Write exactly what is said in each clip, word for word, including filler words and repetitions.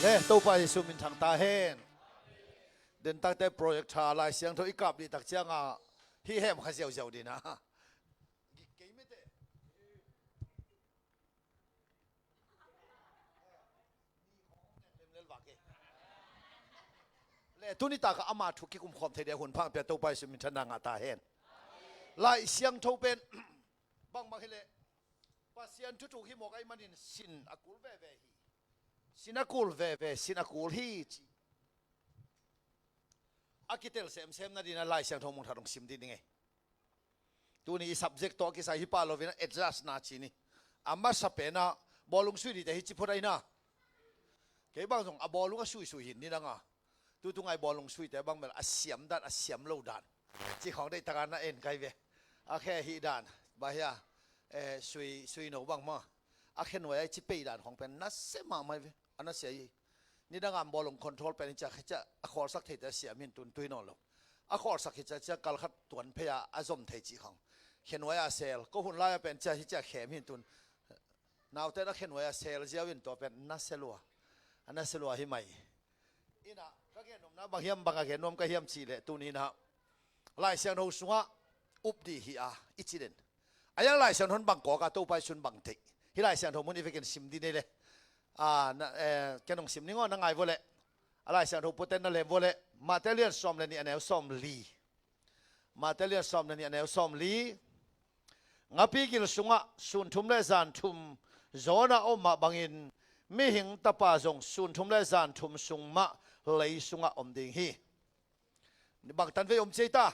Le, Topa Jesu min thang ta hen. Den takte project tha Lai Siangtho i kap dih tak cianga hi hem kha ziauziau dina. Gik kei mete. Le, tuni taka ama thu kikum khawm thei dia hun phang pia Topa Jesu min thang na ngah ta hen. Lai Siangtho pen bangmah hileh Pasian thuthuk hi mawk ahih manin sin a kul veve hi. Sin a kul veve, sin a kul hi ci. A kitel semsem nadina Lai Siangtho mung tha dong sim dih ding ei. Tuni i subject tawh kisai hi pah loin a adjust na ci ni. A masa pena bawlung sui dite hi ci phot aina. Kei bang zong a bawlung a suisui hin ni danga. Tutungai bawlung suite bang bel a siam dan, a siam lo dan. Ci khawng deih taka na en kai ve. A khe hih dan. Bahia, eh, sui, sui no bang ma. A khe nuai ai ci pei dan khawng pen na se mahmah ve. A na se hi. Nidang a bawlung control pen hi cia, hi cia, a khawlsak thei cia siam hin tun tui nawn lo. A khawlsak hi cia, cia kal khat tuan phei a, a zom thei cih khang. Khe nuai a sel, ko hun lai a pen cia hi cia khem hin tun. Naute na khe nuai a sel ziau in tua pen na se lua. A na se lua hi mai. Ina, ka gen nuam na bang hiam bang a gen nuam ka hiam cih leh tuni na. Lai Siangtho sungah up dih hi a, i ci den. A yang Lai Siangtho bang kawk a Topa i sun bang theih. Hi Lai Siangtho mun i vekin sim dih nei le. A, na, eh, ken hong sim ning aw na ngai vua le. A Lai Siangtho puten na lem vua le. Mate lian sawm le nih a neu sawm li. Mate lian sawm le nih a neu sawm li. Ngapi gil sungah sun thum le zan thum Jonah om mah bangin mihing tapa zong sun thum le zan thum sung mah lei sungah om ding hi. Bang tanvei om cia ta.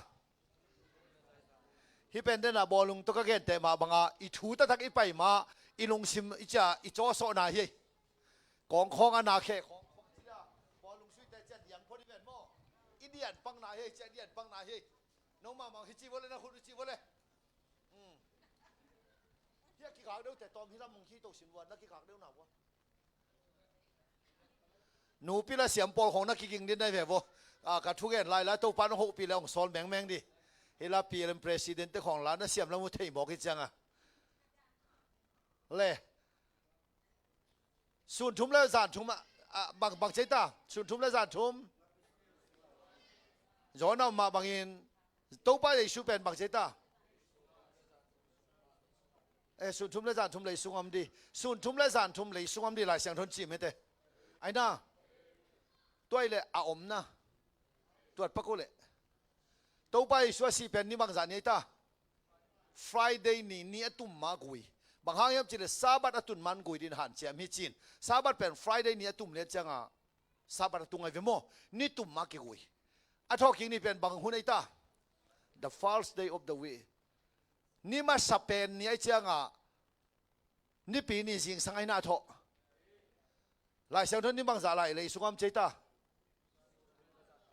Hih pen dena bawlung tawh ka gente mah banga i thu taktak i pai mah i lungsim i cia i cawsawhna hi. Kawngkhawng a na khe kawngkhawng cia bawlung suite cia diang phot i ven maw. I dian pangna hi cia dian pangna hi. Nongmah mang hi ci vua le na khut u ci vua le. Hmm. Hia kikak deuh te tawm hi lam mung khi to sin vua na kikak deuh na vua. Nupi la siam pawl khawng na kiging din nai ve vo. A, ka thugen lai la Topa nong hopih le hong sawl mengmeng di. Hi la P L M president te khawng la na siam lam uh thei mawk hi cianga. Le. Sun thum le zan thum a, a, bang, bang cia ta. Sun thum le zan thum. Jonah mah bangin Topa Jesu pen bang cia ta. Eh, sun thum le zan thum lei sung om di. Sun thum le zan thum lei sung om di Lai Siangtho ci mete. Aina. Tuai le a omna. Tuat pak uh le. Topa Jesu a si pen ni bangzah ni ei ta. Friday ni, ni a tum ma gui. Bang hang hiam ci le Sabbath a tun man gui din hanciam hi cin. Sabbath pen Friday ni a tum le cianga. Sabbath a tung ai ve maw. Ni tum ma kigui. A thawhkik ni pen bang hun ei ta. The first day of the week. Ni masa pen ni ai cianga. Nipi ni zingsang ai na thawh. Lai Siangtho ni bangzah lai lei sung om cia ta.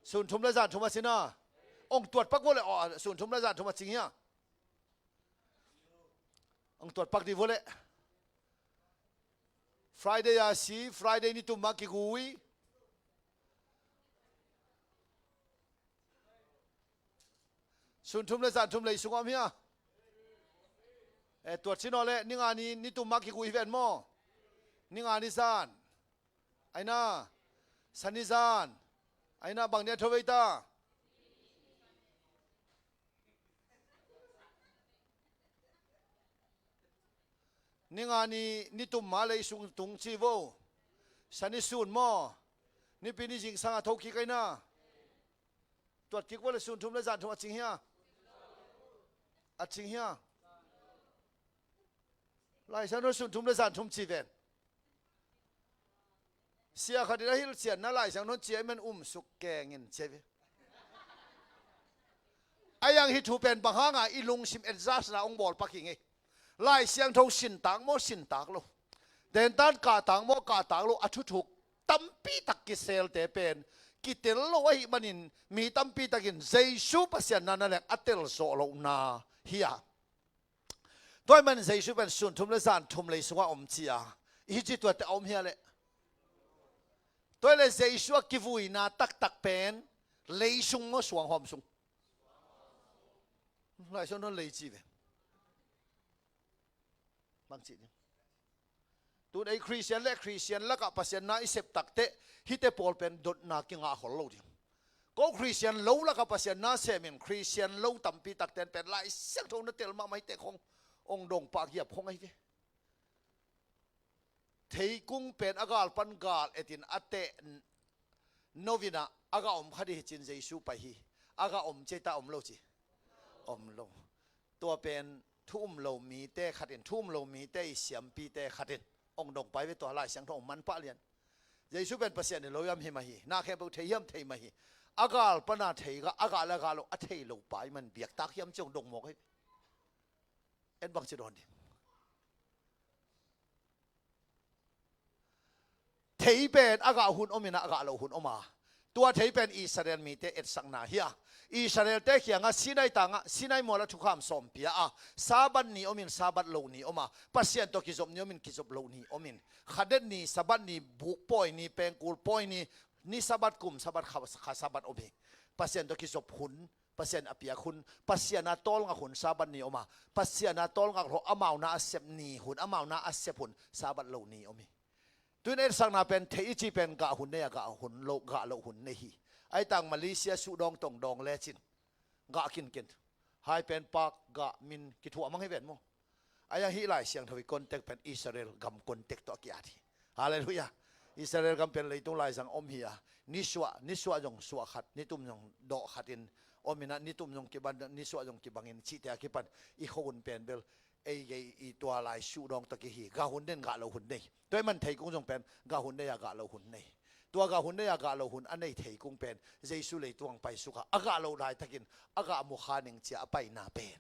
Sun thum le zan thum a cina. Ong tuat pak vua le, oh, sun thum le zan thum a cing hia. Ong tuat pak di vua le. Friday a si, Friday ni tum ma kigui. Sun thum le zan thum lei sung om hia. Eh, tuat cin aw le, ni nga ni, ni tum ma kigui hi ven maw. Ni nga ni zan. Aina, Sani zan. Aina bang ni a tho vei ta. Ni nga ni, ni tum ma lei sung tung ci vo. Sani sun maw. Nipi ni zingsang a thokik aina. Tuat kik vua le sun thum le zan thum a cing hia. A cing hia. Lai Siangtho sun thum le zan thum ci ven. Sia khat in a hilhcianna Lai Siangtho cia i men um suk keng in cia ve. A yang hi thu pen bang hanga i lungsim adjust na ong bawl pak hi ngei. Lai Siangtho sin tak maw sin tak lo. Dentan kah tak maw kah tak lo a thuthuk. Tampi tak kiselte pen. Kitel lo ahih manin mi tampi takin Jesu Pasian na na leng a tel zawh lohna hi a. Tua ahih manin Jesu pen sun thum le zan thum lei sungah om cia. I hi ci tuate a om hia le. Tua le Jesu a kivuina taktak pen lei sung maw suang hawm sung. Lai sung non lei ci ve. Bang ci ding. Tun ei Khristian le Khristian lakah Pasian na i sep takteh hihte pawl pen dotna kingah khol lo ding. Ko Khristian lo lakah Pasian na semin Khristian lo tampi takte in pen Lai Siangtho na tel mahmah hihte khong ong dong pah giap khong ahi ve. Theikung pen a gal pan gal etin a teh novinah a gah om kha dih hi cin Jesu pai hi. A gah om ci ta om lo ci. Om lo. Tua pen thu um lo mite khatin, thu um lo mite i siampite khatin ong dong pai ve tua Lai Siangtho ong man pah lian. Jesu pen Pasian in lo hiam hi mah hi. Na khempeuh thei hiam thei mah hi. A gal pana thei gah, a gah le a gah lo a thei lo pai man biaktak hiam ci ong dong mawk hi. En bang ci dawn ding. Thei pen a gah hun om inah a gah lo hun om a. Tua thei pen Israel mite etsakna hi a. Israelte kiangah Sinai tangah Sinai mualah thukham sawm pia a. Sabbath ni om in Sabbath lo ni om a. Pasian tawh kizop ni om in kizop lo ni om in. Khadet ni, Sabbath ni, buk pawi ni, pengkul pawi ni, ni Sabbath, kum Sabbath, kha, kha Sabbath om hi. Pasian tawh kizop hun, Pasian a piak hun, Pasian a tawlngak hun Sabbath ni om a, Pasian a tawlngak lo amau na a sep ni hun, amau na a sep hun Sabbath lo ni om hi. Tuin etsakna pen thei i ci pen gah hun nei a gah hun lo, gah loh hun nei hi. Ai tang Malaysia suhdawng tong dawng lecin gah kinken. Hai pen pak gah min kithuah mang hi ven maw? Ai ang hih Lai Siangtho i context pen Israel gam context tawh a ki-at hi. Halleluiah. Israel gam pen leitung laizang om hi a, nisuah, nisuah zong suah khat, nitum zong dawh khatin om inah, nitum zong kibang, nisuah zong kibangin cihte a kipan i khuahun pen bel ei gei i tua lai suhdawng tawh kihi, gah hun nei in gah loh hun nei. Tua ahih man theikung zong pen gah hun nei a gah loh hun nei. Tua gah hun nei a gah loh hun a nei theikung pen Jesu leitung ang paisuk a, a gah loh laitakin a gah mu kha ning ci a a paina pen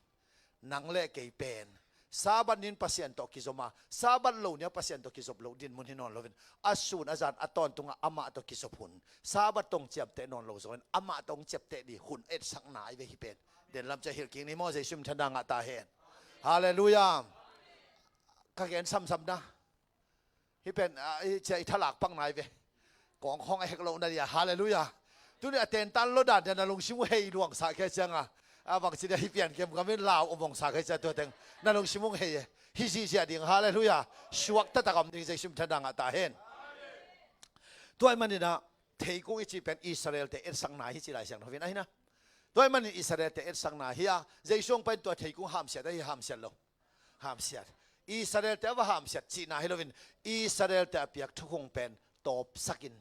nang le kei pen Sabbath ni-in Pasian tawh kizom a, Sabbath lo ni-a Pasian tawh kizop loh dinmun hi nawn loin, a sun a zan a tawntungah amah tawh kizop hun, Sabbath tawh hong ciapteh nawn lo zongin amah tawh hong ciapteh ding hun etsakna ahi ve hih pen. Denlam ciah hilh kik ni maw, Jesu min thang a ngah ta hen. Halleluiah. Ka gen samsam na. Hih pen, ah, hih ciah i thalak pang nai ve. Kawng khawng a hek loh na dia. Halleluiah. Tuni a tentan lo dan dia na lungsim uh hei luangsak khia cianga, a bangci dia hih pian kem kamin lau om vongsak khia cia tua teng na lungsim uh hei e. Hih zihziah ding. Halleluiah. Suak taktak a om ding Jesu min thang a ngah ta hen. Tua ahih maninah theikung i cih pen Israel-te etsakna hi ci Lai Siangtho in ahi na. Tua ahih manin Israel-te etsakna hi a, Jesu hong pai in tua theikung hamsiat ahi, hamsiat lo. Hamsiat. Israel-te a va hamsiat cihna hi loin, Israel-te a piak thukhun pen tawpsakin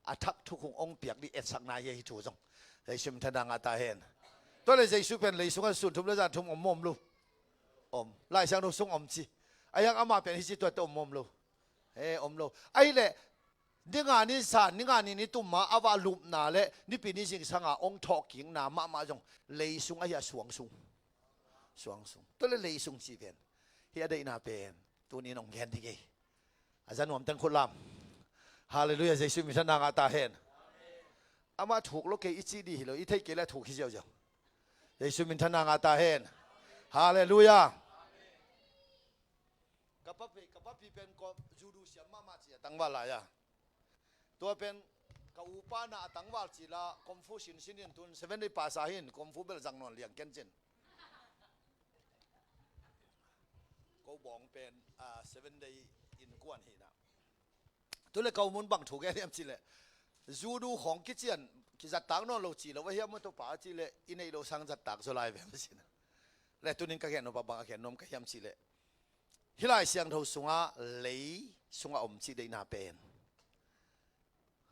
a thak thukhun hong piak ding etsakna hi a, hih thu zong. Jesu min thang a ngah ta hen. Tua le Jesu pen lei sungah sun thum le zan thum om maw om lo? Om. Lai Siangtho sung om ci. A hiang amah pen hih ci tua tawh om maw om lo? He, om lo. Ahih leh ni nga ni zan, ni nga ni nitum a a va lupna le Nipi ni zingsanga hong thawhkikna mahmah zong lei sung ahi a, suang sung. Suang sung. Tua le lei sung cih pen hih a deihna pen tuni-in hong gen ding hi. A za nuam teng khut lam. Halleluiah, Jesu min thang a ngah ta hen. Amah thuk lo kei i cih ding hi lo, i theih kei le thuk hi ziauziau. Jesu min thang a ngah ta hen. Halleluiah. Ka papi, ka papi pen ko judo siam mahmah ci a tangval lai a. Tua pen ka upa na a tangval ci la, kung fu sinsin in tun Seventh Day pass a hin, kung fu bel zang nawn liang ken cin. Ko bawng pen, ah, Seventh Day innkuan hi na. Tu le ko mun bang thu gen hiam ci le, judo khawng kician, kizattak nawn lo ci lo a hiam maw, tua pa ci le, i neih loh sang zattak zaw lai ve maw ci na. Le tunin ka gen nop a bang a gen nuam ka hiam ci le, hih Lai Siangtho sungah lei sungah om cih deihna pen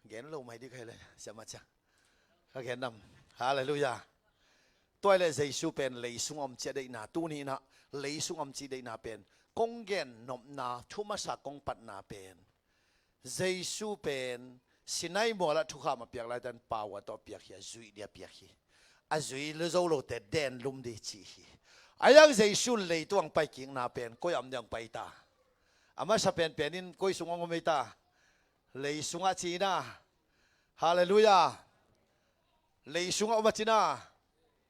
gen lo mai ding ka hi le, siamah ciang ka gen nam. Halleluiah. Tua ahih leh Jesu pen lei sungah om cih a deihna, tuni-in ah lei sungah om cih deihna pen kong gen nopna, thu masa kong patna pen Jesu pen Sinai mualah thukham a piak laitak in power tawh a piak hi, a zuih ding a piak hi. A zui lo zo lote den lum ding cih hi. A hiang Jesu leitung a pai kikna pen koi a om ding a pai ta? A masa penpen in koi sung a om ei ta? Lei sungah ci na. Halleluiah. Lei sungah om a ci na.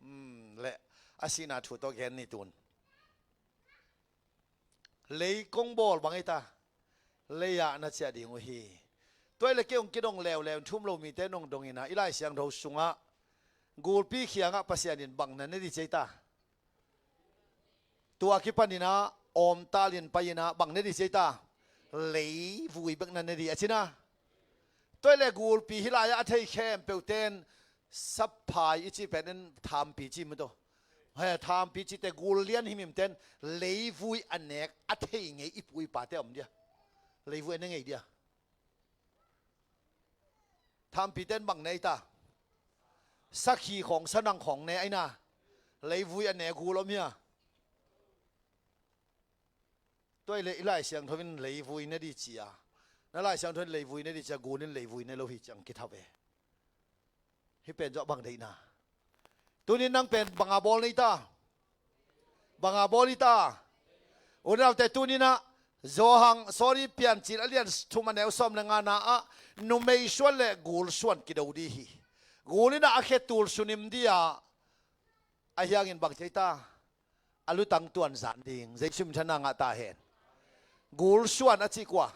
Hmm, le a sihna thu tawh gen ni tun. Lei kong bawl bang ei ta? Lei-ah na ciah ding uh hi. Tua ahih leh kei hong kidong leuleu in thu um lo mite nong dong in ah, i Lai Siangtho sungah gulpi khiangah Pasian in bang na ne ding ci ei ta? Tua kipanin ah awmtalin pai-in ah bang ne ding ci ei ta? Leivui bek na ne ding a ci na. Tua ahih leh gulpi hih lai-ah a thei khempeuh ten sapphai i cih pen in thampi ci maw taw. He, thampi cihte gul lian himhim ten leivui a nek a thei ngei i pu i pate om dia. Leivui a ne ngei dia. Thampi ten bang ne i ta. Sakhi khawng, sanang khawng ne ai na. Leivui a ne gul om hia. Tua ahih leh i Lai Siangtho in leivui ne ding ci a. Na Lai Siangtho in leivui ne ding ci a, gul in leivui ne lo hi ciang kitha ve. Hih pen zawh bang deihna. Tunin nang pen banga bawl nei ta. Banga bawl i ta. U le naute tuninah Johan, sorry, Piancil a lian thum a neu sawm le ngana ah numei suan le gul suan kido ding hi. Gul inah a khe tul sunim dia. A hiangin bang thei ta. A lutang tuan zan ding. Jesu min thanna ngah ta hen. Gul suan a cih kua?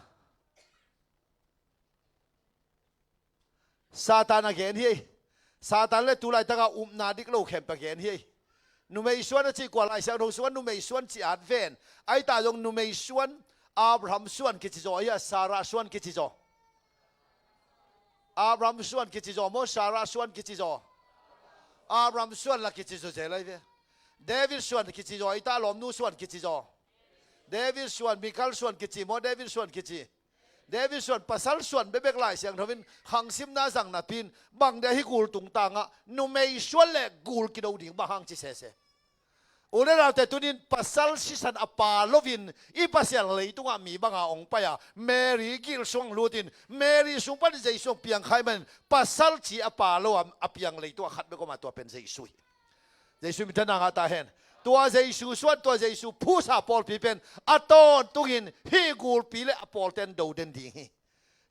Satan a gen hi ei. Satan le tu laitakah upna dik lo khempeuh a gen hi ei. Numei suan a cih kua? Lai Siangtho sungah numei suan cih at ven. Ahi ta zong numei suan, Abraham suan kici zaw ahi a, Sarah suan kici zaw. Abraham suan kici zaw maw, Sarah suan kici zaw? Abraham suan la kici zaw zel ahi ve. David suan kici zaw, i ta lawmnu suan kici zaw. David suan, Michal suan kici maw, David suan kici. David suan, pasal suan bekbek Lai Siangtho in khangsimna zang napi in bang dia hih gul tungtangah numei suan le gul kido ding bang hang ci sese. U le naute tunin pasal sisan a pha loin i Pasian leitungah mi banga hong pai a, Mary gil sung lutin Mary sung panin Jesu hong piang kha ahih manin pasal ci a pha lo a, a piang leitungah khat bek om a, tua pen Jesu hi. Jesu min thanna ngah ta hen. Tua Jesu suan, tua Jesu phusa pawlpi pen a tawntungin hih gulpi le a pawlte in do den ding hi.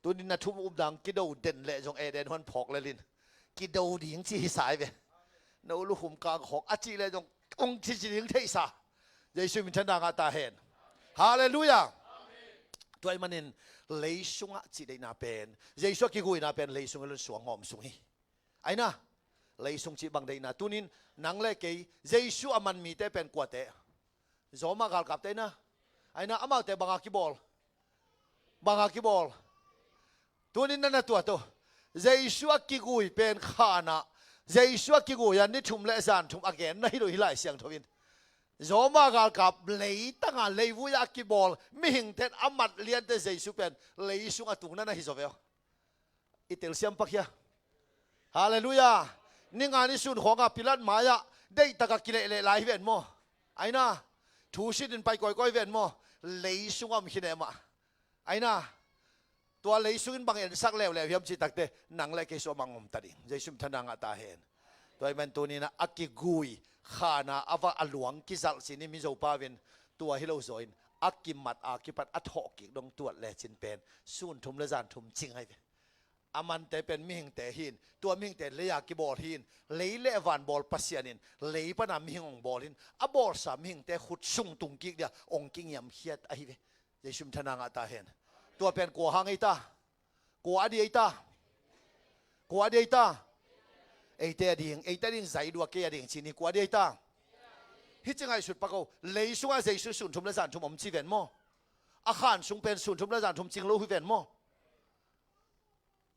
Tunin na thum upna kido den leh zong Eden huan phawk lelin kido ding ci hi sa ahi ve. No lukhum kang khawk a cih leh zong hong ci ci ding theihsa. Jesu min thanna ngah ta hen. Halleluiah. Tua ahih manin lei sungah cih deihna pen, Jesu a kiguina pen lei sung hi lo in suang ngawm sung hi. Aina, lei sung cih bang deihna. Tunin nang le kei Jesu a man mite pen kuate? Roma galkapte aina. Aina, amaute banga kibawl? Banga kibawl? Tunin na na tuat uh. Jesu a kigui pen khanah, Jesu a kigui a ni thum le zan thum a genna hi lo hi Lai Siangtho in. Roma galkap leitanga leivui a kibawl mihingte in a mat liante Jesu pen lei sungah tung na na hi zaw ve aw. I telsiam pak hia? Halleluiah. Ninga ni sun khawngah Pilat mai-ah deihtaka kilehleh lai hi ven maw? Aina, thu sitin pai kawikawi ven maw? Lei sungah om khin e mah. Aina, tua lei sungin bang ensak leuleu hiam cih takte nang le kei sungah bang om ta ding? Jesu min thanna ngah ta hen. Tua ahih man tuninah a kigui khana a va a luang kizalh cin i Mizo pau in tua hi lo zaw in a kimat a kipat a thawhkik dong tuat lecin pen sun thum le zan thum cing ahi ve. A mante pen mihingte hi in, tua mihingte lei-a kibawl hi in, lei le van bawl Pasian in lei pana mihing hong bawl in a bawlsa mihingte khut sung tungkik dia hong kingiamkhiat ahi ve. Jesu min thanna ngah ta hen. Tua pen kua hang ei ta? Kua a ding ei ta? Kua a ding ei ta? Eite a ding, eite a ding zaidua kei a ding cin hi, kua a ding ei ta? Hih ci ngaihsut pak o, lei sungah Jesu sun thum le zan thum om ci ven maw? A khan sung pen sun thum le zan thum cing lo hi ven maw?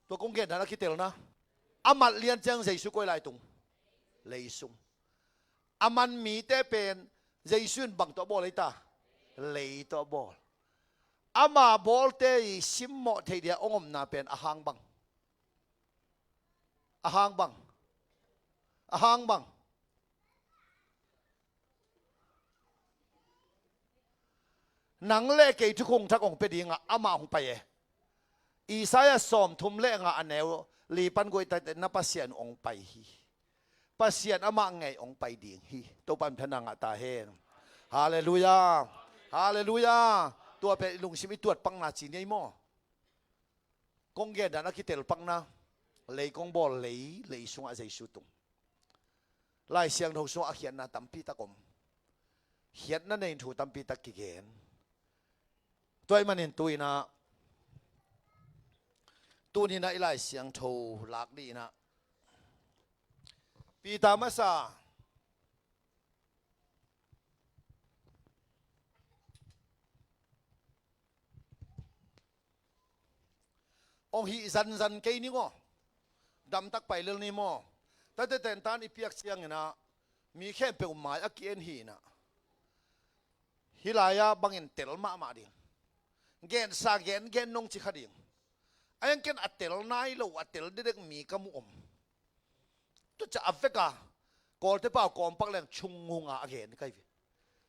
Tua kong gen dan a kitelna. A mat lian ciang Jesu koi lai tung? Lei sung. A man mite pen Jesu in bang tawh bawl ei ta? Lei tawh bawl. Ama bawlte i simmawh theih dia hong omna pen a hang bang? A hang bang? A hang bang? Nang le kei thukhun thak hong pia dingah amah hong pai e. Isaiah sawmthum le nga a neu li pan guai ta teh na Pasian hong pai hi. Pasian amah ngei hong pai ding hi. Topa min thanna ngah ta hen. Halleluiah. Halleluiah. Tua pen i lungsim i tuat pakna ci ni ei maw? Kong gen dan a kitel pakna. Lei kong bawl lei, lei sungah Jesu tung. Lai Siangtho sungah a khiatna tampi tak om. Khiatna nei in thu tampi tak kigen. Tua ahih manin tuinah, tuninah i Lai Siangtho lak dihinah Peter masa, Hong hih zanzan kei ning aw. Damtak pai lel ni maw. Tate tentan i piak ciangin ah mi khempeuh mai a ki-en hi in ah, hih lai-ah bangin tel mahmah ding. Gensa gengen nong ci kha ding. A hiang ken a tel nai lo, a tel dedek mi ka mu om. Tua ciang a vek a Kawlte pau kawmpak leng chung ngunga a gen ka hi ve.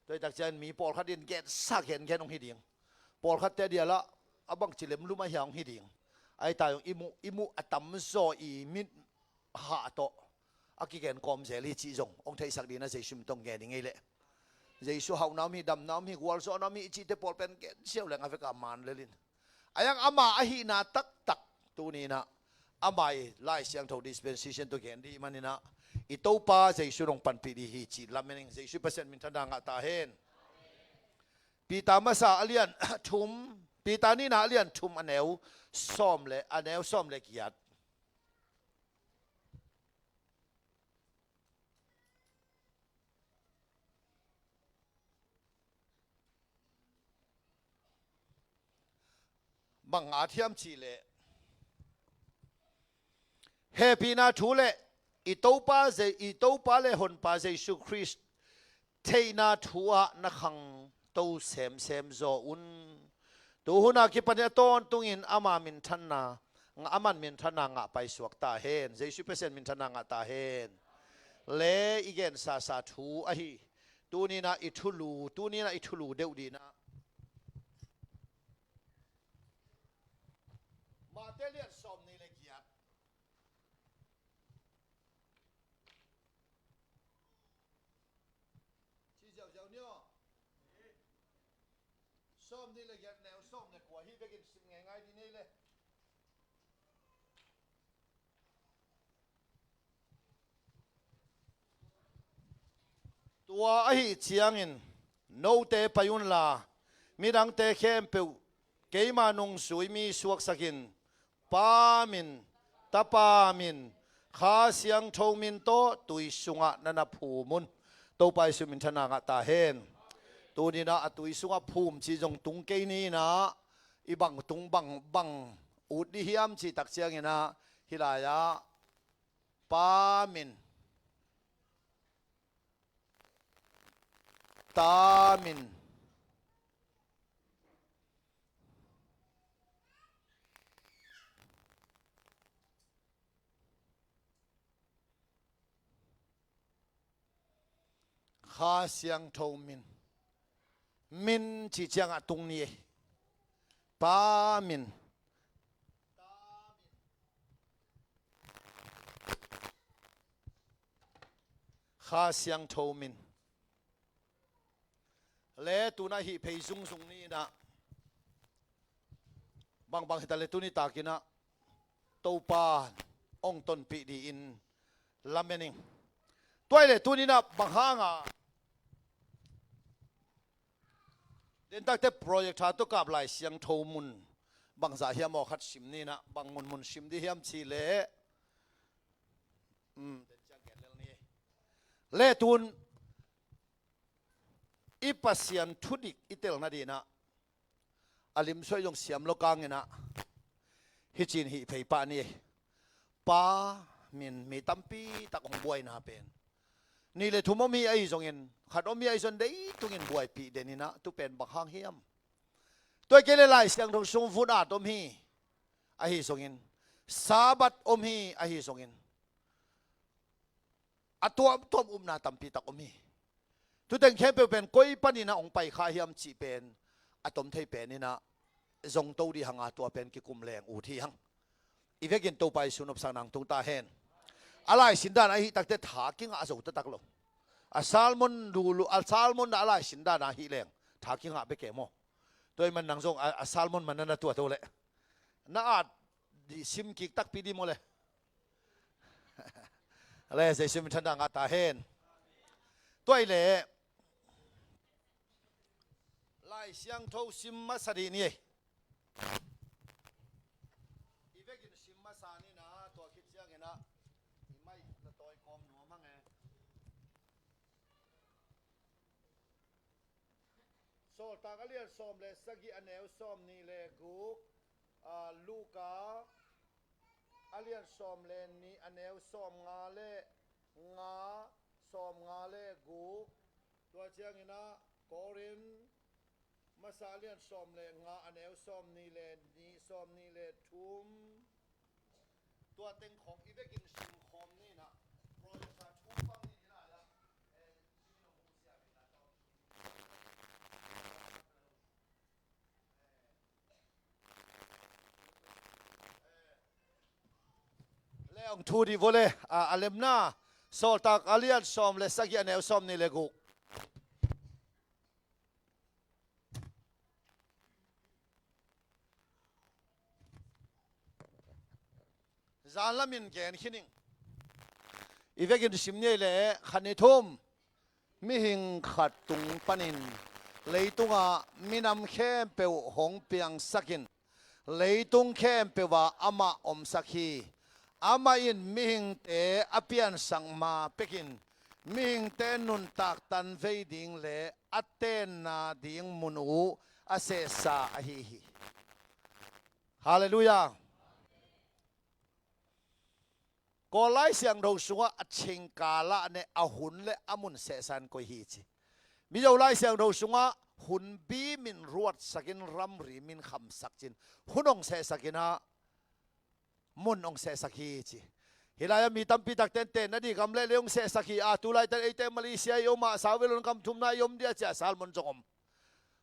Tua hi tak ciangin mi pawlkhat in gensa gengen hong hi ding. Pawlkhatte a dial ah a bangci lemlum a hia hong hi ding. Ahi ta zong i muh, i muh a tamzaw i mit hah tawh a kigen kawm zel hi cih zong hong theihsak dingin ah Jesu min tawh gen i ngei leh. Jesu hauhna om hi, damna om hi, gualzawhna om hi i cihte pawl pen gen siau leng a vek a man lel in. A hiang ama ahihna taktak tuni in ah ama i Lai Siangtho dispensation tawh gen dih manin ah i Topa Jesu in hong panpih dih hi cih lamen ing. Jesu Pasian minthanna ngah ta hen. Peter masa a lian thum, Peter nihna a lian thum a neu sawm le, a neu sawm le giat. Bang a thiam cih leh hehpihna thu le i Topa Je-, i Topa le Honpa Jesu Khrist theihna thu ah na khangto semsem zaw un. Tu hun a kipan hi a tawntungin ama minthanna, aman minthanna ngah paisuak ta hen. Jesu Pasian minthanna ngah ta hen. Le i gensasa thu ahi. Tuni in ah i thulu, tuni in ah i thulu deuh dih in ah Mate lian sawm nih le giat. Ci ziauziau ni aw. Sawm nih le giat neu sawm le kua hi vekin sim ngeingai dih ni le. Tua ahih ciangin note pai unla midangte khempeuh keima nungzui mi suaksakin Pa min, Tapa min, Kha Siangtho min tawh tui sungah na na phum un. Topa Jesu minthanna ngah ta hen. Tuni in ah a tui sungah phum cih zong tung kei ni in ah i bang tung bang bang ut dih hiam cih tak ciangin ah hih lai-ah Pa min, Ta min, Kha Siangtho min. Min cih ciangah tung ni e. Pa min. Kha Siangtho min. Le tuna hih phei zungzung ni in ah bangbang hi ta le tuni takin ah Topa hong tonpih dih in lamen ing. Tua hi le tuni in ah bang hanga dentakte project ha tawh kap Lai Siangtho mun bangzah hiam aw khat sim ni in ah bang munmun sim dih hiam cih leh, um, le tun i Pasian thudik i telna dih in ah a limsuai zong siam lo kangin ah hih cin hih phei pah ni. Pa min mi tampi tak hong buaina pen nih le thum om hi ahi zongin, khat om hi ahi zongin dei tungin buaipih den in ah tu pen bang hang hiam? Tua kei le Lai Siangtho sung vun at om hi ahi zongin, Sabbath om hi ahi zongin, a tuamtuam upna tampi tak om hi. Tuteng khempeuh pen koi panin ah hong pai kha hiam cih pen a tom thei pen in ah zong to dih hanga tua pen kikum leng ut hi hang. I vekin Topa Jesu nopsakna hong tung ta hen. A laisin dan ahih takte tha kingah zo taktak lo. A sermon lulu, a sermon na a laisin dan ahih leng tha kingah bek e maw. Tua ahih man nang zong a, a sermon man na na tuat o leh na at dih sim kik takpi dih maw le. Le Jesu minthanna ngah ta hen. Tua hi leh Lai Siangtho sim masa dih ni. I vekin sim masa ni in ah tua khit ciangin ah i mai na tawi kawm nuam hang e. Sawltak a lian sawm le sagih a neu sawm nih le guk, ah, Luka a lian sawm le nih, a neu sawm nga le nga, sawm nga le guk. Tua ciangin ah Korin masa a lian sawm le nga, a neu sawm nih le nih, sawm nih le thum. Tua teng khawng i vekin sim khawm ni in ah, project a thu pang ni in ah, eh, le ong thu di vole, a, a lemna, Sawltak a lian sawm le sagih, a neu sawm nih le guk. Zan lamin gen khin ing. I vekin sim ni ei le, khat nih thum. Mihing khat tung panin leitungah minam khempeuh hong piangsakin, leitung khempeuh ah amah omsak hi. Amah in mihingte a piansak ma pekin, mihingte nuntak tanvei ding le a tenna ding mun uh a sehsa ahi hi. Halleluiah. Kawl Lai Siangtho sungah a chingkal ah ne a hun le a mun sehsa in koi hi ci. Mizo Lai Siangtho sungah hun bi min ruatsakin ramri min khamsak cin, hun ong sehsakin ah mun ong sehsak hi ci. Hih lai-ah mi tampi takte in tenna ding gam le lei ong sehsak hi a, tu laitak eite Malaysia i om a, Savel un gam thumna i om dia ci a, sermon zong om.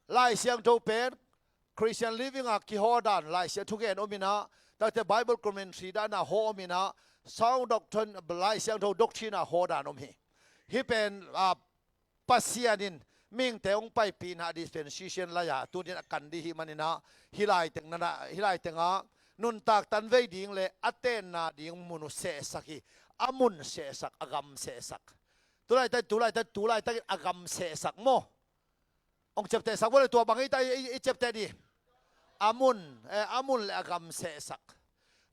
Lai Siangtho pen Christian Living a kihawl dan Lai Siangtho thugen om in ah, takte Bible commentary dan a hawl om in ah, sound doctrine, Lai Siangtho doctrine a hawl dan om hi. Hih pen, ah, Pasian in mihingte hong paipih in ah dispensation lai-a tuni in a kan ding hi manin ah, hih lai teng na, hih lai tengah nuntak tanvei ding le a tenna ding mun uh sehsak hi. A mun sehsak, a gam sehsak. Tu laitak, tu laitak, tu laitak in a gam sehsak maw? Ong ciaptehsak vua le, tua bang ei ta, i, i, i ciapteh ding. A mun, eh, a mun le a gam sehsak.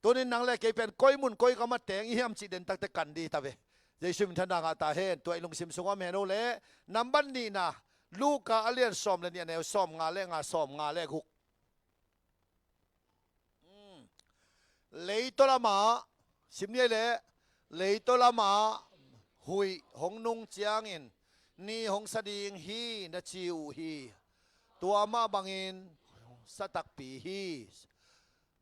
Tunin nang le kei pen koi mun koi gam ah teng i hiam cih den takte kan ding ta ve. Jesu min thang ngah ta hen. Tua i lungsim sungah om hen o le, nambat nihna, Luka a lian sawm le nih, a neu sawm nga le nga, sawm nga le guk. Hmm. Leitaw lamah, sim ni ei le, leitaw lamah huih hong nung ciangin ni hong sa ding hi na ci uh hi. Tua mah bangin sa takpi hi.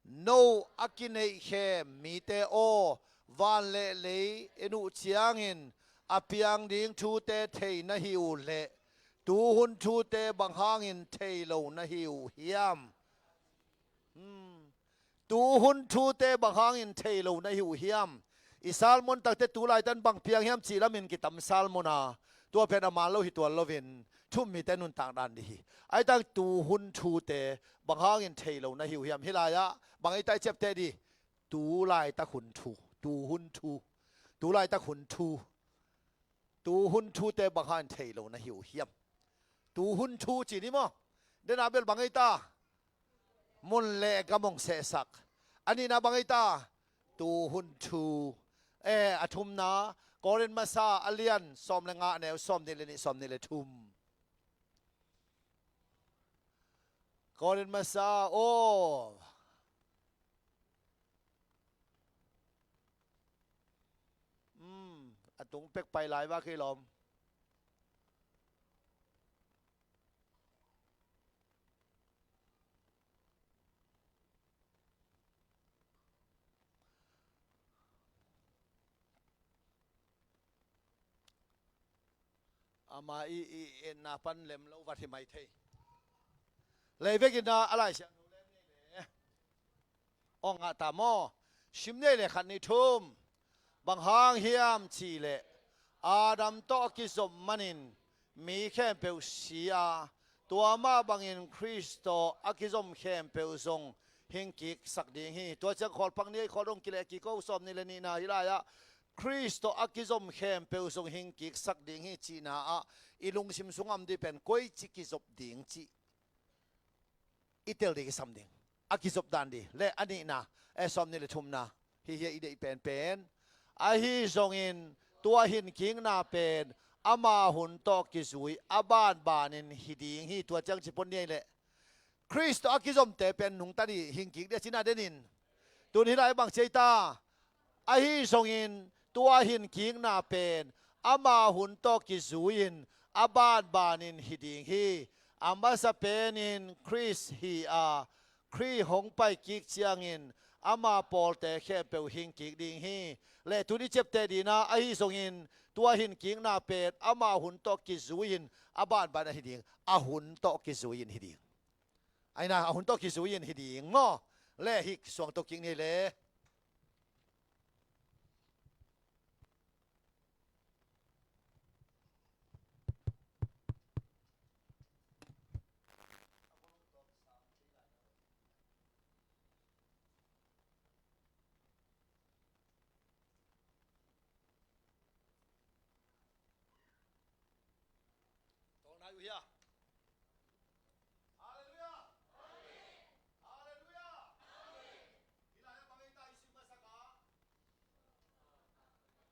No a kineihkhem mite aw, van le lei en uh ciangin a piang ding thute thei na hi uh leh, tuhun thute bang hangin thei lo na hi uh hiam? Hmm. Tuhun thute bang hangin thei lo na hi uh hiam? I sermon takte tu laitak in bang piang hiam cih lamin kitam sermon a, tua pen a man lo hi tuan loin, thu-um mite nuntak dan ding hi. Ahi tak tuhun thute bang hangin thei lo na hi uh hiam? Hih lai-ah bang ei ta, i ciapteh ding. Tu laitak hun thu, tuhun thu, tu laitak hun thu. Tuhun thute bang hangin thei lo na hi uh hiam? Tuhun thu ci ni maw? Dena bel bang ei ta? Mun le gam ong sehsak. A nihna bang ei ta? Tuhun thu. Eh, a thumna, Korin masa a lian sawm le nga, a neu sawm nih le nih, sawm nih le thum. Korin masa aw. Hmm, a tung pek pai lai va kei lawm. Ama i, i, i etna pan lem lo vat hi mai thei. Lei vekin a Lai Siangtho lem ni le. Ong ngah ta maw? Sim ni le, khat nih thum. Bang hang hiam cih leh Adam tawh a kizom manin mi khempeuh si a, tua mah bangin Khrist tawh a kizom khempeuh zong hing kiksak ding hi. Tua ciang khawl pak ni ei, khawl dong kileh kik o, sawm nih le nihna hih lai-ah Khrist tawh a kizom khempeuh zong hing kiksak ding hi cihna ah i lungsim sungah om ding pen koici kizop ding cih i tel ding, i sam ding. A kizop dan ding le a nihna, eh, sawm nih le thumna. Hih hi a i deih penpen. Ahi zongin tua hing kikna pen ama hun tawh kizui a banbanin hi ding hi. Tua ciang ci phot ni ei leh, Khrist tawh a kizomte pen nungta ding, hing kik ding a cihna denin. Tun hih lai bang ci ei ta? Ahi zongin tua hinkikna pen ama hun tawh kizui-in a banbanin hi ding hi. A masa penin Khrist hi a, Khrih hong pai kik ciangin ama pawlte khempeuh hing kik ding hi. Le tuni ciapteh dina ahi zongin tua hinkikna pen ama hun tawh kizui-in a banban ahi ding. A hun tawh kizui-in hi ding. Aina a hun tawh kizui-in hi ding maw? Le hih suangto kik ni le. Tawlnai uh hia? Halleluiah! Halleluiah! Hih lai-ah bang ei ta i sing masak a?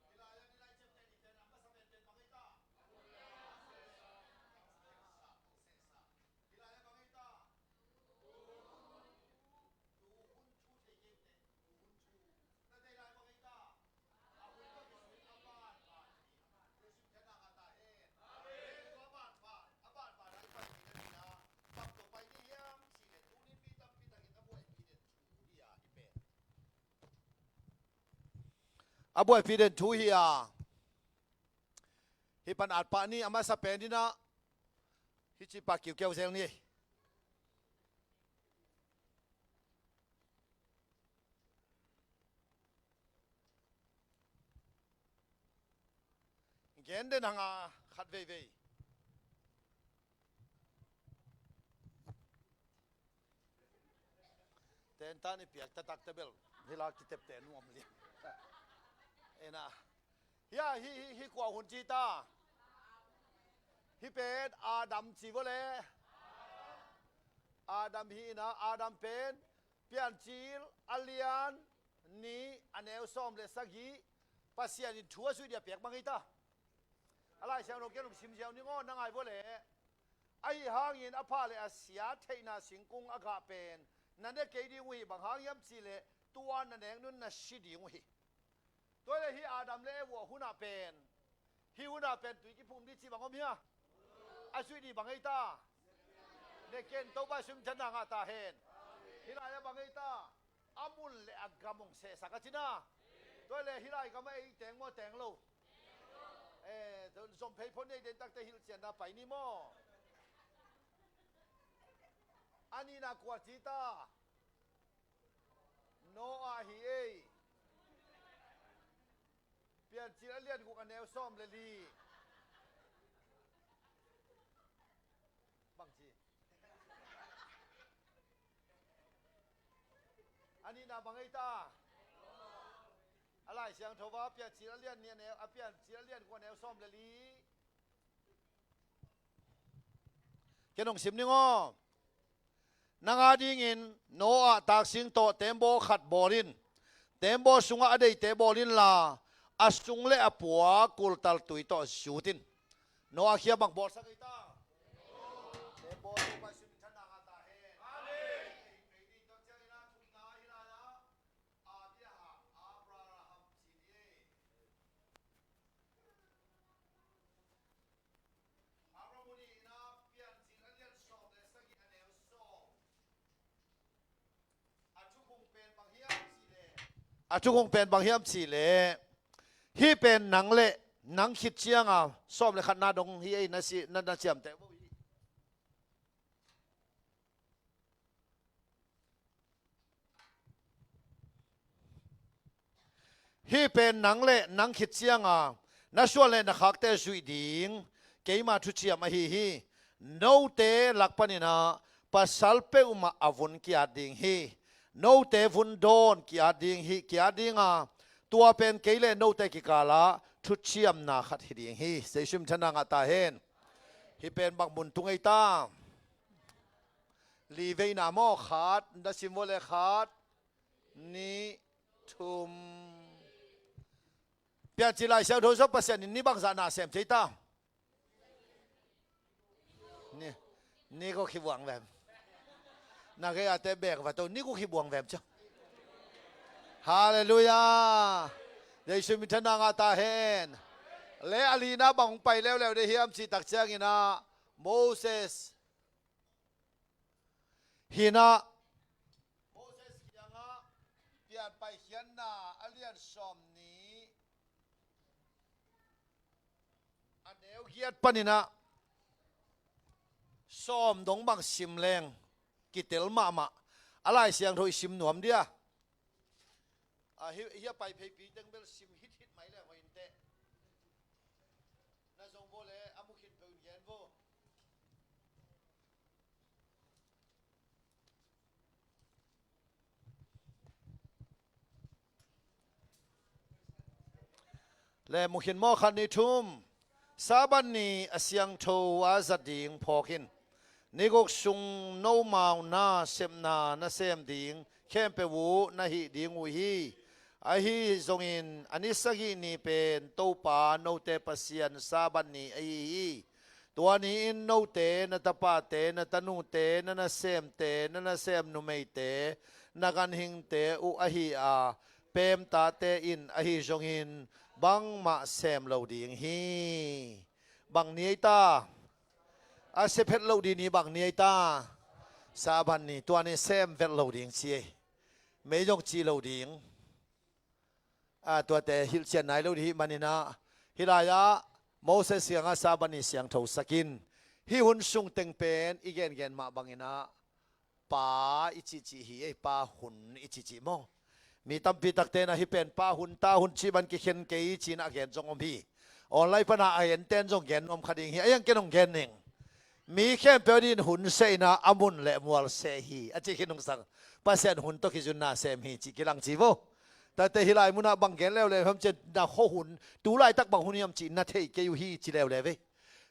Hih lai-ah, hih lai ciapteh ni pen a masa penpen bang ei ta? Hih lai-ah bang ei ta? A buaipi den thu hi a, hih pan at pah ni, a masa pen in ah hih ci pah kiukiau zel ni. Gen den hang a khat veivei. Ten tan i piak taktak te bel hih la kitepte nuam lian. Ena. Hia, hi, hi, hi kua hun ci ta? Hih pen Adam ci vua le. Adam hi ina, Adam pen Piancil a lian nih a neu sawm le sagih, Pasian in thu a zuih dia piak bang hi ta. A Lai Siangtho kiang hong sim ziau ning aw, na ngai vua le. Ahi hangin a pha le a sia theihna singkung a gah pen na ne kei ding uh hi, bang hang hiam cih leh tua na nek nun na si ding uh hi. Tua le hih Adam le Eva hunah pen, hih hunah pen tui kiphum dih cih bang om hia? A zuih dih bang ei ta? Ne ken, Topa sum thanna ngah ta hen. Hih lai-ah bang ei ta? A mun le a gam hong sehsak a cina. Tua le hih lai gam a ei teng maw, teng lo? Eh, zom phei phot nei den takte hilhcianna pai ni maw? A nihna kua ci ta? Noah hi ei. Piancil a lian guk a neu sawm le li. Bang ci? A nihna bang ei ta? A Lai Siangtho va Piancil a lian nih a neu, a Piancil a lian guk a neu sawm le li. Ken hong sim ning aw. Nang a dingin Noah taksing tawh teembaw khat bawl in. Teembaw sungah a deite bawl inla, a sung le a pua kultal tui tawh zut in. Noah khia bang bawlsak ei ta? Teembaw sungah sum thanna ngah ta hen. Amen. A thukhun pen bang hiam cih leh, hih pen nang le nang khit cianga sawm le khatna dong hi ei, na si, na, na ciamteh uh hi. Hih pen nang le nang khit cianga na suan le na khakte zuih ding keima thuciam ahi hi. Note lak panin ah pasal peuhmah a vun ki-at ding hi. Note vun dawn ki-at ding hi, ki-at dinga, tua pen kei le note kikalah thuciamna khat hi ding hi. Zeisu min thanna ngah ta hen. Hih pen bang mun tung ei ta? Li veina maw, khat, na sim vua le khat, nih, thum. Piancil Lai Siangtho zong Pasian in ni bangzah na sem ci ei ta? Ni, ni ko khi buang vem. Na gei ate bek va to, ni ko khi buang vem cia. Halleluiah. Jesu min thanna ngah ta hen. Le a lina bang hong pai leuleu ding hiam cih tak ciangin ah Moses hi-in ah, Moses kiangah Pian Paikhiatna a lian sawm nih a neu giat panin ah sawm dong bang sim leng kitel mahmah. A Lai Siangtho i sim nuam dia. A hi, hi a pai pheipi teng bel sim hithit mai leng hoih inteh. Na zong vo le a mu khin peuh in gen vo. Le mu khin maw, khat nih thum. Sabbath ni a siangtho a zat ding phawk in. Ni guk sung nomau na sepna na sem ding khempeuh uh na hih ding uh hi. Ahi zongin a ni sagih ni pen Topa note Pasian Sabbath ni ahi hi. Tua ni-in note, na tapate, na tanute, na nasemte, na nasem numeite, na ganhingte uh ahi a, peemtate in ahi zongin bangmah sem lo ding hi. Bang ni ei ta? A sia phet loh ding ni bang ni ei ta? Sabbath ni. Tua ni sem vet lo ding ci ei. Mei zong ci lo ding. A, tuate hilhcian nai lo ding hih manin ah, hih lai-ah Moses kiangah Sabbath ni siangthosak in. Hih hun sung teng pen i gengen mah bangin ah Pa i cihcih hi ei, Pa hun i cihcih maw? Mi tampi takte in ah hih pen Pa hun, Ta hun cih bang kikhen kei ci-in a gen zong om hi. Online pana a enten zong gen nuam kha ding hi. A iang ken hong gen ning. Mi khempeuh adingin hun seh in ah a mun le mual seh hi a ci khin nungsang. Pasian hun tawh kizunna sem hi cih kilang ci vo. Tate hih lai munah bang gen leuleu hiam cih leh na khuahun tu laitak bang hun hiam cih na thei kei uh hi ci leuleu ve.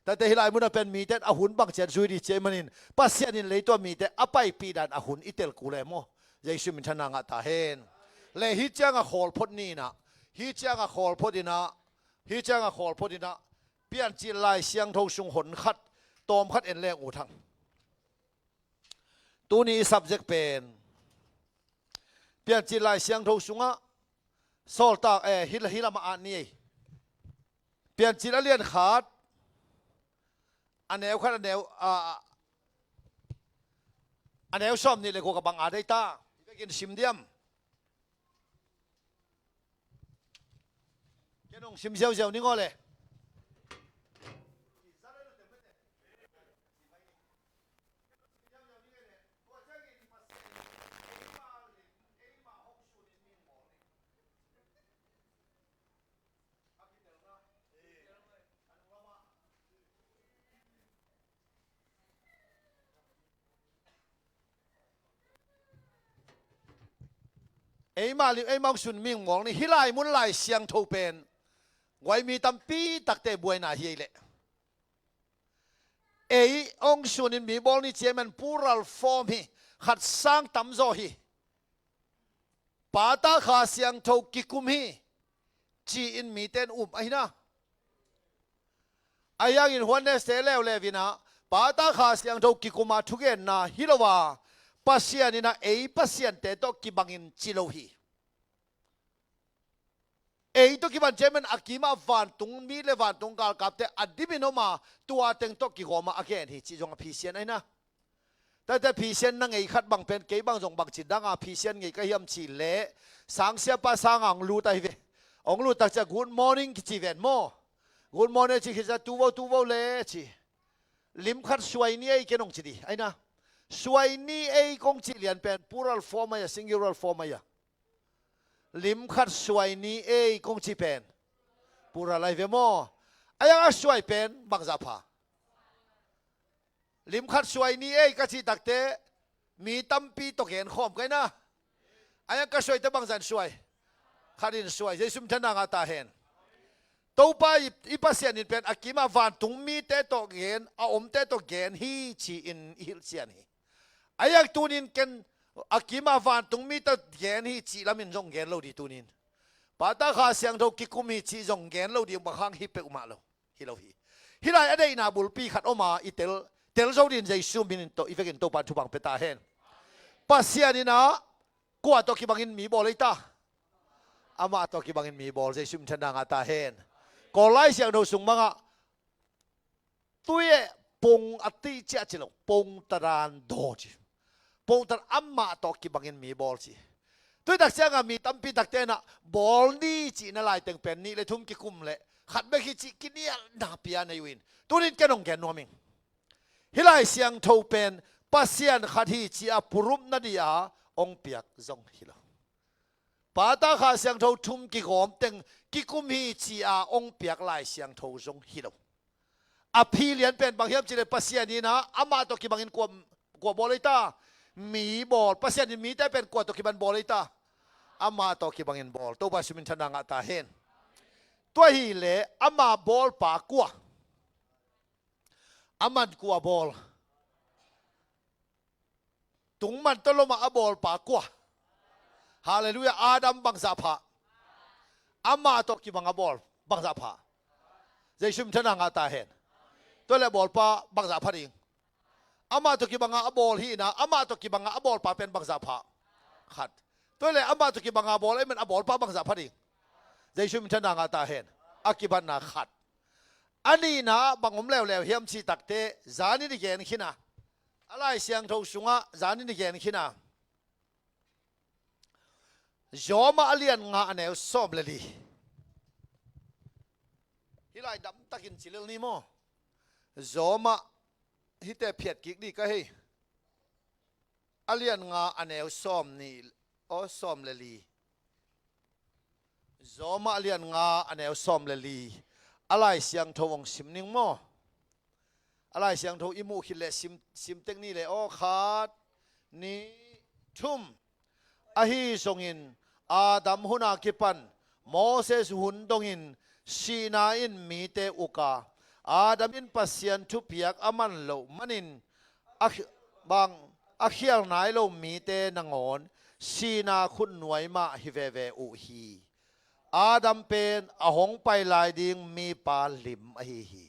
Tate hih lai munah pen mite in a hun bang ciat zui ding ci ahih manin Pasian in leitung a mite a paipih dan a hun i tel kul e maw? Jesu min thanna ngah ta hen. Le hih ciangah khawl phot ni in ah, hih ciangah khawl phot in ah, hih ciangah khawl phot in ah, Piancil Lai Siangtho sung hon khat, tawm khat en leng ut hang. Tuni i subject pen Piancil Lai Siangtho sungah Sawltak, eh, hih, hih lamah at ni ei. Piancil a lian khat, a neu khat, a neu, a, a neu sawm nih le guk ah bang at ei ta? Vekin sim diam. Ken hong sim ziauziau ning aw le. Eimah lim, eimah hong sun mi hong bawl ni. Hih lai mun Lai Siangtho pen guai mi tampi takte buaina hi ei leh. Ei hong sunin mi bawl ni ci ahih man plural form hi. Khat sang tamzaw hi. Pa, Ta, Kha Siangtho kikum hi ci-in mite in um ahi na. Ahi hangin Hoheneichte leuleu in ah Pa, Ta, Kha Siangtho kikum a thugenna hi lo a, Pasian in ah ei pasiante tawh kibangin ci lo hi. Ei tawh kibang ci ahih man a kimah vantung mi le vantung galkapte a dimin om a, tua teng tawh kigawm a a gen hi cih zong a phisian ahi na. Tate phisian na ngei khat bang pen kei bang zong bangci dang a phisian ngei ka hiam cih leh, sangsiapa sanga hong lut ahi ve. Hong lut tak ciang good morning kici ven maw? Good morning ci khit ciang tu vo, tu vo le ci. Lim khat suai ni ei ken hong ci ding ahi na. Suai ni ei kong cih lian pen plural form ahi a, singular form ahi a. Lim khat suai ni ei kong cih pen plural ahi ve maw? Ahi hang a suai pen bangzah pha? Lim khat suai ni ei ka cih takte mi tampi tawh gen khawm ka hi na. Ahi hang ka suaite bangzah in suai? Khat in suai. Jesu min thanna ngah ta hen. Topa i, i Pasian in pen a kimah vantung mite tawh gen, a omte tawh gen hi ci-in i hilhcian hi. Ahi hang tunin ken a kimah vantung mi tawh gen hi cih lamin zong gen lo ding tunin. Pa, Ta, Kha Siangtho kikum hi cih zong gen lo ding, bang hang hi peuhmah lo. Hi lo hi. Hih lai a deihna bulpi khat om a i tel, tel zo ding Jesu min in tawh i vekin Topa in thupha pia ta hen. Pasian in ah kua tawh kibangin mi bawl ei ta? Amah tawh kibangin mi bawl, Jesu min thang a ngah ta hen. Kawl Lai Siangtho sung bangah, tui e, pong a ti ciah ci lo, pong tadan daw ci. Pong tadan amah tawh kibangin mi bawl ci. Tui tak ciangah mi tampi takte nah bawl ni cihna laiteng pen nih le thum kikum le khat bek hi cih kinialhna pia nei uh in. Tunin ken hong gen nuam ing. Hih Lai Siangtho pen Pasian khat hi ci-a purupna dih a hong piak zong hi lo. Pa, Ta, Kha, Siangtho thum kigawm teng kikum hi ci-a hong piak Lai Siangtho zong hi lo. A phi lian pen bang hiam cih leh Pasian in ah amah tawh kibangin kua, kua bawl ei ta? Mi bawl. Pasian in mite pen kua tawh kiban bawl ei ta? Amah tawh kibangin bawl. Topa Jesu min thang a ngah ta hen. Tua hi leh ama bawlpa kua? Aman kua bawl? Tungman tawh lomah a bawlpa kua? Halleluiah. Adam bangzah pha? Amah tawh kibang a bawl bangzah pha? Jesu min thang a ngah ta hen. Tua leh bawlpa bangzah pha ding? Amah tawh kibang a bawl hi na, amah tawh kibang a bawlpa pen bangzah pha? Khat. Tua leh amah tawh kibang a bawl ahih man a bawlpa bangzah pha ding? Jesu min thang a ngah ta hen. A kibatna khat. A nihna ah bang om leuleu hiam cih takte zanin i gen khin a, a Lai Siangtho sungah zanin i gen khin a, Rom a lian nga a neu sawm le li. Hih lai damtakin ci lel ni maw? Rom a, hihte phiat kik dih ka hei. A lian nga a neu sawm nih, aw, sawm le li. Rom a lian nga a neu sawm le li. A Lai Siangtho hong sim ning maw? A Lai Siangtho i muh khit leh sim, sim tek ni leh, aw, khat, nih, thum. Ahi zongin Adam huna kipan Moses hun dongin sihna in mite uk a, Adam in Pasian thupiak a man loh manin a khi-, bang, a khial nai lo mite nangawn sihna khutnuai mah hi veve uh hi. Adam pen a hong pai lai ding mipa lim ahi hi.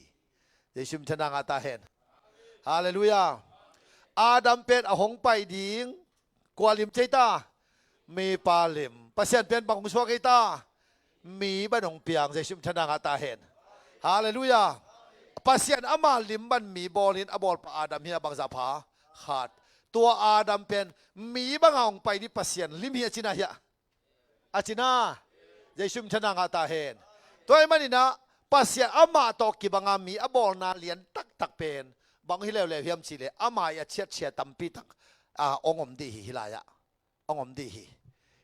Jesu min thang a ngah ta hen. Halleluiah. Adam pen a hong pai ding kua lim ci ei ta? Mipa lim. Pasian pen bang hong suak ei ta? Mi ban hong piang. Jesu min thang a ngah ta hen. Halleluiah. Pasian ama lim ban mi bawlin a bawlpa Adam hi a, bangzah pha? Khat. Tua Adam pen mi banga hong pai ding Pasian lim hi a, ci na hi a? A ci na. Jesu min thang a ngah ta hen. Tua ahih manin ah Pasian amah tawh kibang a mi a bawlna lian taktak pen bang hi leuleu hiam cih leh, ama ii a ciatsia tampi tak, a, hong om dih hi, hih lai-ah hong om dih hi.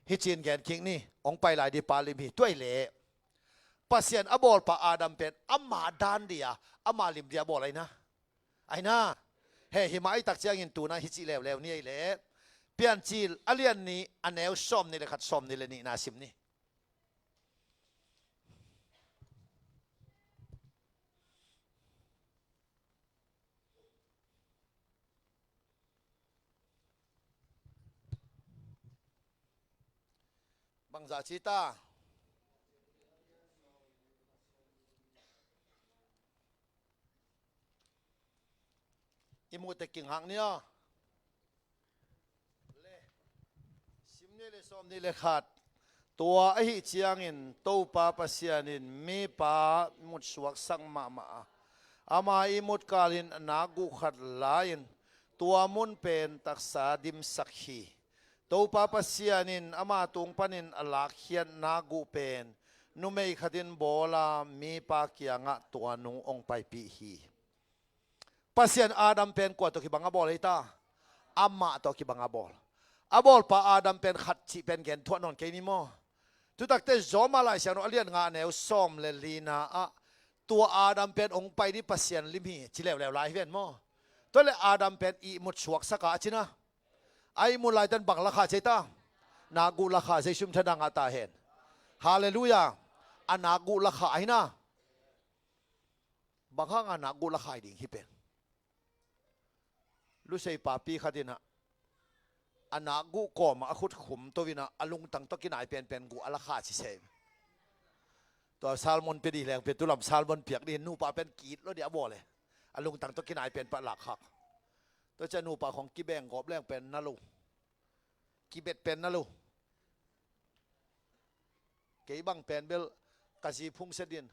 Hih ci-in gen kik ni, hong pai lai ding pa lim hi. Tua ahih leh Pasian a bawlpa Adam pen ama dan dih a, ama lim dih a bawl ahi na. Ahi na. He, hih mah ahih tak ciangin tu-in ah hih ci leuleu ni ei leh, Piancil a lian nih a neu sawm nih le khat, sawm nih le nihna sim ni. Bangzah ci ta? I muh teh kinghak ni aw. Le, sim nih le sawm nih le khat. Tua ahih ciangin Topa Pasian in mipa mutsuaksak mahmah a, ama ihmut kalin a nakguh khat la-in tua mun pen taksa dimsak hi. Topa Pasian in ama tung panin a lakkhiat nakguh pen numei khatin bawl a, mipa kiangah tua nung hong paipih hi. Pasian Adam pen kua tawh kibang a bawl ei ta? Amah tawh kibang a bawl. A bawlpa Adam pen khat cih pen gen thuah nawn kei ni maw? Tutakte Rom a Lai Siangtho a lian nga a neu sawm le lina ah tua Adam pen hong pai ding Pasian lim hi ci leuleu lai hi ven maw? Tua leh Adam pen ihmut suaksak a, a ci na. A ihmut lai tan bang la kha ci ei ta? Nakguh la kha. Jesu min thang a ngah ta hen. Halleluiah. A nakguh la kha ahi na. Bang hanga nakguh la kha ding hih pen? Lusei papi khat in ah a nakguh kawmah a khut khum to in ah a lungtang tawh kinai penpen guh a la kha ci se. Tua sermon pia ding leng pen tu lam sermon piak ding, nupa pen ki-it lo ding a bawl e. A lungtang tawh kinai pen pah lak khak. Tua ciang nupa khawng kibeng gawp leng pen na lo. Kibet pen na lo. Kei bang pen bel ka zi phungset in,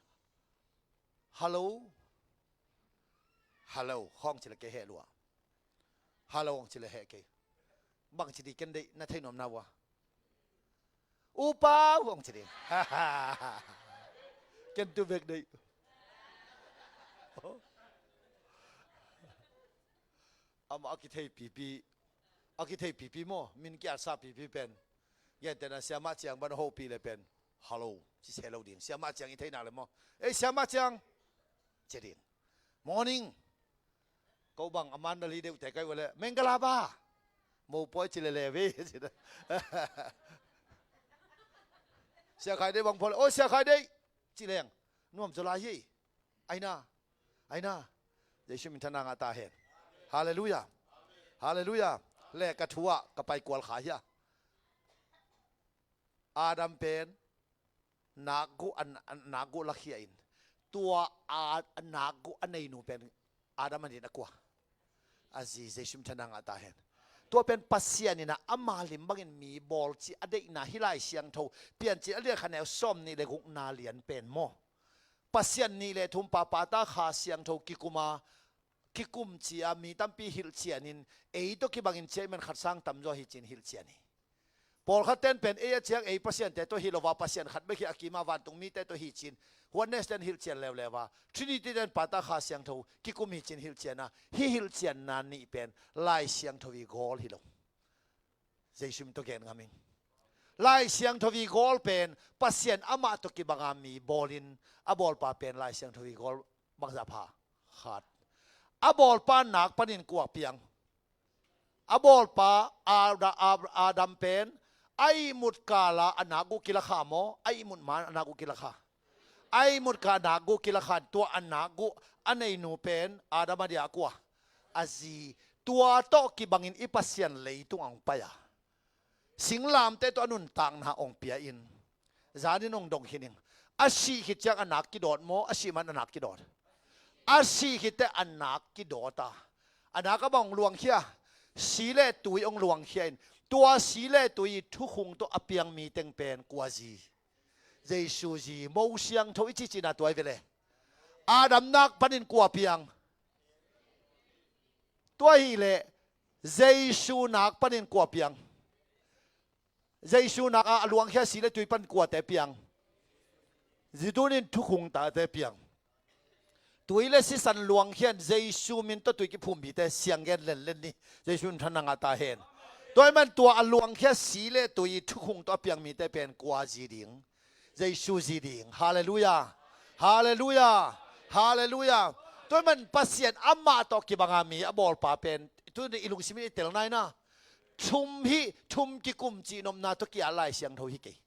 "Hello, hello," hong ci le kei heh lua. "Hello," hong ci le heh kei. Bang ci di ken deih na thei nuam na ua. "U Pau," hong ci ding. Ken tu bek deih. Amah a kithei pipi, a kithei pipi maw, min kiatsa pipi pen. Gentehna Siamah Ciang bang hopih le pen, "Hello," ci se lo ding. Siamah Ciang i thei nak le maw, "Ei, Siamah Ciang," ci ding. "Morning." Ko bang a man na li deuhte kai ua le, "Mengala ba." "Mo pawi," ci le le ve. Sia Khai Deih bang phaw le, "O Sia Khai Deih," ci leng nuam zaw lai hi. Aina, aina. Jesu min thana ngah ta hen. Halleluiah. Halleluiah. Le ka thu ah ka pai kual kha hia. Adam pen nakguh a, a, nakguh lakhia in, tua a, a nakguh a neinu pen Adam a din a kua? A zi. Jesu min thana ngah ta hen. Tua pen Pasian in a ama lim bangin mi bawl cih a deihna hi Lai Siangtho Piancil a lian khat neu sawm nih le gukna lian pen maw, Pasian nih le thum pa, Pa, Ta, Kha Siangtho kikum a, kikum ci a mi tampi hilhcian in, ei tawh kibangin ciah i man khat sang tamzaw hi ci-in hilhcian hi. Pawlkhat ten pen ei a ciang ei pasiante tawh hi lo a, Pasian khat bek hi a, a kim a vantung mite tawh hi ci-in Oneness ten hilhcian leuleu a, Trinity ten Pa, Ta, Kha Siangtho kikum hi ci-in hilhcian a, hih hilhcianna nih pen Lai Siangtho i gawl hi lo. Jesu min tawh gen ngam ing. Lai Siangtho i gawl pen Pasian amah tawh kibanga mi bawlin, a bawlpa pen Lai Siangtho i gawl bangzah pha? Khat. A bawlpa nak panin kua piang? A bawlpa Ada-, Ab-, Adam pen a ihmut kala a nakguh kilakha maw, a ihmut man a nakguh kilakha? A ihmut kala a nakguh kilakha in, tua a nakguh a neinu pen Adam a dia kua? A zi. Tua tawh kibangin i Pasian leitung a hong pai a, singlamteh tawh a nuntakna hong pia in, zanin hong dong khin ing. A sih khit ciang a nak kidawt maw, a sih man a nak kidawt? A sih khit teh a nak kidawt a, a nak a bang hong luangkhia? Si le tui hong luangkhia in, tua si le tui thukhung tawh a piang mi teng pen kua zi? Jesu zi. Mo Siangtho i cihcihna tua hi ve le. Adam nak panin kua piang? Tua hi leh, Jesu nak panin kua piang? Jesu nak a, a luangkhia si le tui pan kuate piang? Zi. Tunin thukhung tate piang. Tui le sisan luangkhia in Jesu min tawh tui kiphum mite siang gen lenlen ni. Jesu min thana ngah ta hen. Tua ahih man tua a luangkhia si le tui thukhung tawh a piang mite pen kua zi ding? Jesu zi ding. Halleluiah. Halleluiah. Halleluiah. Tua ahih man Pasian amah tawh kibanga mi a bawlpa pen, tu i lungsim in i tel nai na, thum hih thum kikum cih nopna tawh kia Lai Siangtho hi kei.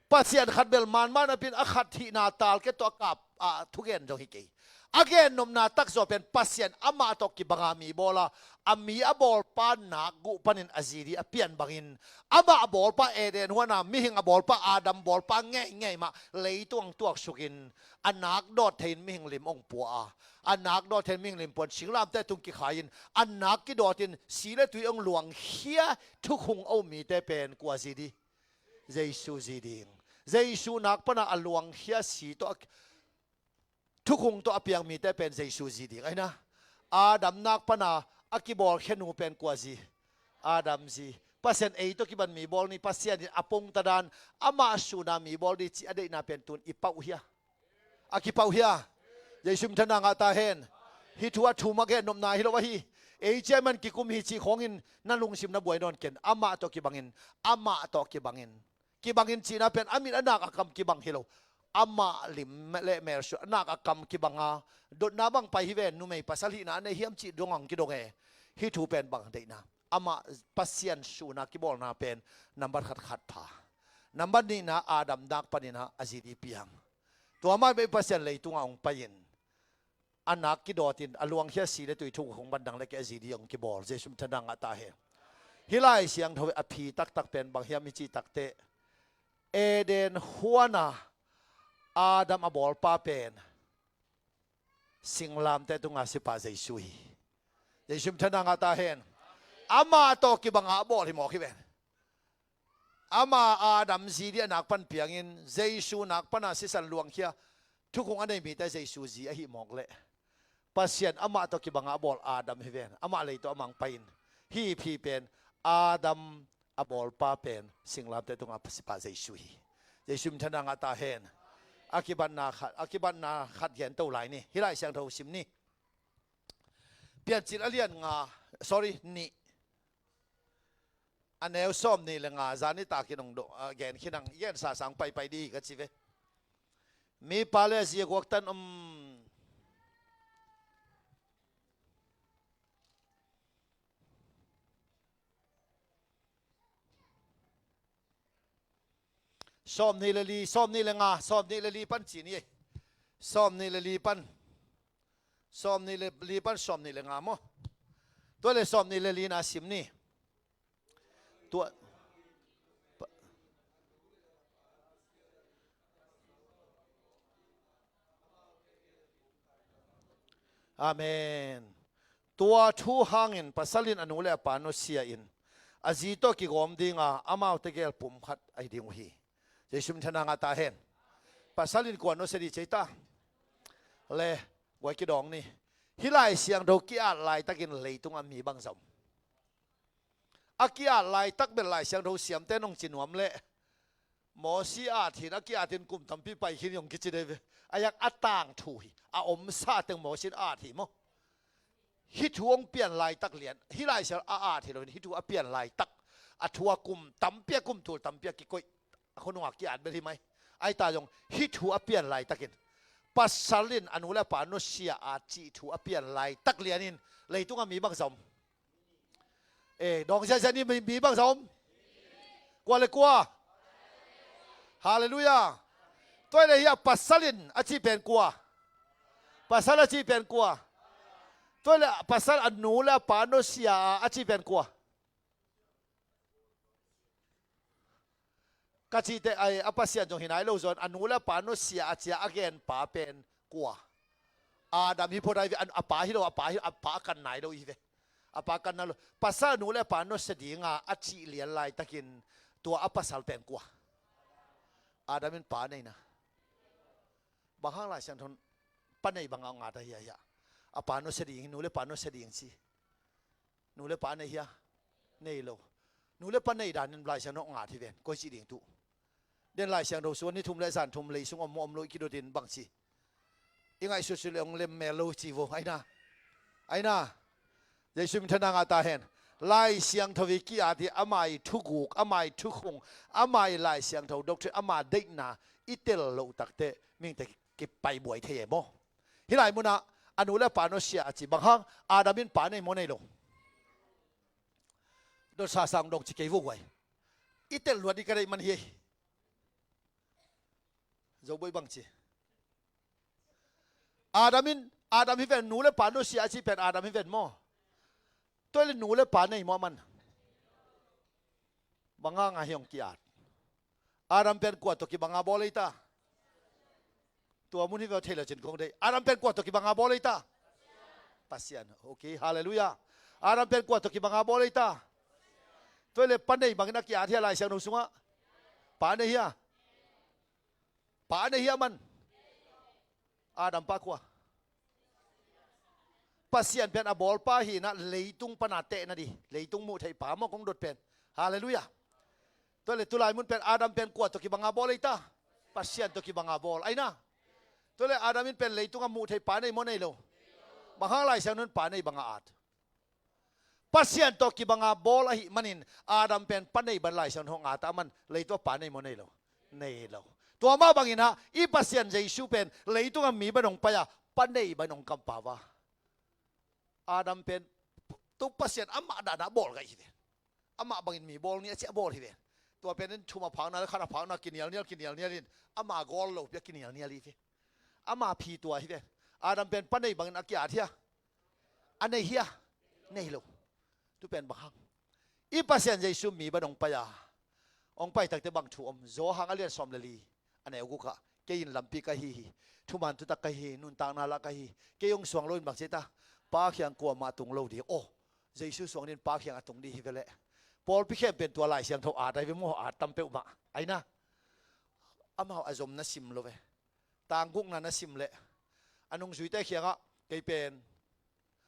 Pasian khat bel manmah napi in a khat hihna talkep tawh a kap a thugen zong hi kei. A gennopna takzaw pen Pasian amah tawh kibanga mi bawl a, a mi a bawlpa nakguh panin a zi di a pian bangin, amah a bawlpa Eden huan a, mihing a bawlpa Adam bawlpa ngeingei mah leitung tuaksukin, a nak dawt thei-in mihing lim hong pua a, a nak dawt thei-in mihing lim puan singlamteh tung kikhai-in, a nak kidawtin si le tui hong luangkhia thukhung a um mite pen kua zi di? Jesu zi ding. Jesu nak pana a luangkhia si tawh a, thukhung tawh a piang mite pen Jesu zi ding. Aina, Adam nak pana a kibawlkhia nu pen kua zi? Adam zi. Pasian ei tawh kiban mi bawl ni, Pasian in a pongta dan, amah suna mi bawl ni cih a deihna pen tun i pauh hia? A kipauh hia? Jesu min thana ngah ta hen. Hih thu a thum a gennopna hi lo ahi. Ei ciah man kikum hi cih khawngin na lungsim na buai nawn ken. Amah tawh kibangin, amah tawh kibangin. Kibangin cihna pen a mit a nak a kam kibang hi lo. Amah lim le mel suah, a nak a kam kibang a, dotna bang pai hi ven, numei pasal hihna a nei hiam cih dong ang kidong e. Hih thu pen bang deihna? Amah Pasian suna kibawlna pen nambat khat khat pha. Nambat nihna, Adam nak panin a zi di piang. Tua mah bek Pasian leitung a hong pai-in, a nak kidawtin, a luangkhia si le tui thukhung pan dang le kei a zi di hong kibawl. Jesu min thana ngah ta hen. Hih Lai Siangtho a phi taktak pen bang hiam i cih takteh, Eden huan a Adam a bawlpa pen singlamteh tunga sipa Jesu hi. Jesu min thana ngah ta hen. Amah tawh kibanga a bawl hi mawk hi ven. Ama Adam zi ding a nak pan piangin Jesu nak pana sisan luangkhia thukhun a nei mite Jesu zi ahi mawk leh Pasian amah tawh kibanga a bawl Adam hi ven. Amah lei tawh amah hong pai-in hih pen Adam a bawlpa pen singlamteh tungah a sipa Jesu hi. Jesu minthanna ngah ta hen. A kibatna khat, a kibatna khat gen to lai ni. Hih Lai Siangtho sim ni. Piancil a lian nga, sorry, nih. A neu sawm nih le nga, zan nitak in hong dawh, a, gen khin ang, i gen sasa hong paipai ding hi ka ci ve. Mipa le a zi a guak tan om. Sawm nih le li, sawm nih le nga, sawm nih le li pan ci ni ei. Sawm nih le li pan. Sawm nih le li pan, sawm nih le nga maw. Tua le sawm nih le li na sim ni. Tua. Pa-, Amen. Tua thu hangin pasal in a nu le a pa nusia in a zi tawh kigawm dinga amaute gel pumkhat ahi ding uh hi. Jesu minthanna ngah ta hen. Pasal in kua nusia ding ci ei ta? Le, guai kidawng ni. Hih Lai Siangtho ki-at laitakin leitung a mi bangzah om? A ki-at laitak bel Lai Siangtho siamte nong ci nuam leh Mosi at hi in a ki-at in kum tampi pai khin hi hong kici dei ve. A yak a tangthu hi. A omsa teng Mosi in at hi maw. Hih thu hong pian laitak lian. Hih Lai Siangtho a at hi lo in hih thu a pian laitak. A thu a kum tampi a kum tul tampi a kikoih. A khonung a ki-at bel hi mai. Ahi ta zong hih thu a pian laitakin pasal in a nu le a pa nusia a cih thu a pian laitak lianin leitung a mi bangzah om? Eh, dawng ziahziah ni, mi, mi bangzah om? Kua le kua? Halleluiah. Tua le hih a pasal in a cih pen kua? Pasal a cih pen kua? Tua le pasal a nu le a pa nusia a, a cih pen kua? Ka cihte ai, a Pasian zong hi nai lo zaw in a nu le a pa nusia a ci a a gen pa pen kua? Adam hi phot ai ve. A, a pa hi lo, a pa hi, a pa a kan nai lo hi ve. A pa a kan nai lo. Pasal a nu le a pa nusia dinga a cih lian laitakin tua a pasal pen kua? Adam in pa nei na. Bang hang Lai Siangtho in pa nei banga hong at ahi a hia? A pa nusia ding, nu le pa nusia ding ci. Nu le pa nei hia? Nei lo. Nu le pa nei danin Lai Siangtho hong at hi ven. Koi cih ding tuh? Den Lai Siangtho sung ni thum le zan thum lei sung om maw om lo i kidotin bang ci? I ngaihsutsut le hong lem mel lo ci vo. Aina. Aina. Jesu minthanna ngah ta hen. Lai Siangtho i ki-at hi, ama i thuguk, ama i thukhung, ama i Lai Siangtho doctrine, ama deihna i tel loh takteh mihingte kipaibuai thei e maw? Hih lai munah a nu le a pa nusia a ci bang hang? Adam in pa nei maw nei lo? Dot sasa hong dong ci kei vo guai. I tel luat i ka deih man hi ei. Zo boi bang ci. Adam in, Adam hi ven, nu le pa nusia a ci pen Adam hi ven maw? Tua le nu le pa nei maw aman? Bang hang a hi hong ki-at? Adam pen kua tawh kibanga bawl ei ta? Tua mun hi ve thei lo cin kong deih. Adam pen kua tawh kibanga bawl ei ta? Pasian. Ok, halleluiah. Adam pen kua tawh kibanga bawl ei ta? Tua le pa nei bangin a ki-at hia Lai Siangtho sungah? Pa nei hia? Pa nei hia man? Adam pa kua? Pasian pen a bawlpa hi inah leitung pana tehna di, leitung muh theih pa maw kong dot pen. Halleluiah. Tua le tulai mun pen Adam pen kua tawh kibanga bawl ei ta? Pasian tawh kibanga bawl. Aina. Tua le Adam in pen leitung a muh theih pa nei maw nei lo? Bang hang Lai Siangtho in pa nei banga at? Pasian tawh kibanga bawl ahih manin Adam pen pa nei ban Lai Siangtho hong at a man, leitung a pa nei maw nei lo? Nei lo. Tua mah bangin ah i Pasian Jesu pen leitung a mi ban hong pai a, pa nei ban hong kampau a. Adam pen tu Pasian amah danah bawl gah hi ve. Amah bangin mi bawl ni a ciah bawl hi ve. Tua pen in thum a phakna le khat a phakna kinialnial kinialnial in ama gawl lopi a kinialnial hi ve. Ama phi tua hi ve. Adam pen pa nei bangin a ki-at hia? A nei hia? Nei lo. Tu pen bang hang? I Pasian Jesu mi ban hong pai a, hong pai takte bang thu om? Zawhang a lian sawm le li a neu gukah, kei in lampi ka hi hi. Thuman thutak ka hi hi, nuntakna lah ka hi hi. Kei hong suang lo in bang ci ei ta? Pa kiang kuamah tung lo ding. Aw, Jesu suang ding in Pa kiang a tung ding hi ve leh. Pawlpi khempeuh tua Lai Siangtho at ahi ve maw, at tam peuhmah. Ahi na, amau a zom na sim lo ve. Tang gukna na sim leh a nungzuite kiangah, kei pen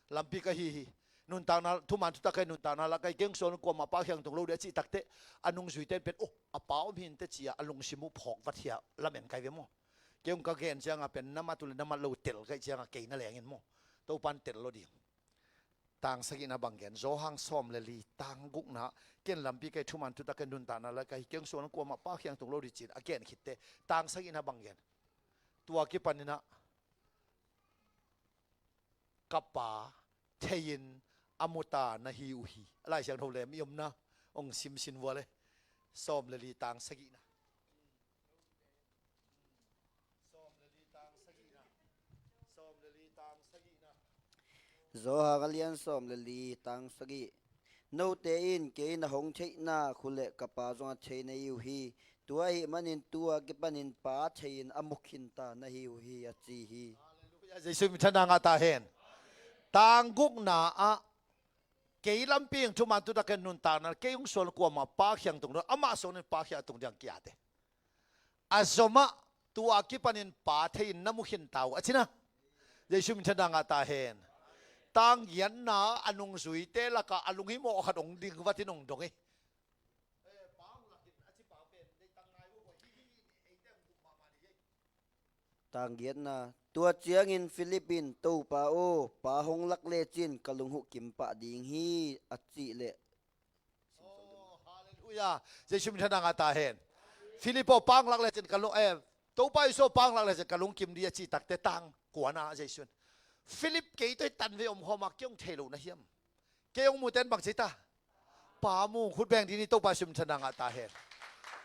lampi ka hi hi, nuntakna, thuman thutak ka hi, nuntakna lak ka hi, kei hong suan kuamah Pa kiang tung lo ding a cih takteh, a nungzuite in pen, oh, a Pa om hi inteh ci-a a lungsim uh phawk vat hi a, lamen ka hi ve maw. Kei hong ka gen ciangah pen na mat uh leh na mat lo tel ka hih ciangah kei na leng in maw, Topa'n tel lo ding. Tang sagihna bang gen, Johan sawm le li tang gukna, ken lampi ka hi, thuman thutak ka hi, nuntakna lak ka hi, kei hong suan kuamah Pa kiang tung lo ding ci-in a gen khitteh, tang sagihna bang gen? Tua kipaninah ka Pa thei-in a mu ta na hi uh hi. A Lai Siangtho lem i omna hong simsin vua le. Sawm le li tang sagihna. Sawm le li tang sagihna. Sawm le li tang sagihna. Johan a lian sawm le li tang sagih. Note in kei na hong theih nak uh leh ka Pa zong a thei na hi uh hi. Tua ahih manin tu-a kipanin Pa thei-in a mu khinta na hi uh hi, a ci hi. Halleluiah. Jesuh min thang ngah ta hen. Tang gukna ah kei lampi in thuman thutak ka hi, nuntakna, kei hong suan kuamah Pa kiang tung ding, amah suang in Pa kiang tung ding kiat e. A zom ah tu-a kipanin Pa thei-in na mu khinta uh, a ci na. Jesuh min thang ngah ta hen. Tang giatna a nungzuite lakah a lunghimawh khat hong ding vatin hong dong hi. Tang giatna. Tua ciangin Philip in, Topa aw, Pa hong lak lecin ka lung huh kim pah ding hi, a cih leh. Oh, halleluiah. Jesuh min thang ngah ta hen. Philip aw, Pa hong lak lecin ka lung, eh, Topa Jesuh aw, Pa hong lak lecin ka lung kim ding a cih takteh tang kuana Jesuh in, Philip, kei tawh hi tanvei omkhawm a kei hong thei lo na hiam? Kei hong mute in bang ci ta? Pa mu, khut beng dih ni, Topa Jesuh min thang ngah ta hen.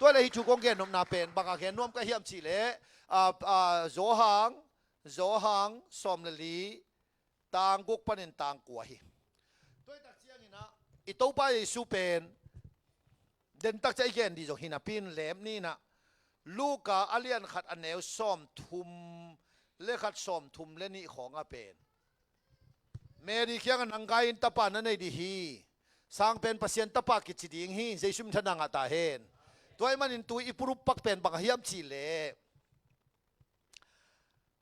Tua leh hih thu kong gen nopna pen bang a gen nuam ka hiam cih leh, ah, ah, Johan, Johan sawm le li tang guk panin tang kua hi. Tua hi tak ciangin ah i Topa Jesuh pen dentak ciang i gen dih zong hi napi in lem ni in ah, Luka a lian khat a neu sawmthum le khat, sawmthum le nih khawng ah pen Mary kiangah nang gai-in tapa na nei dih hi. Sang pen Pasian tapa kici ding hi. Jesuh min thang ngah ta hen. Tua ahih manin tu i purup pak pen bang a hiam cih leh,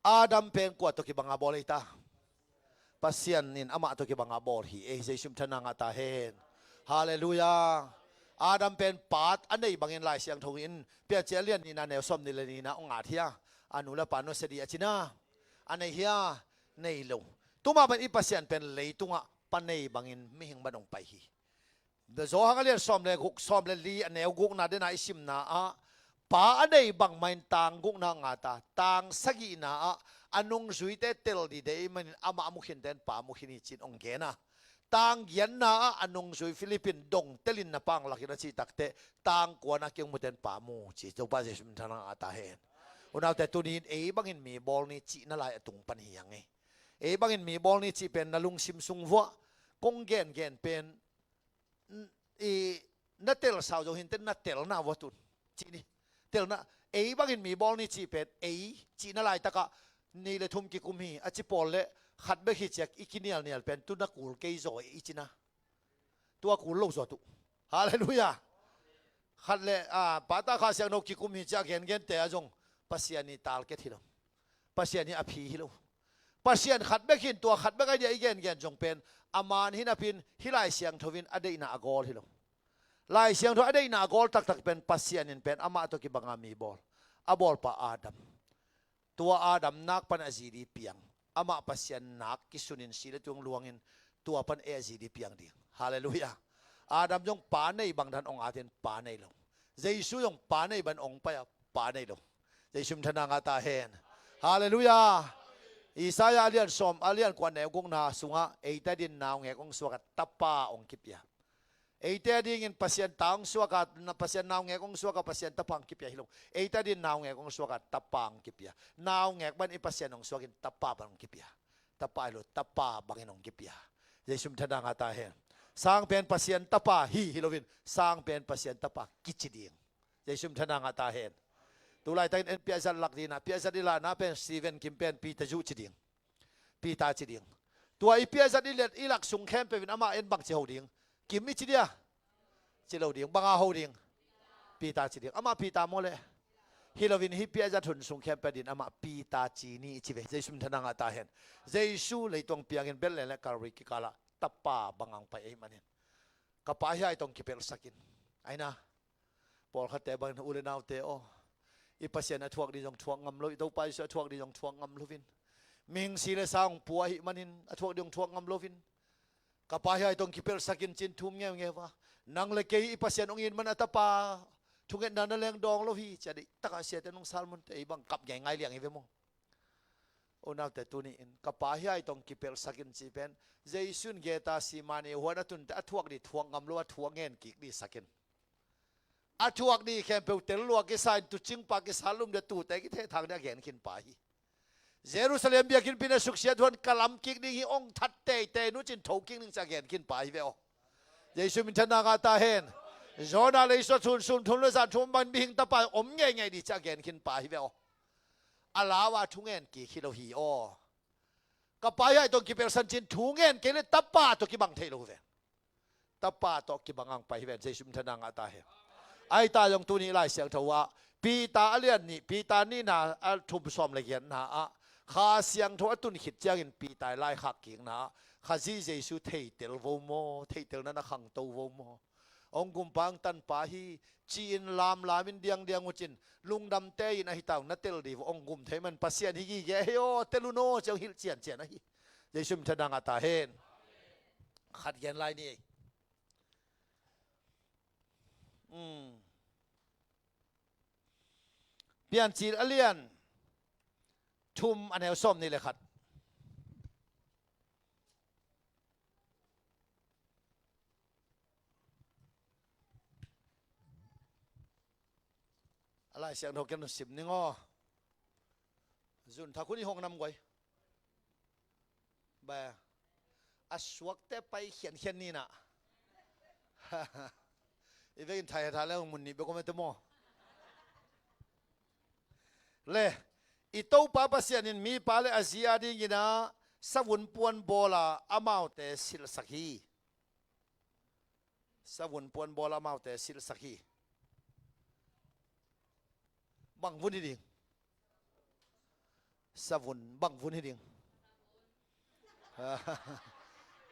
Adam pen kua tawh kibang a bawl hi ta? Pasian in amah tawh kibang a bawl hi. Eh, Jesuh min thang ngah ta hen. Halleluiah. Adam pen pa a nei bangin Lai Siangtho in Piancil a lian nihna neu sawmnih le nihna hong at hi a, a nu le pa nusia dih a ci na. A nei hi a, nei lo. Tuma pen i Pasian pen leitungah pa nei bangin mihing bang hong pai hi. Johan a lian sawm le guk, sawm le li a neu gukna dena i simna ah, pa a nei bangmah in tang gukna ngah ta, tang sagihna ah a nungzuite tel dih deih manin amah a mu khin ten pa mu khin hi ci-in hong gen a. Tang giatna ah a nungzui Philip in dong telin na pa hong lak in a cih takteh, tang kuana kei hong mute in pa mu ci, Topa Jesuh min thang ngah ta hen. Unaute, tuni in ei bangin mi bawl ni cih na lai a tung pan hi hang e. Ei bangin mi bawl ni cih pen na lungsim sung vuah kong gengen pen, n-, i, na tel sau zo hi inteh, na telna vua tun cih ni. Telna, ei bangin mi bawl ni cih pen, ei cihna laitakah nih le thum kikum hi a ci pawl leh khat bek hi ciang i kinialnial pen tu na kul kei zaw i ci na. Tua kul lo zaw tu. Halleluiah. Khat le, ah, Pa, Ta, Kha Siangtho kikum hi ci-a gengente ah zong Pasian i talket hi lo. Pasian hi a phi hi lo. Pasian khat bek hi in, tua khat bek a dia i gengen zong pen a man hi napi in hih Lai Siangtho in a deihna a gawl hi lo. Lai Siangtho a deihna a gawl taktak pen Pasian in pen amah tawh kibanga mi bawl. A bawlpa Adam. Tua Adam nak pan a zi ding piang. Amah Pasian nak kisunin si le tung luangin tua pan ei a zi ding piang ding. Halleluiah. Adam zong pa nei bang dan hong atin pa nei lo. Jesuh zong pa nei bang hong pai a pa nei lo. Jesuh min thang ngah ta hen. Halleluiah. Isaiah a lian sawm, a lian kua neu gukna sungah eite adingin naungek hong suak a tapa hong kipia. Eite adingin Pasian ta hong suak a, na, Pasian naungek hong suak a, Pasian tapa hong kipia hi lo. Eite adingin naungek hong suak a, tapa hong kipia. Naungek bang i Pasian hong suakin tapa bang hong kipia. Tapa hi lo, tapa bangin hong kipia. Jesuh min thang ngah ta hen. Sang pen Pasian tapa hi, hi loin, sang pen Pasian tapa kici ding. Jesuh min thang ngah ta hen. Tu laitakin en piahzat lak ding a, piahzat i lahna pen Stephen Kim pen Peter Zu ci ding. Peter ci ding. Tua i piahzat i let i lak sung khempeuh in amah en bang ci ho ding? Kim i ci dia? ci lo ding. Banga ho ding? Peter ci ding. Amah Peter maw le? Hi loin hih piaizat hun sung khempeuh adingin amah Peter ci ni i ci ve. Jesu min thang a ngah ta hen. Jesu leitung piangin Bethlehem le Calvary kikalah tapa banga hong pai ahih manin, ka pa hiai tawh kipelhsak in. Aina, pawlkhatte bangin, u le naute aw, i Pasian a thuak ding zong thuak ngam lo, i Topa Jesu a thuak ding zong thuak ngam loin, mihing si le sa hong pua ahih manin a thuak ding zong thuak ngam loin, ka pa hiai tawh kipelhsak in ci-in thum ngeungeu a, nang le kei i Pasian hong it man a tapa thungetna na leng dawng lo hi, ci-a deihtak a siate nung sermon-te ei bang kap ngeingai liang hi ve maw. Unaute, tuni-in ka pa hiai tawh kipelhsak in ci pen, Jesu in Gethsemane huan a tunte a thuak ding thuak ngam lo a, thuak ngen kik ding sak in. A thuak ding khempeuh tel lua kisa in, tuucing pa kisa lum ding, tuute kithehthang ding a gen khin pa hi. Jerusalem biakinnpi na suksiat huan ka lam kik ding hi, hong that teitei un ci-in tho kik ning ci-a gen khin pa hi ve aw. Jesu min thang a ngah ta hen. Jonah lei sung ah sun sung thum le zan thum bangin mihing tapa om ngeingei ding ci-a gen khin pa hi ve aw. A lau a thungen kik hi lo hi aw. Ka pa hiai tawh kipelhsak in ci-in thungen kei le tapa tawh kibang thei lo ve. Tapa tawh kibanga hong pai hi ven. Jesu min thang a ngah ta hen. Ahi ta zong tuni Lai Siangtho ah Peter a lian nih, Peter nihna a thum sawm le giatna ah Kha Siangtho a tun khit ciangin Peter i laikhak kikna ah Khazih Jesu theitel vo maw, theitelna na khangto vo maw, hong gumpa hong tanpa hi, ci-in lamlamin diangdiang uh cin, lungdamte in ahi ta ung, na tel ding vo, hong gum thei man Pasian hi gige hi aw, tel un aw, ci-a hong hilh ciancian ahi. Jesu min thang a ngah ta hen. Khat gen lai ni ei. Hmm. Piancil a lian thum a neu sawm nih le khat. A Lai Siangtho ken sim ning aw. Zun thak hun i hong nam guai. Ba, a suakte pai khiankhian ni na. I vekin thai hatha le hong mun nih bek om e te maw. Le, i Topa Pasian in mipa le a zi a dingin ah savun puan bawl a amaute silhsak hi. Savun puan bawl a amaute silhsak hi. Bang vun hi ding? Savun, bang vun hi ding?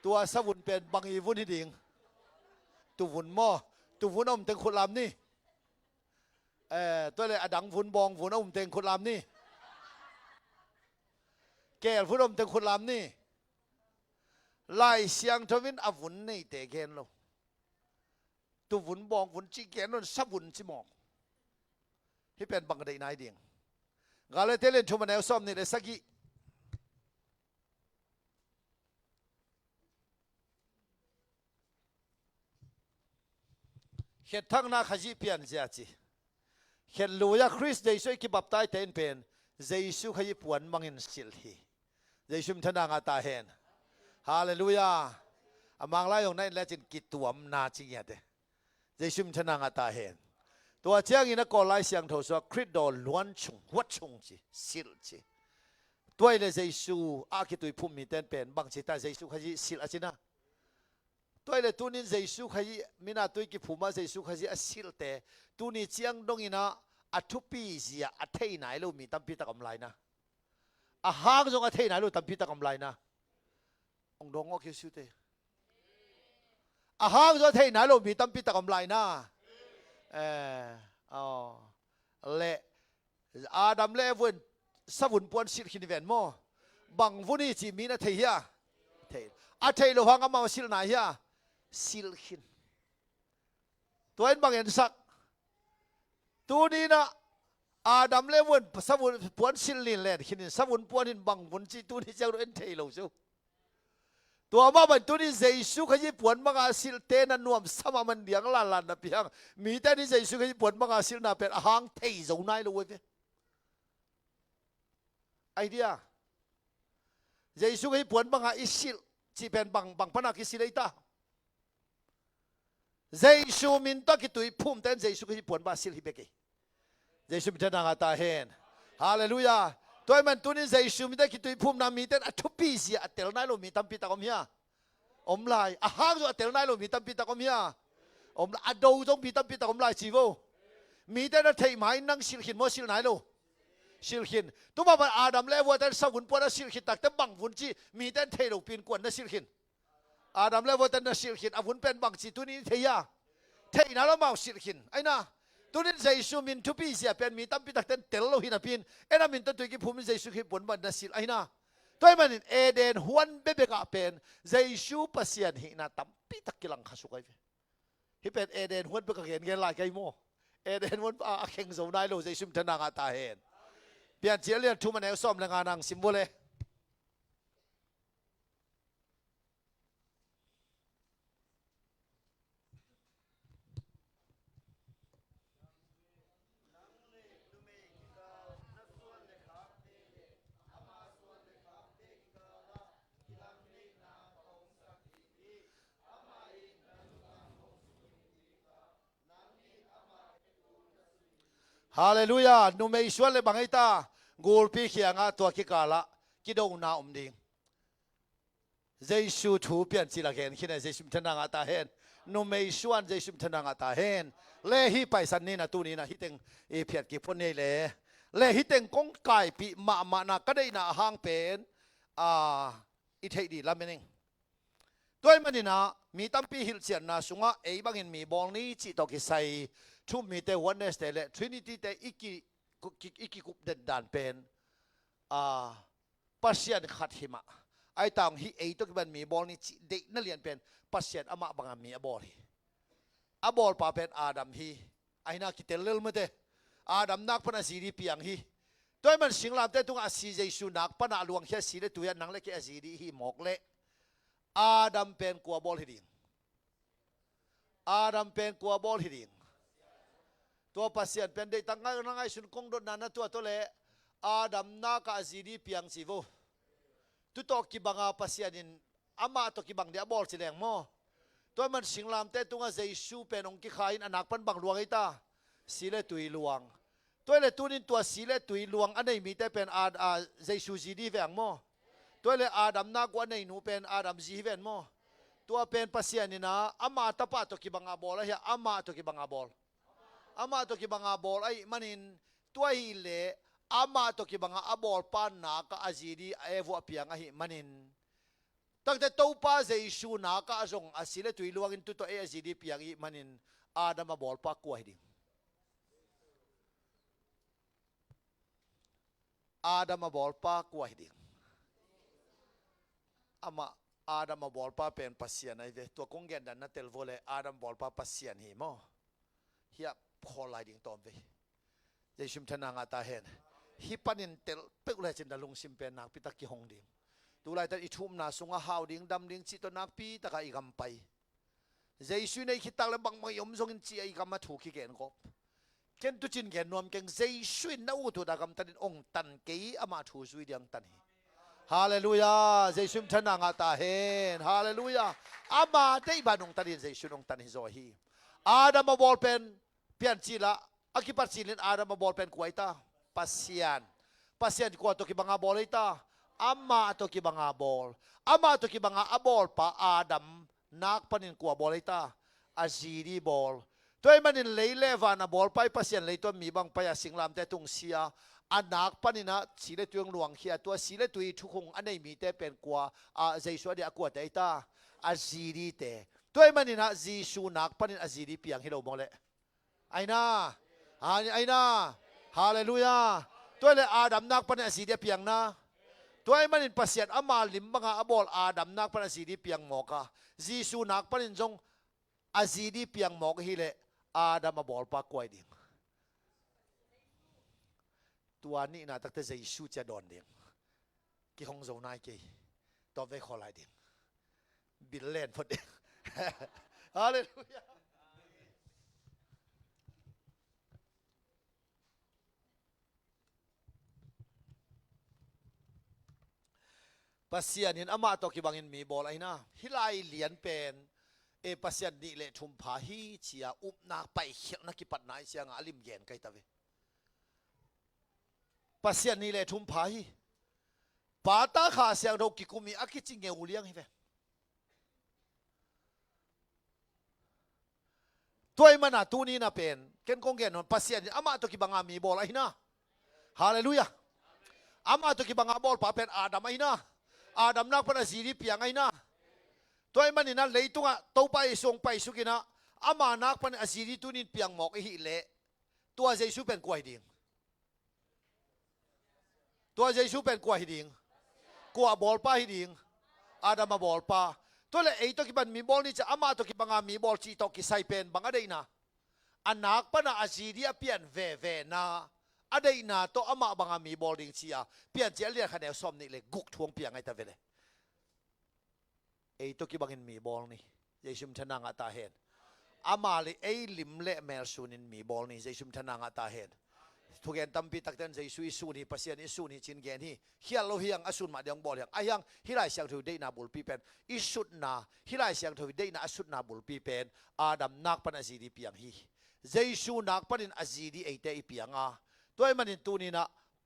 Tua savun pen bang i vun hi ding? Tuvun maw? Tuvun a um teng khut lam ni. Eh, tua le a dang vun, bawng vun a um teng khut lam ni. Keel vun a um teng khut lam ni. Lai Siangtho in a vun neite gen lo. Tuvun, bawng vun cih gen lo in, savun ci mawk. Hih pen bang deih nai ding? Galati lian thum a neu sawm nih le sagih. Khet thakna Khazih pianzia ci. Khet lui-a Khrist Jesu i kibaptaiz te in pen Jesu Khazih puan bangin silh hi. Jesu min thang a ngah ta hen. Halleluiah. A Mang lai zong na en lecin kituamna ci ngiat e. Jesu min thang a ngah ta hen. Tua ciangin a Kawl Lai Siangtho sungah Khrist daw luan chung, huat chung ci, silh ci. Tua i le Jesu a kituiphum mite in pen bangci ta, Jesu Khazih silh a ci na. Tua i le tunin Jesu Khazih, mina tui kiphum a Jesu Khazih a silhte, tuni ciang dongin ah a thupi zia a thei nai lo mi tampi tak om lai na. A hang zong a thei nai lo tampi tak om lai na. Hong dawng ngawh kei siute. A hang zong a thei nai lo mi tampi tak om lai na. Eh, aw. Le Adam le Eva in savun puan silh khin hi ven maw? Bang vun hi cih mi na thei hia? Thei. A thei lo hang amau silh nai hia? Silh khin. Tua in bang ensak? Tuni in ah Adam le Eva in savun puan silh nin len khin in, savun puan in bang vun cih tuni ciang dong en thei lo cu. Tua mah bang tuni Jesu Khazih puan banga silhte na nuamsa mahmah in, diang lanlan na piang. Mite nih Jesu Khazih puan banga silhna pen a hang thei zo nai lo uh ve. Idea. Jesu Khazih puan banga i silh cih pen bang, bang pana kisilh ei ta? Jesu min tawh kituiphumte in Jesu Khazih puan banga silh hi bek hi. Jesu min thang a ngah ta hen. Halleluiah. Tua ahih man tunin Jesu min tawh kituiphumna mite in a thupi zia a tel nai lo mi tampi tak om hia? Om lai. A hang zong a tel nai lo mi tampi tak om hia? Om la, a do zong mi tampi tak om lai ci vo. Mite na theih ma in nang silh khin maw, silh nai lo? Silh khin. Tua mah bang Adam le Eva te savun puan a silh khit takte bang vun ci, mite na theih lopi in kuan na silh khin? Adam le Eva te na silh khin, a vun pen bang ci tuni thei a? Theihna lo mau silh khin. Aina, tunin Jesu min thupi zia pen mi tampi takte tel lo hi napi in, en a min tawh tui kiphum in Jesu khit puan bang na silh. Aina, tua ahih manin Eden huan bekbek ah pen Jesu Pasian hihna tampi tak kilang kha suk ahi ve. Hih pen Eden huan bek a gengen lai kei maw? Eden huan a, a kheng zo nai lo, Jesu minthanna ngah ta hen. Piancil a lian thum a neu sawm le nga nang sim vua le. Halleluiah. Numei suan le bang ei ta, gulpi khiangah tua kikalah kidona om ding. Jesu thu Piancil a gen khin e, Jesu minthanna ngah ta hen. Numei suan Jesu minthanna ngah ta hen. Le hih Paisan ni-in a tuni-in a hih teng i phiat kik phot ni ei le. Le hih teng kong kaipih mahmahna ka deihna a hang pen, a, i theih dih lam en ing. Tua ahih manin a, mi tampi hilhcianna sungah ei bangin mi bawl ni cih tawh kisai, thu-um mite, oneness te le Trinity te i ki, ki, i kikup den dan pen, a, Pasian khat hi mah. Ahi tang hih ei tawh kipan mi bawl ni cih deihna lian pen Pasian amah banga mi a bawl hi. A bawlpa pen Adam hi. Aina, kitel lel mate. Adam nak pan a Zi dih piang hi. Tua ahih man singlamteh tungah a si Jesu nak pan a luangkhia, si le tui ah nang le kei a Zi dih i hih mawk leh, Adam pen kua bawl hi ding? Adam pen kua bawl hi ding? Tua Pasian pen deihtak ngai, na ngaihsun kong dotna na tuat aw leh, Adam nak ah a Zi dih piang ci vo. Tu tawh kibanga Pasian in amah tawh kibang dih a bawl ci leng maw? Tua ahih man singlamteh tungah Jesu pen hong kikha in a nak pan bang luang ei ta? Si le tui luang. Tua ahih leh tunin tua si le tui luang a nei mite pen a, a, Jesu zi dih veng maw? Tua ahih leh Adam nak uh a nei nu pen Adam zi hi ven maw? Tua pen Pasian in a, ama tapa tawh kibanga bawl ahi a, amah tawh kibanga bawl. Amah tawh kibanga bawl ahih manin, tua ahih leh amah tawh kibanga a bawlpa nak ah a Zi dih a Eva ah piang ahih manin, takte Topa Jesu nak ah zong a si le tui luangin tu tawh ei a Zi dih piang ahih manin, Adam a bawlpa kua hi ding? Adam a bawlpa kua hi ding? Amah, Adam a bawlpa pen Pasian ahi ve. Tua kong gen dan na tel vua leh, Adam bawlpa Pasian hi maw? Hiah khawl lai ding tawm ve. Jesu minthanna ngah ta hen. Hih panin tel peuh lecin na lungsim pen nakpi tak kihong ding. Tulaitak i thu-umna sungah hau ding, dam ding cih tawh nakpi takah i gam pai. Jesu in ei khit tak leh bangbang i om zongin ci-a i gam ah thu kigen gawp. Ken tucin gen nuam keng, Jesu in na ut uh a gamtatin hong tan kei, amah thu zui ding hong tan hi. Halleluiah. Jesu minthanna ngah ta hen. Halleluiah. Ama deih ban hong tatin Jesu in hong tan hi zaw hi. Adam a bawl pen Piancil ah, a kipat cilin Adam a bawl pen kua hi ta? Pasian. Pasian kua tawh kibanga bawl hi ta? Amah tawh kibanga bawl. Amah tawh kibanga a bawlpa Adam nak panin kua bawl hi ta? A Zi dih bawl. Tua ahih manin lei le van a bawlpa i Pasian leitung mi bang pai a, singlamteh tung si a, a nak panin a si le tui hong luangkhia, tua si le tui thukhun a nei mite pen kua, a, Jesu a dih a kuate hi ta? A Zi dihte. Tua ahih manin a Jesu nak panin a Zi dih piang hi lo maw leh? Aina. Aina. Halleluiah. Tua ahih leh Adam nak panin a Zi dih a piang na. Tua ahih manin Pasian ama lim banga a bawl Adam nak pan a Zi dih piang mawk a, Jesu nak panin zong a Zi dih piang mawk ahih leh, Adam a bawlpa kua hi ding? Tua nihna takte Jesu ci-a dawn ding. Kihong zo nai kei. Tawm vei, khawl lai ding. Bil len phot ding. Halleluiah. Pasian in amah tawh kibangin mi bawl ahihna. Hih lai lian pen, e, Pasian nih le thum pha hi ci-a upna paikhialhna kipatna ahih ciangah a lim gen ka hi ta ve. Pasian nih le thum pha hi. Pa, Ta, Kha Siangtho kikum hi a kici ngeu liang hi ve. Tua ahih manin tuni-in pen ken kong gen nuam, Pasian in amah tawh kibanga mi bawl ahi na. Halleluiah. Amah tawh kibanga bawlpa pen Adam ahi na. Adam nak pan a zi ding piang ahi na. Tua ahih manin leitungah Topa Jesu hong paisuk in, ama nak pan a zi ding tuni-in piang mawk i hih leh, tua Jesu pen kua hi ding? Tua Jesu pen kua hi ding? Kua bawlpa hi ding? Adam a bawlpa. Tua leh ei tawh kipan mi bawl ni ci-a, amah tawh kibanga mi bawl cih tawh kisai pen bang a deihna? A nak pan a zi ding a pian vevena a deihna tawh amah banga mi bawl ding ci-a Piancil a lian khat, neu sawmnih le guk thu hong piang ahi ta ve le. Ei tawh kibangin mi bawl ni. Jesu min thanna ngah ta hen. Ama le ei lim le mel sunin mi bawl ni. Jesu min thanna ngah ta hen. Thugen tampi takte'n Jesu i sun hi, Pasian i sun hi ci-in gen hi. Khial lo hi hang, a sun mah ding hong bawl hi hang. Ahi hang hih Lai Siangtho deihna bulpi pen i sutna, hih Lai Siangtho deihna a sutna bulpi pen Adam nak pan a zi ding piang hi. Jesu nak panin a zi ding eite i piang a. Tua ahih manin tuni-in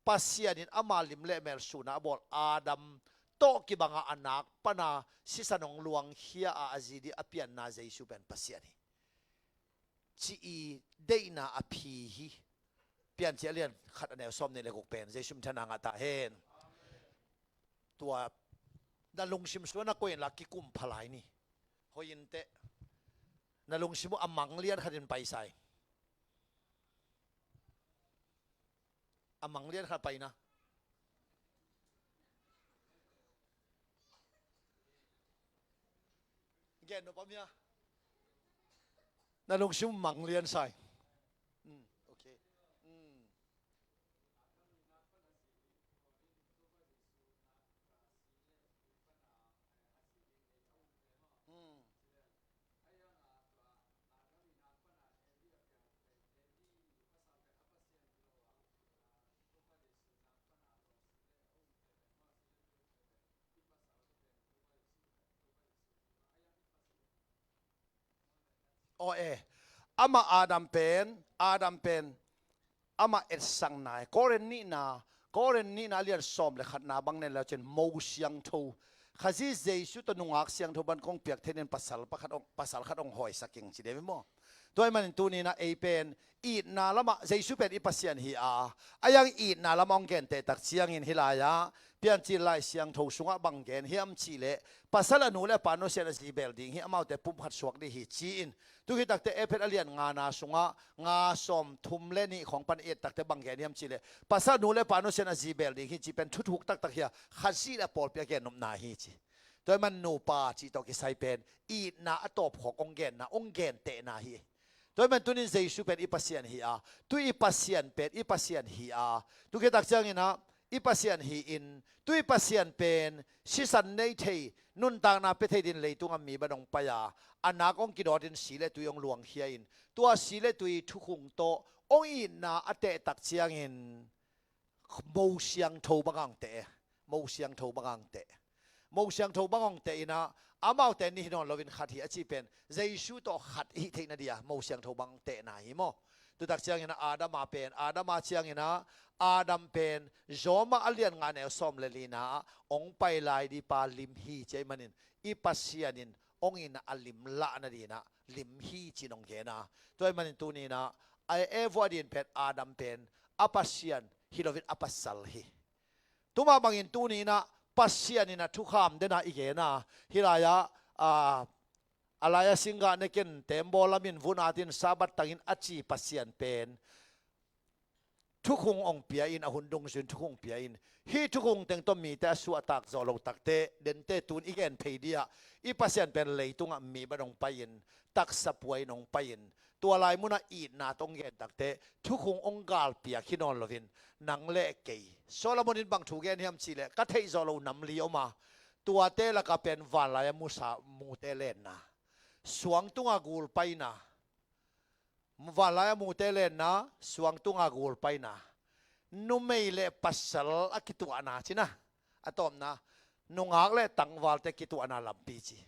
Pasian in ama lim le mel sun a bawl Adam tawh kibanga a nak pan a sisan hong luangkhia a, a zi ding a pianna Jesu pen Pasian hi, ci-i deihna a phi hi. Piancil a lian khat, a neu sawmnih le guk pen Jesu min thanna ngah ta hen. Tua na lungsim sungah na koih inla, kikum pha lai ni. Hoih inteh. Na lungsim uh a mang lian khatin paisa in. A mang lian khat pai na. Gen nop om hia? Na lungsim mang lian sa in. Mm, okay. Mm. Mm. Aw e, amah Adam pen, Adam pen amah etsakna e. Korin nihna, Korin nihna a lian sawm le khatna bang na en le cin, Mo Siangtho, Khazih Jesu tawh nungak siangtho bang kong piak thei-in pasal pakhat hong, pasal khat hong hawisak ing ci ding hi maw? Tua ahih manin tuni-in ei pen itna lamah Jesu pen i Pasian hi a, ahi hang itna lamah hong genteh tak ciangin hih lai-ah Piancil Lai Siangtho sungah bang gen hiam cih leh, pasal a nu le a pa nusia in a zi bel ding hi, amaute pumkhat suak ding hi ci-in. Tu khit takteh Efesa a lian ngana sungah nga sawmthum le nih khawng pan i et takteh bang gen hiam cih leh, pasal a nu le a pa nusia in a zi bel ding hi cih pen thuthuk taktak hi a, Khazih le a pawlpi a gennopna hi ci. Tua ahih manin nupa cih tawh kisai pen itna a tawpkhawk hong genna, hong gentehna hi. Tua ahih manin tuni-in Jesu pen i Pasian hi a, tu i Pasian pen i Pasian hi a, tu khit tak ciangin ah i Pasian hi-in, tu i Pasian pen sisan nei thei, nuntakna pia thei dingin leitungah mi bang hong pai a, a nak hong kidawt in si le tui hong luangkhia in, tua si le tui thukhun tawh hong itna a teh tak ciangin Mo Siangtho bang hong teh e. Mo Siangtho bang hong teh. Mo Siangtho bang hong teh in ah, amaute nih hi nawn loin khat hi a cih pen Jesu tawh khat i hih theihna ding a Mo Siangtho bang hong tehna hi maw? Tu tak ciangin ah Adam a pen, Adam a ciangin ah, Adam pen Rom a lian nga neu sawm le lina ah hong pai lai ding pa lim hi ci ahih manin, i Pasian in hong itna a lim lahna dingin ah lim hi ci-in hong gen a. Tua ahih manin tuni-in ah, a Eva a dingin pen Adam pen a Pasian hi loin a pasal hi. Tua mah bangin tuni-in ah Pasian in a thukham den a i gen a, hih lai-ah, a, a lai-ah singgah ne ken, tembaw lamin vun atin, Sabbath tangin a ci Pasian pen thukhun hong pia in, a hun dungzui-in thukhun pia in, hih thukhun teng tawh mite a suahtak zawh loh takteh, dente tu-in i gen phei ding a, i Pasian pen leitungah mi bang hong pai in, taksa pua-in hong pai in, tua lai munah itna tawh hong gen takteh thukhun hong galpiak hi nawn loin, nang le kei, Solomon in bang thu gen hiam cih leh, ka theih zawh loh nam li om a, tuate lakah pen vanlai-a musa mute lenna, suang tungah gul paina, vanlai-a mute lenna, suang tungah gul paina, numei le pasal a kituahna ci-in ah, a tawpna, nungak le tangvalte kituahna lampi ci.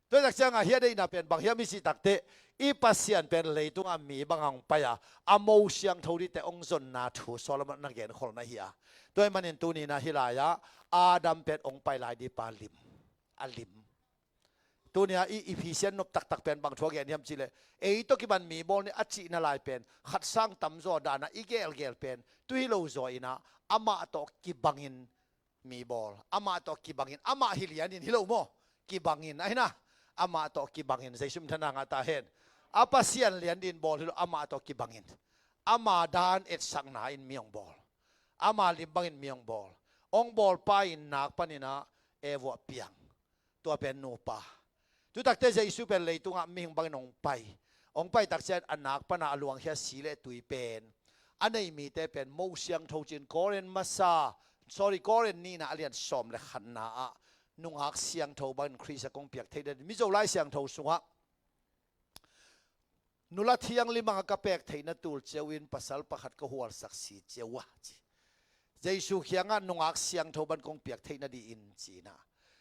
Tua tak ciangah hih a deihna pen bang hiam i cih takteh, i Pasian pen leitungah mi bangin hong pai a, a Mo Siangtho dingte hong zonna thu Solomon na genkholhna hi a. Tua ahih manin tuni-in ah hih lai-ah Adam pen hong pai lai ding pa lim, a lim. Tunia i, i Ephesian nop taktak pen bang thu a gen hiam cihleh, ei tawh kiban mi bawl ni a cihna lai pen khat sang tamzaw dana i gelgel pen tu hi lo zaw inah amah tawh kibangin mi bawl. Amah tawh kibangin, amah hi lianin hi lo maw? Kibangin, ahi na. Amah tawh kibangin, Jesu minthanna ngah ta hen. A Pasian lian din bawl hi lo, amah tawh kibangin. Ama dan etsakna in mi hong bawl. Ama lim bangin mi hong bawl. Hong bawlpa in nak paninah Eva piang. Tua pen nupa. Tutakte Jesu pen leitungah mihing bangin hong pai. Hong pai takcian a nak pana a luangkhia si le tui pen a nei mite pen mo siangtho cin Korin masa, sorry, Korin nihna a lian sawm le khatna ah nungak siangtho bangin Khrist a kong piak theihna ding. Mizo Lai Siangtho sungah nula thianghlim a ka pek theihna tul ciau in pasal pakhat ka hualsak si ciau a ci. Jesu kiangah nungak siangtho bang kong piak theihna ding in ci inah.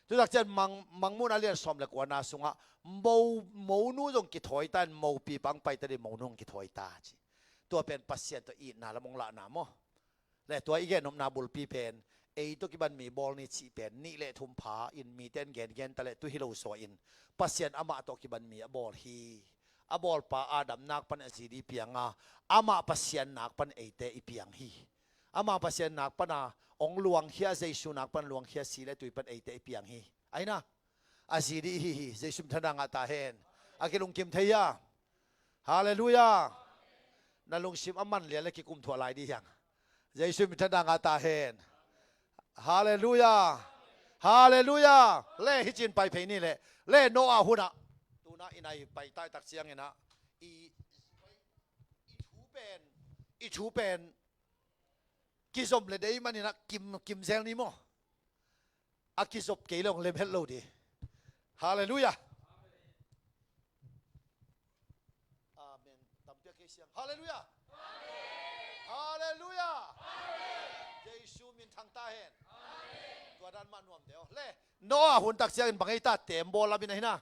Tutakcian mang, Mangmuhna a lian sawm le kuana sungah mo, monu zong kithawi ta in mopi pang paita ding monu zong kithawi ta ci. Tua pen Pasian tawh itna lam hong lahna maw? Le tua i gennopna bulpi pen ei tawh kiban mi bawl ni cih pen nih le thum pha in mite in gengen ta le tu hi lo zaw in Pasian amah tawh kiban mi a bawl hi. A bawlpa Adam nak pan a zi ding piang a, amah Pasian nak pan eite i piang hi. Amah Pasian nak pana hong luangkhia, Jesu nak pan luangkhia si le tui pan eite i piang hi. Ahi na, a zi ding hi hi, Jesu minthanna ngah ta hen. A kilungkim thei a. Halleluiah. Na lungsim a man lian le kikum thuah lai ding hiang. Jesu minthanna ngah ta hen. Halleluiah. Halleluiah. Le hicin pai phei ni le. Le Noah hunah. Tuna i nai pai taitak cianginah i, i thu pen, i thu pen kizom le dei maninah kim, kim zel ni maw? A kizop kei le hong lem het lo ding. Halleluiah. Amen. Tampiak kei siang. Halleluiah. Halleluiah. Jesu min thang ta hen. Tua dan mah nuam deuh le. Noah hun tak ciangin bang ei ta, tembaw lamin ahi na.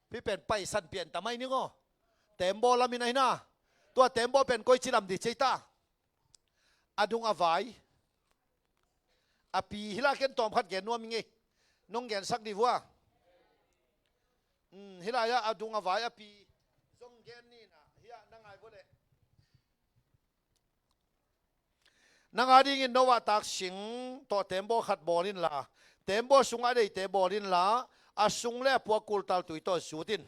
Pi pen paisan pian ta mai ning aw. Tembaw lamin ahi na. Tua tembaw pen koici lam ding ci ei ta. A dung a vai. A pi hi lai ken tawm khat gen nuam ing ei. Nong gensak dih vua. Hmm, hi lai ah a dung a vai a pi. Zong gen ni na. Hi ah na ngai vua leh. Nang a dingin Noah tak sing tawh tembaw khat bawl inla, tembaw sung a deite bawl inla, a sung le a puak kultal tui tawh zut in.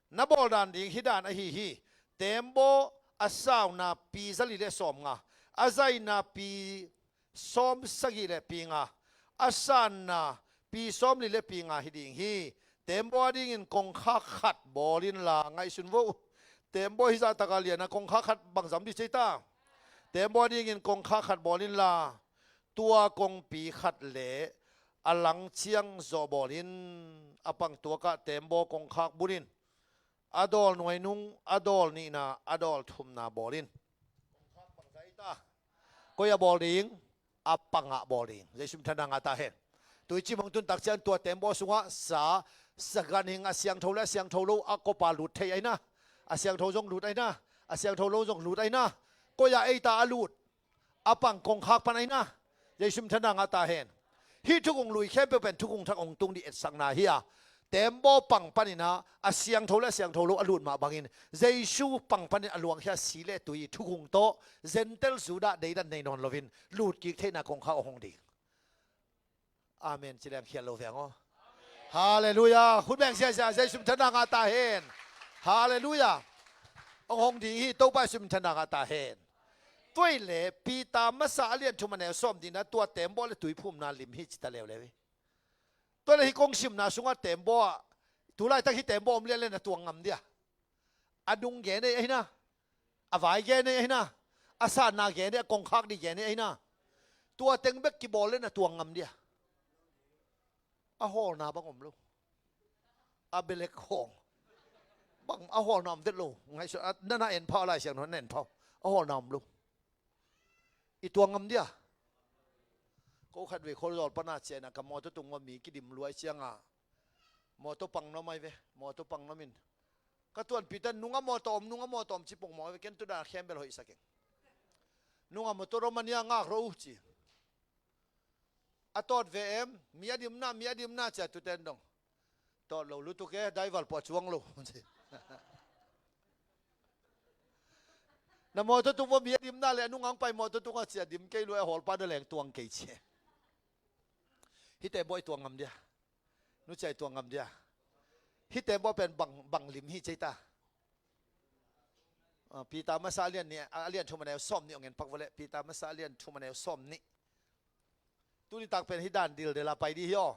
Na bawl dan ding hi dan ahi hi. Tembaw a sauna pi zali le sawm nga, a zaina pi sawm sagih le pi nga, a sanna pi sawm li le pi nga hi ding hi. Tembaw a dingin kongkhak khat bawl inla, ngaihsun vo. Tembaw hi zahtak a lian a kongkhak khat bangzah om ding ci ei ta. Tembaw a dingin kongkhak khat bawl inla, tua kongpi khat le a lang ciang zawh bawl in. A pang tuakah tembaw kongkhak bun in. A dawl nuai nung, a dawl nihna, a dawl thumna bawl in. Kongkhak bangzah ei ta. Koi a bawl ding, a pangah bawl ding. Jesu minthanna ngah ta hen. Tuicim hong tun tak ciang tua tembaw sungah sa, sa ganhing a siangtho le a siangtho lo a kopa lut thei ahi na. A siangtho zong lut ahi na. A siangtho lo zong lut ahi na. Koi ah ei ta a lut. A pang kongkhak pan ahi na. Jesu minthanna ngah ta hen. Hih thukhun lui khempeuh pen thukhun thak hong tung ding etsakna hi a. Tembaw pang paninah a siangtho le a siangtho lo a lut mah bangin Jesu pang panin a luangkhia si le tui thukhun tawh Gentile Judah deidan nei nawn loin lut kik theihna kongkhak hong hong ding. Amen. Ci leng khial lo veng aw. Halleluiah. Hun beng siasia Jesu minthanna ngah ta hen. Halleluiah. Hong hong ding hi, Topa Jesu minthanna ngah ta hen. Tua hi le Peter masa a lian thum a neu sawm dingna tua tembaw le tuiphumna lim hi ci ta leuleu hi. Tua le hi kong simna sungah tembaw ah, tu laitak hi tembaw om lian le na tuang ngam dia. A dung gen ei ahi na. A vai gen ei ahi na. A sanna gen ei, a kongkhak ding gen ei ahi na. Tua teng bek kibawl le na tuang ngam dia. A hawlna bang om lo. A belek hawng. Bang a hawlna om det lo. Ngaihsun, a, na na en phau, a Lai Siangtho na en phau. A hawlna om lo. I tuang ngam dia. Ko khat vei Khualzawl pana ciahna ka mawtaw tung ua mi kidim luai cianga mawtaw pang nuam ai ve, mawtaw pang nuam in. Ka tuanpite nunga mawtaw om, nunga mawtaw om ci pongmawk ai ve, ken tudan khembel hoihsak ing. Nunga mawtaw Romania ngak ro uh ci. A tawt ve em, mi a dimna, mi a dimna cia tuten dong. Tawt lo lutuk e, daival pua cuang lo. Na mawtaw tung vua mi a dimna le a nungang pai mawtaw tungah cia dim kei lua e, hawlpa na leng tuang kei ci e. Hihte bawh i tuang ngam dia? Nu cia i tuang ngam dia? Hihte bawh pen bang, bang lim hi cei ta? Ah, Peter masa a lian nih, a lian thum a neu sawm nih ong en pak vua leh, Peter masa a lian thum a neu sawm nih. Tuni tak pen hi dan dildel a pai di hi aw.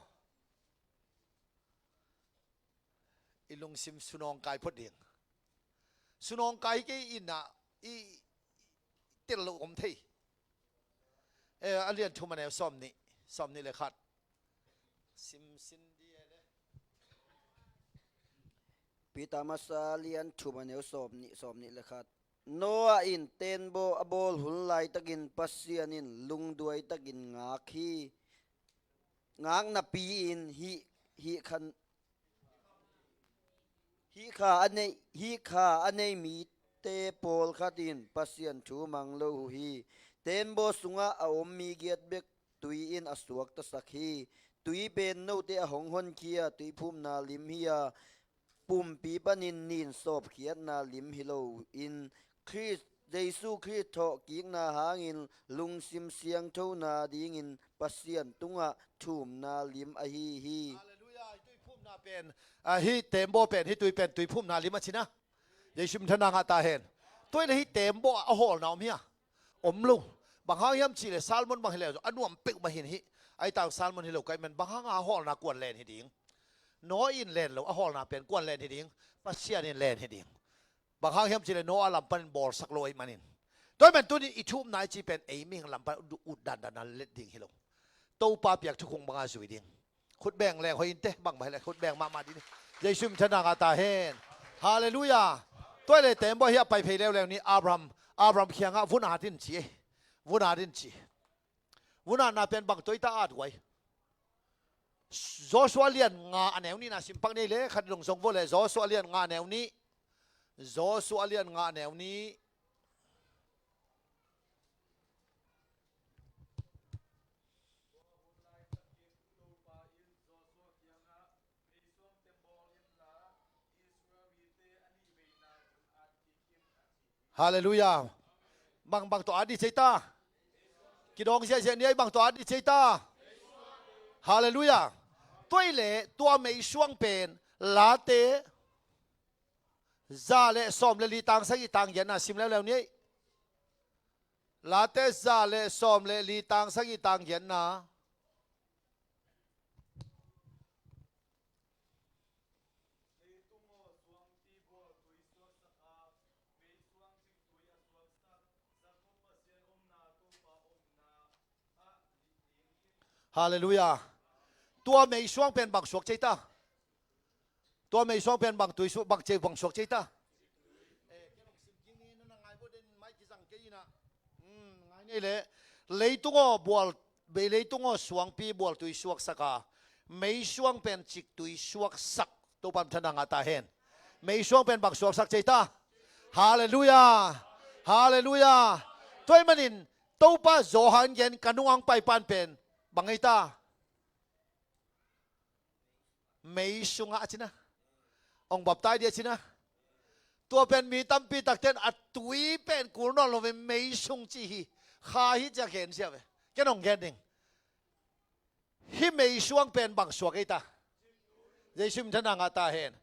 I lungsim sunawngkai phot ding. Sunawngkai hi kei in ah i tel lo om thei. Eh, a lian thum a neu sawm nih, sawm nih le khat. Sim sin di e le. Peter masa a lian thum a neu sawm nih, sawm nih le khat. Noah in tenbaw a bawl hun laitakin Pasian in lungduai takin ngak hi. Ngak napi-in hih, hih khan, hih kha a nei, hih kha a nei mite pawlkhat in Pasian thu mang lo uh hi. Tenbaw sungah a om mi giat bek tui in a suaktasak hi. Tui pen note a hong honkhia tuiphumna lim hi a, pumpi panin nin sawpkhiatna lim hi loin Khrist, Jesu Khrist thawhkikna hangin lungsim siangthona dingin Pasian tungah thumna lim ahi hi. Halleluiah. I tuiphumna pen, ah, hih tembaw pen, hih tui pen tuiphumna lim a cina. Jesu min thana ngah ta hen. Tua hi leh hih tembaw a hawlna om hia? Om lo. Bang hang hiam cihleh Salmon bang hileh a nuam peuhmah hin hih. Ai tang Salmon hi lo ka hih man bang hang a hawlna kuan len hi ding? Noah in len lo, a hawlna pen kuan len hi ding? Pasian in len hi ding. Bang hang hiam cihleh Noah lam panin bawlsak lo ahih manin. Tua ahih man tuni i thumna i ci pen ei mihing lam pan ut dandan a let ding hi lo. Topa piak thukhun banga zui ding. Khut beng leng hoih in teh, bang mah hileh khut beng mahmah dih ni. Jesu min thana ngah ta hen. Halleluiah. Tua hi leh tembaw hi a pai phei leuleu ni. Abraham, Abraham kiangah vun at in ci. Vun at in ci. Vun atna pen bang tua hi ta at guai. Joshua lian nga a neu nihna sim pak ni le khat dong zong vua leh Joshua lian nga a neu nih. Joshua lian nga a neu nih. Halleluiah. Bang, bang tawh at dih cei ta? Kidawng ziahziah ni ei, bang tawh at dih cei ta? Halleluiah. Tua hi leh tua meisuang pen Late za le sawm le li tang sagih tang giatna sim leuleu ni ei. Late za le sawm le li tang sagih tang giatna. Halleluiah. Tua meisuang pen bang suak cei ta? Tua meisuang pen bang tui suak, bang cei bang suak cei ta? Hmm, ngai nei le. Leitung aw bual, bei leitung aw suangpi bual tui suaksak a, meisuang pen cik tui suaksak. Topa min thana ngah ta hen. Meisuang pen bang suaksak cei ta? Halleluiah. Halleluiah. Tua ahih manin Topa Johan gen ka nungang pai pan pen bang ei ta? Mei sungah a cina. Ong baptai dih a cina. Tua pen mi tampi takten a tui pen kul nawn loin mei sung ci hi. Kha hi cia gen sia ve. Ken ong gen ding. Hih mei suang pen bang suak ei ta? Jesu min thana ngah ta hen.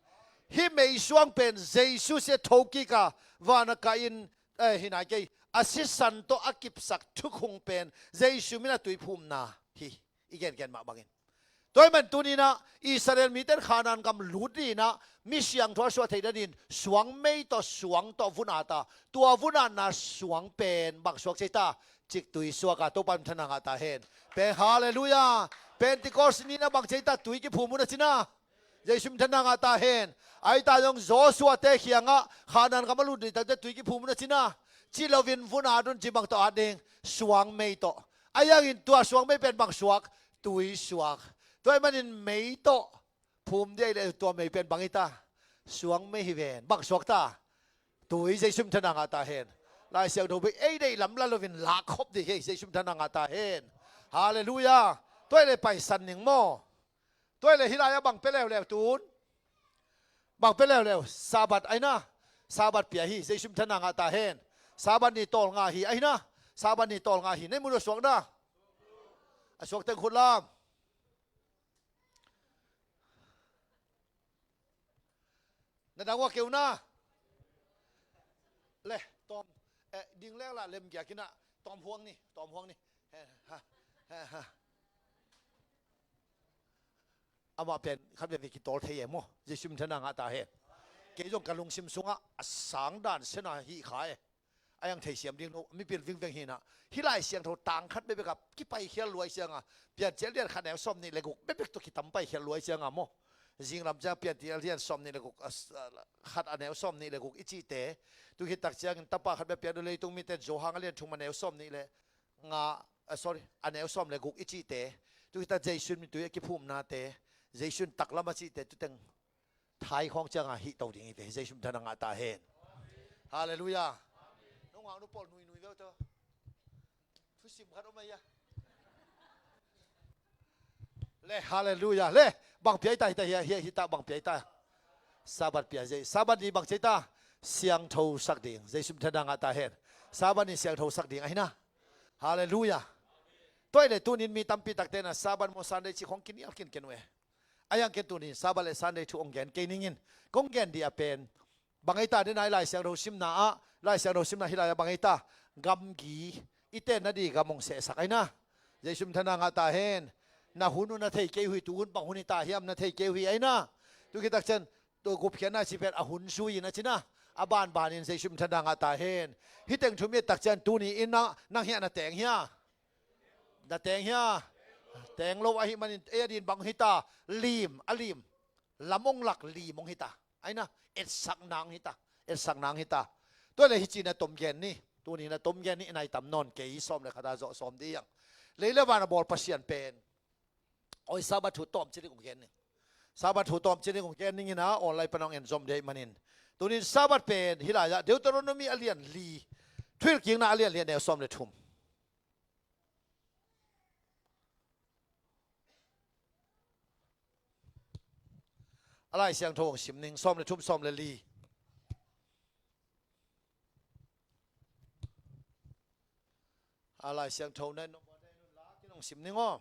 Hih mei suang pen Jesu sia thokik a vana kah in, eh, hi nai kei. A sisan tawh a kipsak thukhun pen Jesu min a tuiphumna hi. I gengen mah bangin. Tua ahih man tuni-in ah Israel mite in Khanaan gam lut dingin ah mi siangtho a suah theih nadingin suangmei tawh suang tawh vun at a, tua vun atna suang pen bang suak cei ta? Ciktui suak a, Topa min thana ngah ta hen. Pen halleluiah. Pentecost ni-in ah bang cei ta? Tui kiphum un a cina. Jesu min thana ngah ta hen. Ahi ta zong Joshua-te kiangah Khanaan gam a lut ding takte tui kiphum un a cina. Ci loin vun at un, ci bang tawh at ding? Suangmei tawh. Ahi hangin tua suangmei pen bang suak? Tui suak. Tua ahih manin mei tawh phum ding ahih leh tua mei pen bang hi ta? Suangmei hi ven. Bang suak ta? Tui. Jesu min thana ngah ta hen. Lai Siangtho bek ei deih lam la loin lak khop ding hi. Jesu min thana ngah ta hen. Halleluiah. Tua ahih leh paisan ning maw. Tua ahih leh hih lai-ah bang pia leuleu tun? Bang pia leuleu, Sabbath ahi na. Sabbath pia hi, Jesu min thanna ngah ta hen. Sabbath ni tawlnga hi, ahi na. Sabbath ni tawlnga hi, nei mun uh a suak na. A suak teng khut lam. Na dang ua keu na. Le, tawm, eh, ding leng la lem giak in a, tawm huang ni, tawm huang ni. He, ha, he, ha. Amah pen khat veve kitawl thei e maw? Jesu min thanna ngah ta hen. Kei zong ka lungsim sungah a sang dan sena hi kha e. A yang theisiam ding lo, mipil vingveng hi na. Hih Lai Siangtho tang khat bekbek a kipaikhial luai cianga, Piancil lian khat neu sawm nih le guk bekbek tawh kitam paikhial luai cianga maw? Zinglam ciang Piancil lian sawm nih le guk, a, a, khat a neu sawm nih le guk i cihte. Tu khit tak ciangin tapa khat bek piak ding, leitung mite Johan a lian thum a neu sawm nih le nga, ah, sorry, a neu sawm le guk i cihte, tu khit tak Jesu in mitui a kiphumnate, Jesu in taklam a cihte, tu teng thai khawng cianga hih to ding hi ve, Jesu min thanna ngah ta hen. Halleluiah. Nungak nu pawl nuinui veu tawh. Thusim khat om ahi a. Le, halleluiah. Le, bang pia i ta, hi ta, hi, hi, hi ta, bang pia i ta. Sabbath pia, Je-, Sabbath ni bang ci ta. Siangtho sak ding. Jesu min thanna ngah ta hen. Sabbath ni siangtho sak ding ahi na. Halleluiah. Tua hi le tunin mi tampi takte na Sabbath maw Sunday ci khong kinial kinken uh e. A yang ken tunin Sabbath le Sunday thu ong gen kei ningin. Kong gen dih a pen. Bang ei ta, den a i Lai Siangtho simna ah, Lai Siangtho simna hih lai ah bang ei ta, gamgi, i tenna di gam ong sehsak ahi na. Jesu min thanna ngah ta hen. Na hun uh na thei kei uh hi, tu hun bang hun hi ta hiam na thei kei uh hi ahi na. Tu khit tak ciang, tu gupkhiatna ci pen a hun zui in a ci na. A banbanin Jesu min thanna ngah ta hen. Hih teng thum i et tak ciang tuni in na, nang hiah na teng hia? Na teng hia? Teng lo ahih manin, ei a din bang hi ta, lim, a lim. Lam ong lak lim ong hi ta. Ahi na, etsakna ong hi ta. Etsakna ong hi ta. Tua le hi ci na tom gen ni. Tuni na tom gen ni, i nai tam nawn kei, sawm le khat a zawh sawm dih ang. Lei le van a bawl Pasian pen. Oi, Sabbath thu tawm ci ding ong gen ni. Sabbath thu tawm ci ding ong gen ning in a, online pan ong en zom dih ahih manin. Tunin Sabbath pen, hih lai ah, Deuteronomy a lian li. Thuhilhkikna a lian li a neu sawm le thum. A Lai Siangtho ong sim ning, sawm le thum, sawm le li. A Lai Siangtho na in nong buat dai nun la, kin ong sim ning aw.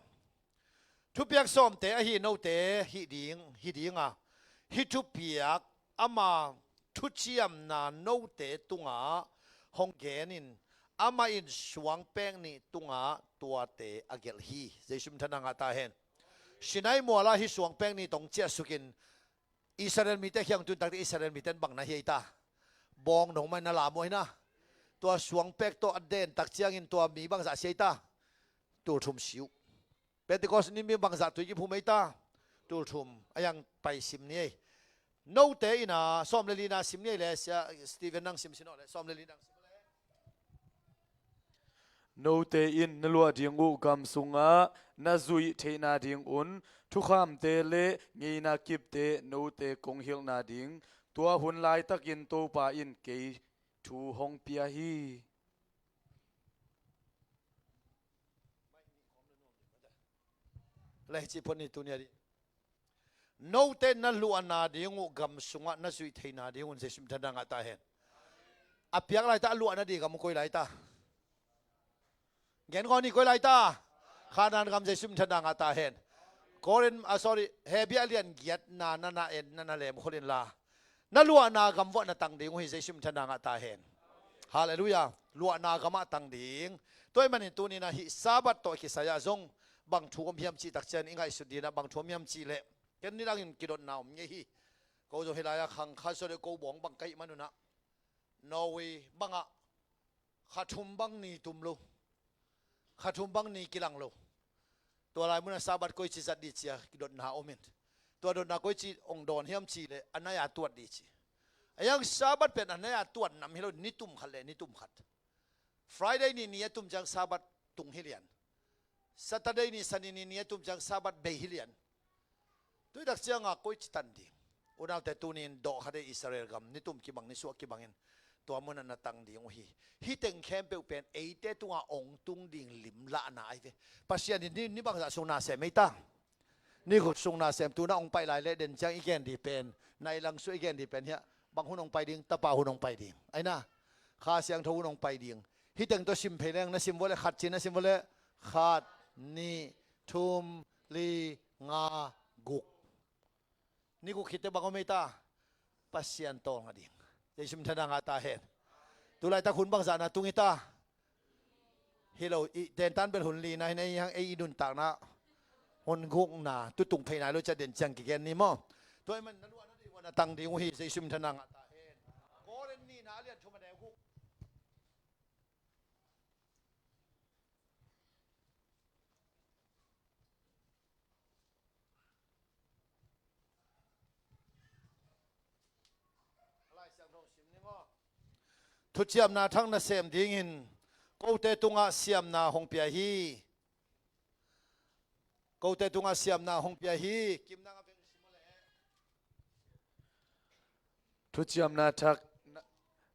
Thupiak sawmte ahi note hi ding, hi ding a. Hih thupiak ama thuciamna note tungah hong genin, amah in suangpek nih tungah tuate a gelh hi. Jesu min thanna ngah ta hen. Sinai mual ah hih suangpek nih tawh ong ciahsukin Israel mite kiang tun takte Israel mite in bang na hi ei ta? Bawng nong mah in na lam uh ahi na. Tua suangpek tawh a den tak ciangin tua mi bangzah si ei ta? Tul thum si uh. Pentecost ni mi bangzah tui kiphum ei ta? Tul thum. A yang pai sim ni ei. Note in a, sawm le li na sim ni ei le, Sia Stephen nang sim sin aw le, sawm le li nang sim le. Note in na luah ding uh gam sungah na zuih theihna dingun thukhamte le ngeina kipte note kong hilhna ding, tua hun laitakin Topa in kei thu hong pia hi. Lai ci pon ni tuni a di. Note na luahna ding uh gam sungah na zuih theihna dingun Jesu min thanna ngah ta hen. A piak laita a luahna di gam uh koi laita? Gen khaw ni, koi laita? Khanaan gam. Jesu min thanna ngah ta hen. Korin, ah, sorry, Hebru a lian giatna na na en, na na lem khol in la. Na luahna gam vuah na tang ding uh hi, Jesu min thanna ngah ta hen. Halleluiah. Luahna gamah tang ding. Tua ahih manin tuni na hih Sabbath tawh kisai ah zong bang thu om hiam cih tak ciang i ngaihsut ding a, bang thu om hiam cih leh, ken nidangin kidotna om ngei hi. Ko zong hih lai-ah khang khat sawt le ko bawng bang ka hih manun ah, Norway bangah kha thum bang ni tum lo, kha thum bang ni kilang lo. Tua lai munah Sabbath koici zat dih ci-a kidotna om in, tua dotna koici hong dawn hiam cih leh a nai-a tuat dih ci. A yang Sabbath pen a nai-a tuat nam hi lo, ni tum khat le ni tum khat. Friday ni ni a tum ciang Sabbath tung hi lian. Saturday ni, Sani ni ni a tum ciang Sabbath bei hi lian. Tuidak cianga koici tan ding? Unaute, tunin dawh khat ei, Israel gam ni tum kibang, ni suah kibangin tua munah na tang ding uh hi. Hih teng khempeuh pen eite tungah hong tung ding limlahna ahi ve. Pasian in ni, ni bangzah sung na sem ei ta? Ni guk sung na sem tu na hong pai lai leh den ciang i gen ding pen, nai lang sua i gen ding pen hiah, bang hun hong pai ding, Tapa hun hong pai ding. Ai na, Kha Siangtho hun hong pai ding. Hih teng tawh sim phei leng, na sim vua leh khat ci, na sim vua leh khat, nih, thum, li, nga, guk. Ni guk khit teh bang om ei ta? Pasian tawlnga ding. Jesu min thang a ngah ta hen. Tu laitak hun bangzah na tung hi ta? Hi lo, i tentan bel hun li na hi na, i hang ei i nuntakna hun gukna tu tung phei nai lo ciang den ciang kigen ni maw? Tua ahih man na luah na deih uh a na tang ding uh hi. Jesu min thang a ngah ta hen. Korin nihna a lian thum a neu guk. Thuciamna thak nasem dingin kote tungah siamna hong pia hi. Kote tungah siamna hong pia hi. Kim nang a veng sim leh. Thuciamna thak na,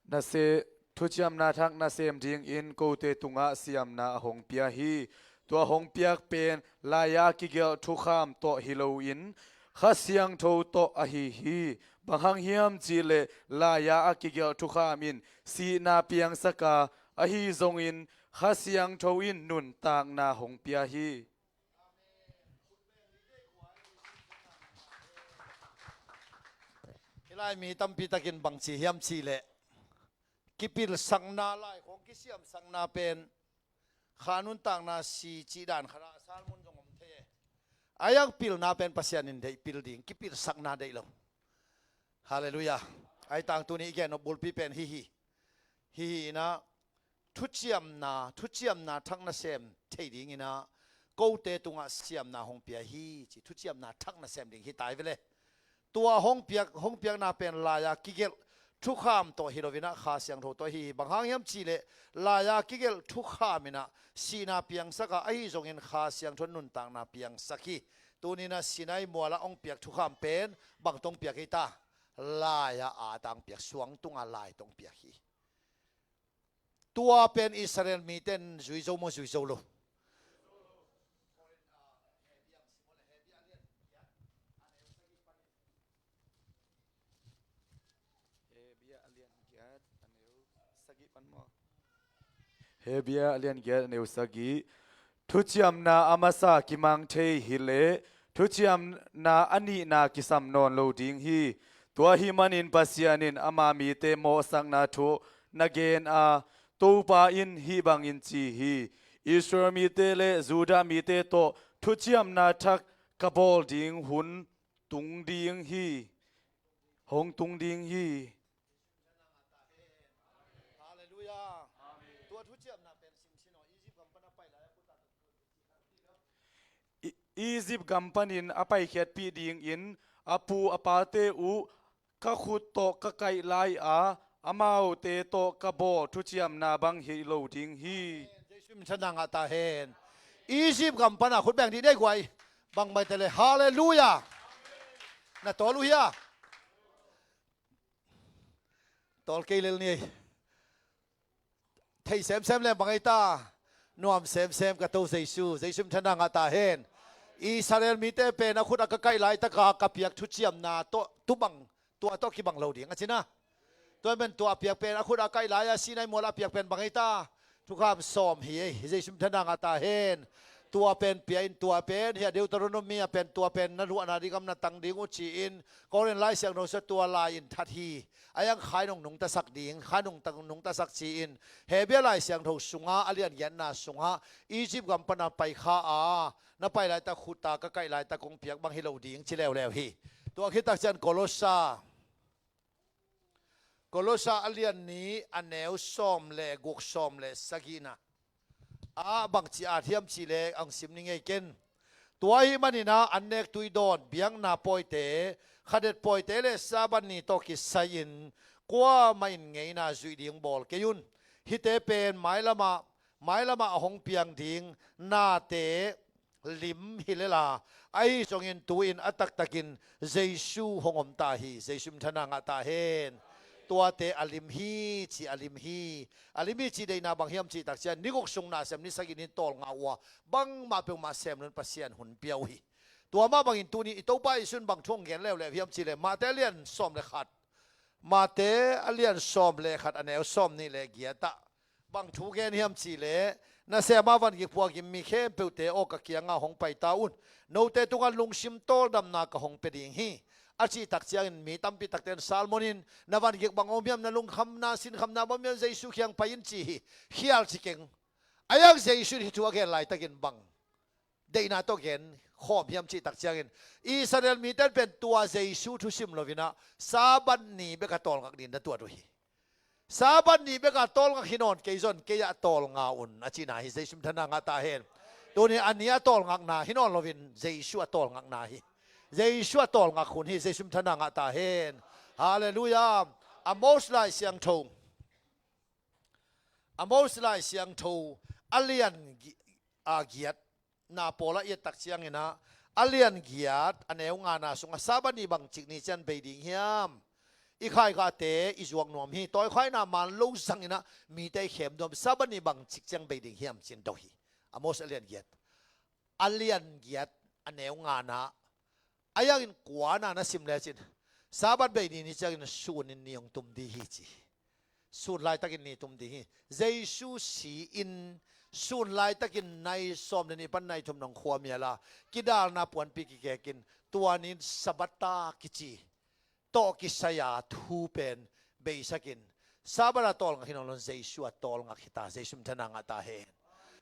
na se, thuciamna thak nasem dingin kote tungah siamna a hong pia hi. Tua hong piak pen lai-a kigelh thukham tawh hi loin Kha Siangtho tawh ahi hi. Bang hang hiam cih leh lai-a a kigelh thukham in sihna piangsak a, ahi zongin Kha Siangtho in nuntakna hong pia hi. Hih lai mi tampi takin bang ci hiam cih leh, kipilsakna lai khawng kisiamsakna pen kha nuntakna si cih dan khat ah a salmun zong om thei e. A yak pilna pen Pasian in deih pil ding, kipilsakna deih lo. Halleluiah. Ai tangtuni i gen nop bulpi pen hi hi. Hi hi inah, thuciamna, thuciamna thak nasem thei ding inah, kote tungah siamna hong pia hi ci, thuciamna thak nasem ding hi tai vele. Tua hong piak, hong piakna pen lai-a kigelh thukham tawh hi lo inah, Kha Siangtho tawh hi hi. Bang hang hiam cih leh lai-a kigelh thukham inah sihna piangsak a, ahi zongin Kha Siangtho nuntakna piangsak hi. Tuni inah Sinai mual ah hong piak thukham pen bang tawh hong piak hi ta? Lai-a a tawh hong piak, suang tungah lai tawh hong piak hi. Tua pen Israel mite in zui zo maw, zui zo lo? Hebru a lian giat, a neu sagih pan maw? Hebru a lian giat, a neu sagih. Thuciamna a masa kimang thei hi leh thuciamna a nihna kisam nawn lo ding hi. Tua ahih manin Pasian in ama mite mawhsakna thu na gen a, Topa in hih bangin ci hi: Israel mite le Judah mite tawh thuciamna thak ka bawl ding hun tung ding hi. Hong tung ding hi. Halleluiah. Tua thuciamna pen simsim aw, Egypt gam pan a pai lai a, I-, Egypt gam panin a paikhiatpih dingin a pu a pate uh ka khut tawh ka kaih lai-a, amaute tawh ka bawl thuciamna bang hi lo ding hi. Jesu min thang a ngah ta hen. Egypt gam pana khut beng dih dei guai. Bang bai tele. Halleluiah. Na tawl uh hia? Tawl kei lel ni ei. Thei semsem leng bang ei ta? Nuam semsem ka To Jesu, Jesu min thang a ngah ta hen. Israel mite pen a khut a ka kaih laitaka ka piak thuciamna tawh tu bang, tua tawh kibang lo ding a ci na. Tua pen tua a piak pen a khut a kaih lai-a Sinai mual a piak pen bang ei ta? Thukham sawm hi ei, Jesu min thang a ngah ta hen. Tua pen pia in, tua pen hia, Deuteronomy a pen tua pen na luahna ding gam na tang ding uh ci-in, Korin Lai Siangtho sua tua lai in that hi. A yang khai nong nungtasak ding, khai nong tang nungtasak ci-in, Hebru Lai Siangtho sunga a lian giatna sungah Egypt gam pana pai kha a, na pai laitak khut a ka kaih laitak kong piak bang hi lo ding ci leuleu hi. Tua khit tak ciang Kolosa, Kolosa a lian nih a neu sawm le guk, sawm le sagihna ah bang ci at hiam cih leh ang sim ni ngei ken. Tua ahih manin ah an nek tui dawn, biakna pawite, khadet pawite le Sabbath ni tawh kisai-in kuamah in ngeina zuih ding bawl kei un. Hihte pen mailamah, mailamah a hong piang ding nate lim hi lel a, ahi zongin tu-in a taktakin Jesu hong om ta hi. Jesu min thang a ngah ta hen. Tuate a lim hi ci, a lim hi. A lim hi ci deihna bang hiam cih tak ciang ni guk sung na sem, ni sagih ni tawl ngah uh a, bangmah peuhmah sem loin Pasian hun pia uh hi. Tua mah bangin tuni i Topa Jesu in bang thu hong gen leuleu hiam cih leh, Mate a lian sawm le khat, Mate a lian sawm le khat, a neu sawm nih le giat ah bang thu gen hiam cih leh, "Nasem a van gik phuakin mi khempeuhte aw, ka kiangah hong pai ta un. Note tungah lungsim tawldamna ka hong pia ding hi," a cih tak ciangin mi tampi takte in sermon in, "Na van gik bang om hiam, na lungkhamna, sinkhamna bang om hiam, Jesu kiang pai in," ci hi. Khial ci keng. A iang Jesu in hih thu a gen laitakin bang deihna tawh gen khawm hiam cih tak ciangin, Israel mite in pen tua Jesu thusim lo-in ah, Sabbath ni bek a tawlngak ding na tuat uh hi. Sabbath ni bek a tawlngak hi nawn kei zong, kei ah tawlnga un, a cihna hi. Jesu minthanna ngah ta hen. Tuni a ni a tawlngakna hi nawn loin, Jesu a tawlngakna hi. Jesu a tawlngak hun hi. Jesu minthanna ngah ta hen. Halleluiah. Amos Lai Siangtho, Amos Lai Siangtho a lian gi-, a giat na pawl ah i et tak ciangin ah, a lian giat, a neu ngana sungah, "Sabbath ni bangcik ni ciang bei ding hiam? I khaikhate i zuak nuam hi. Tawikhaina man lo zangin ah mite i khem nuam hi. Sabbath ni bangcik ciang bei ding hiam?" ci-in dong hi. Amos a lian giat, a lian giat, a neu ngana, a iangin kuana na sim lecin, Sabbath bei ni ni ciangin sun in ni hong tum ding hi, ci. Sun laitakin ni tum ding hi. Jesu si-in sun laitakin nai sawm le nih pan nai thum nong khuamial a, kidalna puanpi kikekin, tua ni-in Sabbath ta kici tawh kisai-a thu pen beisakin, Sabbath a tawlngak hi nawn loin, Jesu a tawlngak hi ta. Jesu minthanna ngah ta hen.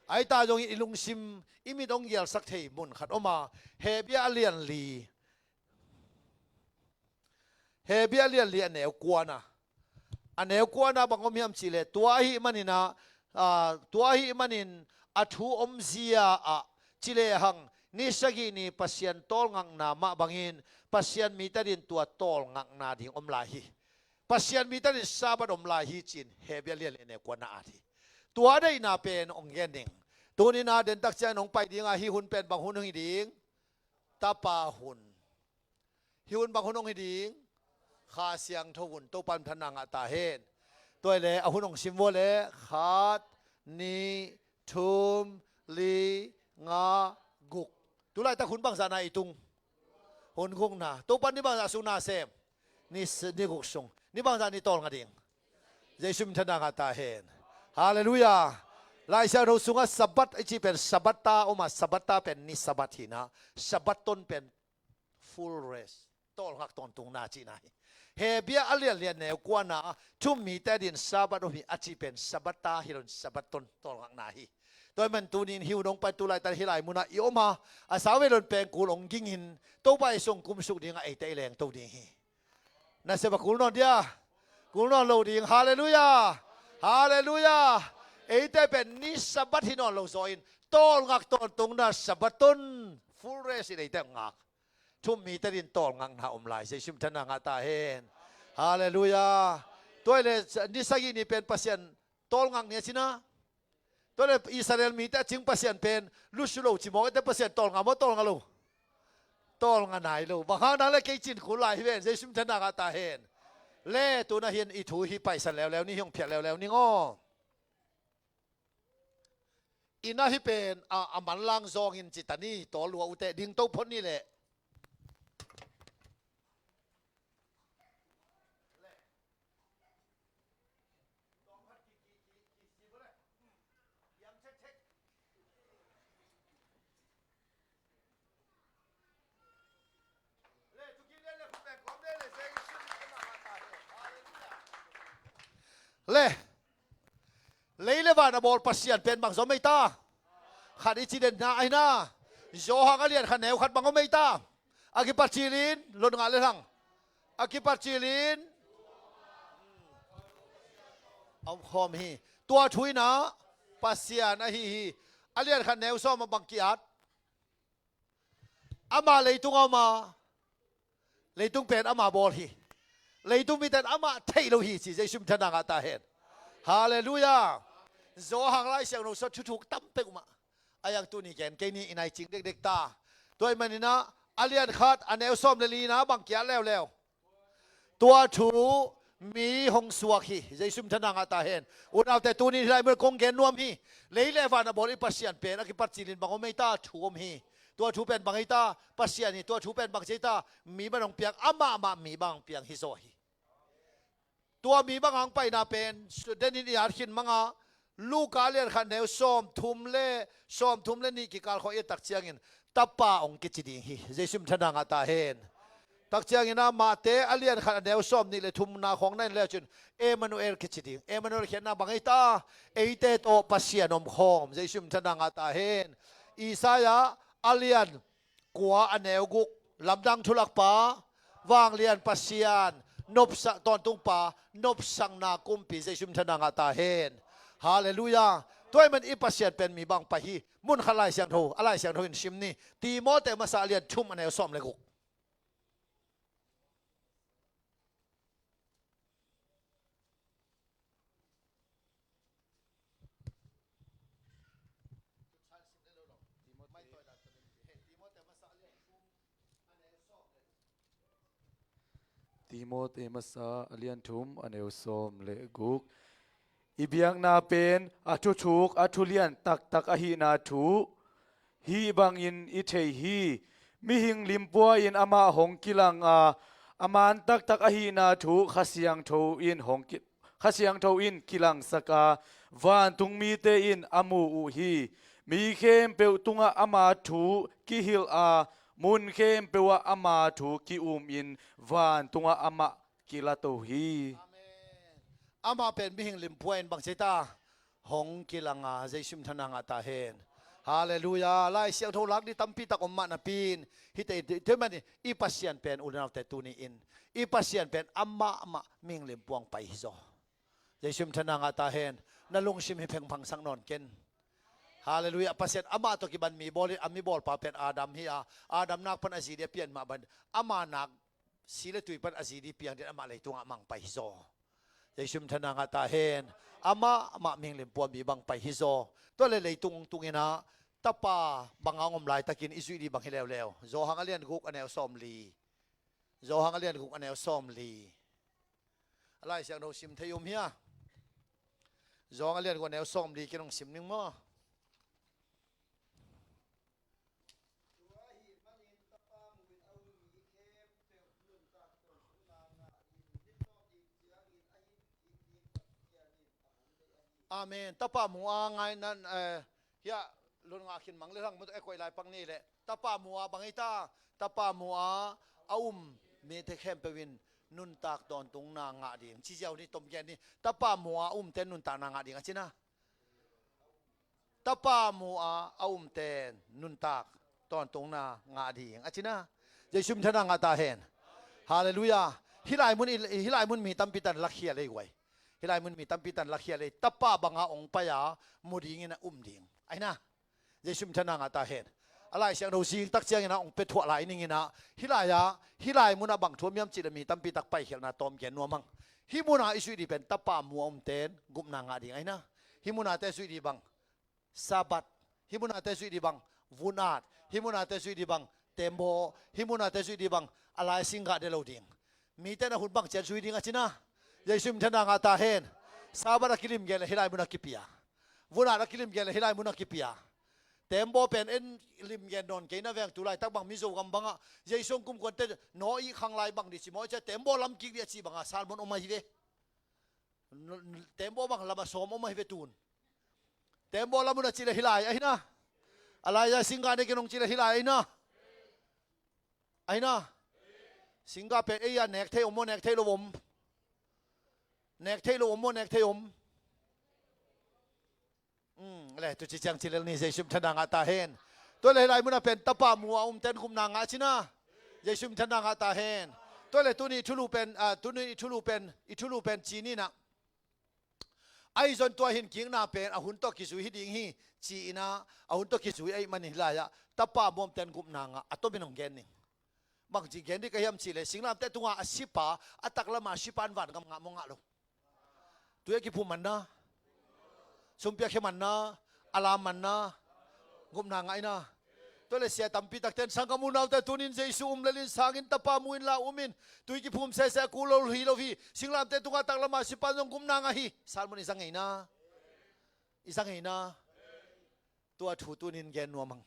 Ahi ta zongin i lungsim, i mit hong gialsak thei mun khat om a, Hebru a lian li, Hebru a lian li, a neu kuana. A neu kuana bang om hiam cih leh, "Tua ahih manin ah, aa, tua ahih manin a thu omzia ah ci lehang, ni sagih ni Pasian tawlngakna mah bangin Pasian mite adingin tua tawlngakna ding om lai hi. Pasian mite adingin Sabbath om lai hi," ci-in Hebru a lian li, a neu kuana at hi. Tua deihna pen hong gen ning. Tuni-in ah dentak ciangin hong pai ding a, hih hun pen bang hun hong hi ding? Tapa hun. Hih hun bang hun hong hi ding? Kha Siangtho hun. Topa minthanna ngah ta hen. Tua hi leh a hun hong sim vua leh, khat, nih, thum, li, nga, guk. Tu laitak hun bangzah na i tung? Hun gukna. Topa in ni bangzah sung na sem? Ni s-, ni guk sung. Ni bangzah ni tawlnga ding? Jesu minthanna ngah ta hen. Halleluiah. Lai Siangtho sungah Sabbath i cih pen Sabbath ta om a, Sabbath ta pen ni Sabbath hi-in ah, Sabbaton pen full rest, tawlngak tawntungna cihna hi. Hebru a lian li, a neu kuana, "Thu-um mite adingin Sabbath om hi," a cih pen Sabbath ta hi loin, Sabbaton tawlngakna hi. Tua ahih manin tuni-in hih hun hong pai, tu laitak hih lai munah i om a, a sau vei loin pengkul hong gingin, Topa Jesu hong kumsuk ding a, eite i lengto ding hi. Nasep a kul nawn dia? Kul nawn lo ding. Halleluiah. Halleluiah. Eite pen ni Sabbath hi nawn lo zaw-in, tawlngak tawntungna, Sabbaton, full rest in eite hong ngak. Thu-um mite adingin tawlngakna om lai. Jesu minthanna ngah ta hen. Halleluiah. Tua hi leh ni sagih ni pen Pasian tawlngak ni a ci-in ah, tua leh Israel mite a cing Pasian pen lusu lo ci maw, eite Pasian tawlnga maw, tawlnga lo? Tawlnga nai lo. Bang hang nang leh kei cin kul lai hi ven. Jesu minthanna ngah ta hen. Le tu-in ah hiah i thu hih paisan leuleu ni, hih hong phiat leuleu ning aw. Inn ah hih pen a, a manlang zawngin ci ta ni, tawl lua uh teh, dingto phot ni leh. Le, lei le van a bawl Pasian pen bang zaw om ei ta? Khat i ci den na ahi na. Johan a lian khat, neu khat, bang om ei ta? A kipat cilin, lot ngah le hang. A kipat cilin, a om khawm hi. Tua thu in ah Pasian ahi hi. A lian khat, neu sawm ah bang ki-at? Amah leitung a om a, leitung pen amah bawl hi. Leitung mite in amah theih lo hi, ci. Jesu minthanna ngah ta hen. Halleluiah. Johan Lai Siangtho sungah thuthuk tam pek uh mah. A iang tuni gen kei ni, i nai cing dekdek ta. Tua ahih manin ah, a lian khat, a neu sawm le li-na bang ki-at leuleu? Tua thu mi hong suak hi. Jesu minthanna ngah ta hen. Unaute, tuni hih lai mun kong gen nuam hi. Lei le van a bawl i Pasian pen a kipat cilin bang om ei ta? Thu om hi. Tua thu pen bang hi ta, Pasian hi. Tua thu pen bang ci ta, mi bang hong piang, amah mah mi bang hong piang hi zaw hi. Tua mi bang hong paina pen, Sudan in i at khin manga, Luka a lian khat neu sawm thum le, sawm thum le nih kikal khawh i et tak ciangin, Tapa hong kici ding hi. Jesu min thang a ngah ta hen. Tak ciangin a Mate a lian khat a neu sawm nih le thumna khawng na en le cin, Emmanuel kici ding. Emmanuel khiatna bang hi ta, eite tawh Pasian om khawm. Jesu min thang a ngah ta hen. Isaiah a lian kua a neu guk, lamdang thulakpa, vanglian Pasian, nopsak tawntungpa, nopsakna kumpi, Jesu min thang a ngah ta hen. Halleluiah. Tua ahih man i Pasian pen mi bang pai hi. Mun khat Lai Siangtho, a Lai Siangtho in sim ni. Timote masa a lian thum a neu sawm le guk. Timote masa a lian thum a neu sawm le guk. I biakna pen a thuthuk, a thulian taktak ahihna thu hih bangin i thei hi. Mihing limpua in amah hong kilang a, a man taktak ahihna thu Kha Siangtho in hong ki, Kha Siangtho in kilangsak a, vantung mite in a mu uh hi. Mi khempeuh tungah ama thu kihilh a, mun khempeuh ah ama thu ki-um in vantungah amah kilato hi. Amen. Amah pen mihing limpua in bang ci ta, hong kilang a, Jesu min thang a ngah ta hen. Halleluiah. Lai Siangtho lak ding tampi tak om mah napi in, hihte i, i, i Pasian pen u le naute tuni in, i Pasian pen amah mah mihing limpua hong pai hi zaw. Jesu min thang a ngah ta hen. Na lungsim hi phengphang sak nawn ken. Halleluiah. Pasian amah tawh kiban mi bawl in, a mi bawlpa pen Adam hi a, Adam nak pan a zi ding a pian mah bang, ama nak si le tui pan a zi ding piang ding, amah leitungah mang pai hi zaw. Jesu min thang a ngah ta hen. Amah mah mihing limpua mi bang pai hi zaw. Tua le leitung tung in a, Tapa bang a hong om laitakin i zuih ding bang hi leuleu. Johan a lian guk a neu sawm li. Johan a lian guk a neu sawm li. A Lai Siangtho sim thei om hia? Johan a lian guk a neu sawm li ken hong sim ning maw? Amen. Tapa mu a ngai nan, eh, hia, lun ngah khin mang le hang mu e koih lai pang ni le. Tapa mu a bang hi ta, Tapa mu a a um mite khempeuh in nuntak tawntungna ngah ding. Ci ziau ni, tom gen ni. Tapa mu a a umte nuntakna ngah ding a ci na. Tapa mu a a umte nuntak tawntungna ngah ding a ci na. Jesu min thang a ngah ta hen. Halleluiah. Hih lai mun i, hih lai mun mi tampi tan lakhia lei guai. Hih lai mun mi tampi tan lakhia lei. Tapa bang a hong pai a mu ding in a um ding. Ahi na. Jesu min thang a ngah ta hen. A Lai Siangtho zing tak ciangin a hong pia thuah lai ning in a. Hih lai a, hih lai mun a bang thu om hiam cih le mi tampi tak paikhialhna tawm gen nuam hang. Hih mun a i zuih ding pen Tapa mu a umte in gupna ngah ding ahi na. Hih mun a te zuih ding bang Sabbath. Hih mun a te zuih ding bang vun at. Hih mun a te zuih ding bang tembaw. Hih mun a te zuih ding bang a lai singgah de lo ding. Mite na hun bang cian zuih ding a ci na. Jesu min thang a ngah ta hen. Sabbath a kilim gen le hih lai mun a kipia. Vun at a kilim gen le hih lai mun a kipia. Tembaw pen en lim gen nawn kei na veng, tu laitak bang Mizo gam bangah Jesu hong kumkuante naw i khang lai bang dih ci maw, i cia tembaw lam kik dih a ci banga salmon om ahi ve. Tembaw bang lam a sawm om ahi ve tun. Tembaw lam un a ci le hih lai ahi na. A lai a singgah ne ken hong ci le hih lai ahi na. Ahi na. Singgah pen ei a nek thei om maw, nek thei lo om? Nek thei lo om maw, nek thei om? Um, le, tu ci ciang ci lel ni, Jesu min thang a ngah ta hen. Tua le hih lai mun a pen Tapa mu a umte in gupna ngah ci na. Jesu min thang a ngah ta hen. Tua le tuni thulu pen, ah, tuni i thulu pen, i thulu pen ci ni na. Ahi zong tua hin kikna pen a hun tawh kizui hi ding hi, ci-in a, a hun tawh kizui ahih manin hih lai-ah Tapa mu a umte in gupna ngah, a tomin hong gen ning. Bangci gen dih ka hiam cih leh, singlamteh tungah a sipa, a taklam a sipa in vangam ngah maw, ngah lo? Tui a kiphum manna, sumpiakhia manna, a lam manna, gupna ngah in a. Tua leh sia tampi takte in sanggam unaute tunin Jesu um lel in, sang in, Tapa mu inla um in, tui kiphum sese a kul lo hi lo hi, singlamteh tungah taklam a sipa in zong gupna ngah hi. Salmon i za ngei na. I za ngei na. Tua thu tunin gen nuam hang.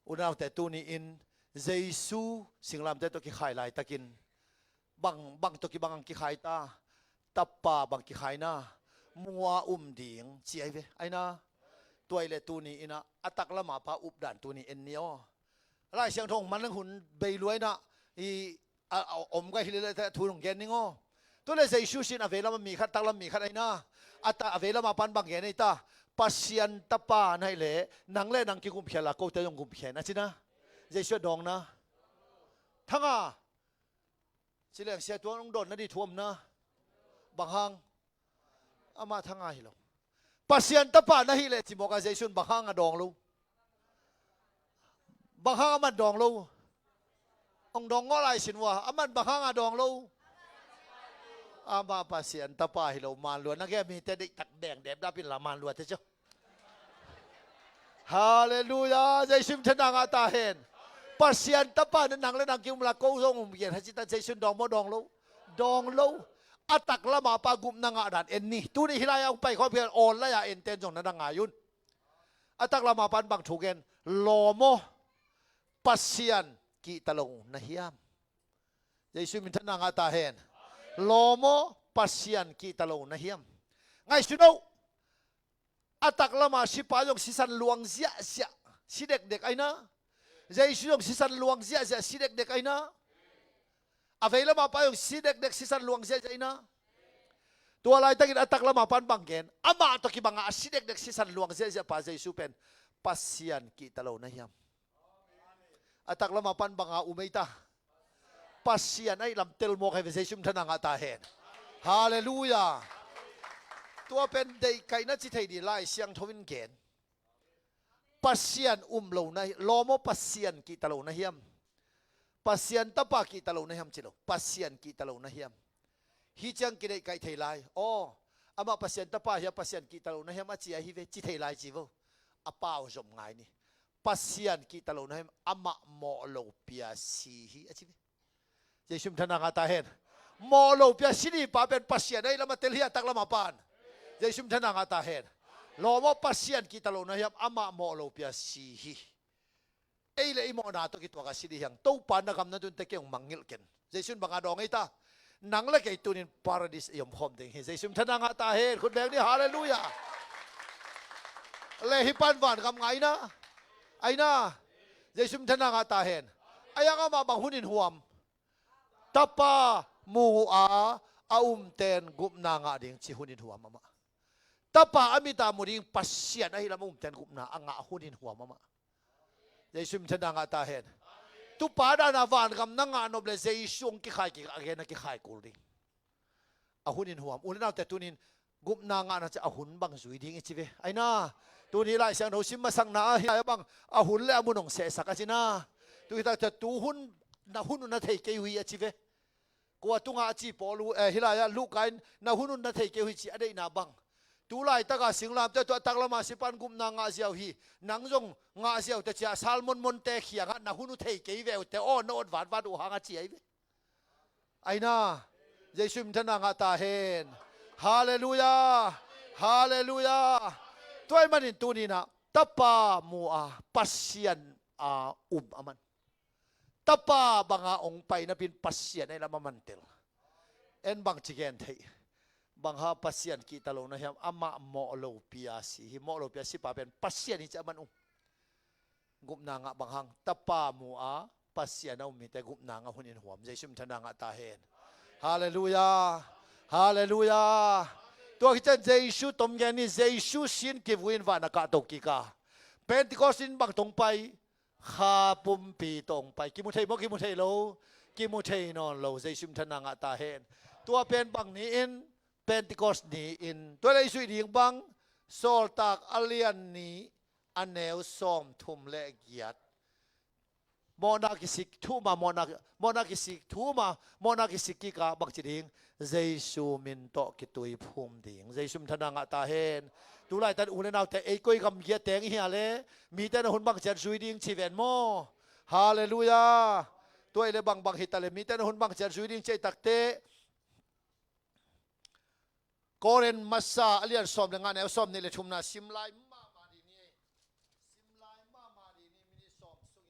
Unaute, tuni-in Jesu singlamteh tawh kikhai laitakin bang, bang tawh kibang ang kikhai ta? Tapa bang kikhai na, mua um ding ci ahi ve. Aina, tua ile tuni inah a taklamah pa updan tuni en ni aw. Lai Siangtho man hun bei luaina i a, a, om gai hi lele thu nong gen ning aw. Tu le Jesu sin a veilam a mi khat, taklam mi khat aina. A ta, a veilam a pan bang gen ei ta? Pasian Tapa na hi le nang le nang kigumkhia la kote zong gumkhia na cina. Jesu a dawng na. Thanga. Ci leng sia tuang nong dawn na di thuam na. Bang hang? Amah thanga hi lo. Pasian Tapa na hi le ci mawk a Jesu in bang hang a dawng lo? Bang hang a man dawng lo? Ong dawng ngawh lai sin ua, a man bang hang a dawng lo? Amah Pasian Tapa hi lo, manlua na gei a mite deihtak deng dep dap in la manlua te cio. Halleluia. Jesu in thana ngah ta hen. Pasian Tapa na nang le nang kium la ko zong um gen ha ci ta Jesu in dawng maw dawng lo? Dawng lo. A taklamah pa gupna ngah dan en ni. Tuni hilai a hong pai khawm hian awl lai a enten zong na na ngai un. A taklamah pan bang thu gen? Lawm aw, Pasian kihta lo na hiam? Jesu min thana ngah ta hen. Lawm aw, Pasian kihta lo na hiam? Ngaihsun aw. A taklamah sipa zong sisan luang ziahziah, si dekdek aina. Jesu zong sisan luang ziahziah, si dekdek aina. A veilamah pa zong si dekdek, sisan luang ziahziah aina. Tua laitakin a taklamah pan bang gen? Amah tawh kibangah a si dekdek, sisan luang ziahziah pa Jesu pen Pasian kihta lo na hiam? A taklamah pan banga um ei ta? Pasian ahi lam tel mawk ahi ve. Jesu min thana ngah ta hen. Halleluia. Tua pen deihkaihna ci thei di Lai Siangtho in gen. Pasian um lo na hi, lawm aw, Pasian kihta lo na hiam? Pasian Tapa kihta lo na hiam ci lo. Pasian kihta lo na hiam? Hi ciang kideihkaih thei lai. Aw, amah Pasian Tapa hi a Pasian kihta lo na hiam a ci ahi ve ci thei lai ci vo. A pau zom ngai ni. Pasian kihta lo na hiam? Amah mawh lo pia si hi a ci ve. Jesu min thana ngah ta hen. Mawh lo pia si ni pa pen Pasian ahi lam a tel hi a taklamah pan. Jesu min thana ngah ta hen. Lawm aw, Pasian kihta lo na hiam? Amah mawh lo pia si hi. Ei le i mawhna tawh kituak a si di hiang. Topa na gam na tun te kei hong mangngilh ken. Jesu in banga dawng ei ta? Nang le kei tunin Paradis ei om khawm ding hi. Jesu min thana ngah ta hen. Khut beng ni, halleluia. Le hi pan van gam ngaina. Aina. Jesu min thana ngah ta hen. A yang amah bang hun in huam? Tapa mu a, a umten gupna ngah ding ci hun in huam amah. Tapa a mita mu ding Pasian ahi lam a umten gupna a ngah hun in huam amah. Jesu min thana ngah ta hen. Tupa dana vangam na ngah nop le Jesu hong kikhai kik a gen a kikhai kul ding. A hun in huam. U le naute tunin gupna ngahna ci a hun bang zui ding i ci ve. Aina, tuni Lai Siangtho sim masakna ah hi lai a bang a hun le a mun hong sehsak a cina. Tu hi tak ciah tu hun na hun uh na thei kei uh hi a ci ve. Kua tungah a ci pawl uh, eh, hi lai ah Luka in na hun uh na thei kei uh hi ci a deihna bang. Tu laitaka singlamte tua taklama sipan gupna ngah ziau hi. Nang zong ngah ziau te cia salmon monte khiangah na hun uh thei kei ve uh te aw na awt vatvat uh hang a ci ahi ve. Aina, Jesu min thana ngah ta hen. Halleluia. Halleluia. Tua ahih manin tuninah Tapa mu a Pasian a um a man. Tapa banga hong pai napin Pasian ahi lam a mantel. En bang ci gen theih? Bang ha Pasian kihta lo na hiam? Amah mawh lo pia si hi. Mawh lo pia si pa pen Pasian hi ci a man um. Gupna ngah bang hang? Tapa mu a Pasian a um mite gupna ngah hun in huam. Jesu min thana ngah ta hen. Halleluia. Halleluia. Tua khician Jesu tom gen ni, Jesu sin kivui in van a kahto kik a. Pentecost in bang tong pai? Kha pumpi tong pai. Kimu thei maw, kimu thei lo? Kimu thei nawn lo. Jesu min thana ngah ta hen. Tua pen bang ni in? Pentecost ni in. Tua lei zuih ding bang? Sawltak a lian ni a neu sawm thum le giat. Mawhna kisik thuma, mawhna, mawhna kisik thuma, mawhna kisik kika bang ci ding? Jesu min tawh kitui phum ding. Jesu min thana ngah ta hen. Tulaitan u le naute ei koi gam giat teng i hia le mite na hun bang ciat zui ding ci ven maw? Halleluia. Tua i le bangbang hita le mite na hun bang ciat zui ding ci ei takte. Korin masa a lian sawm le nga neu sawm nih le thumna sim lai mahmah dih ni. Sim lai mahmah dih ni, minit sawm sung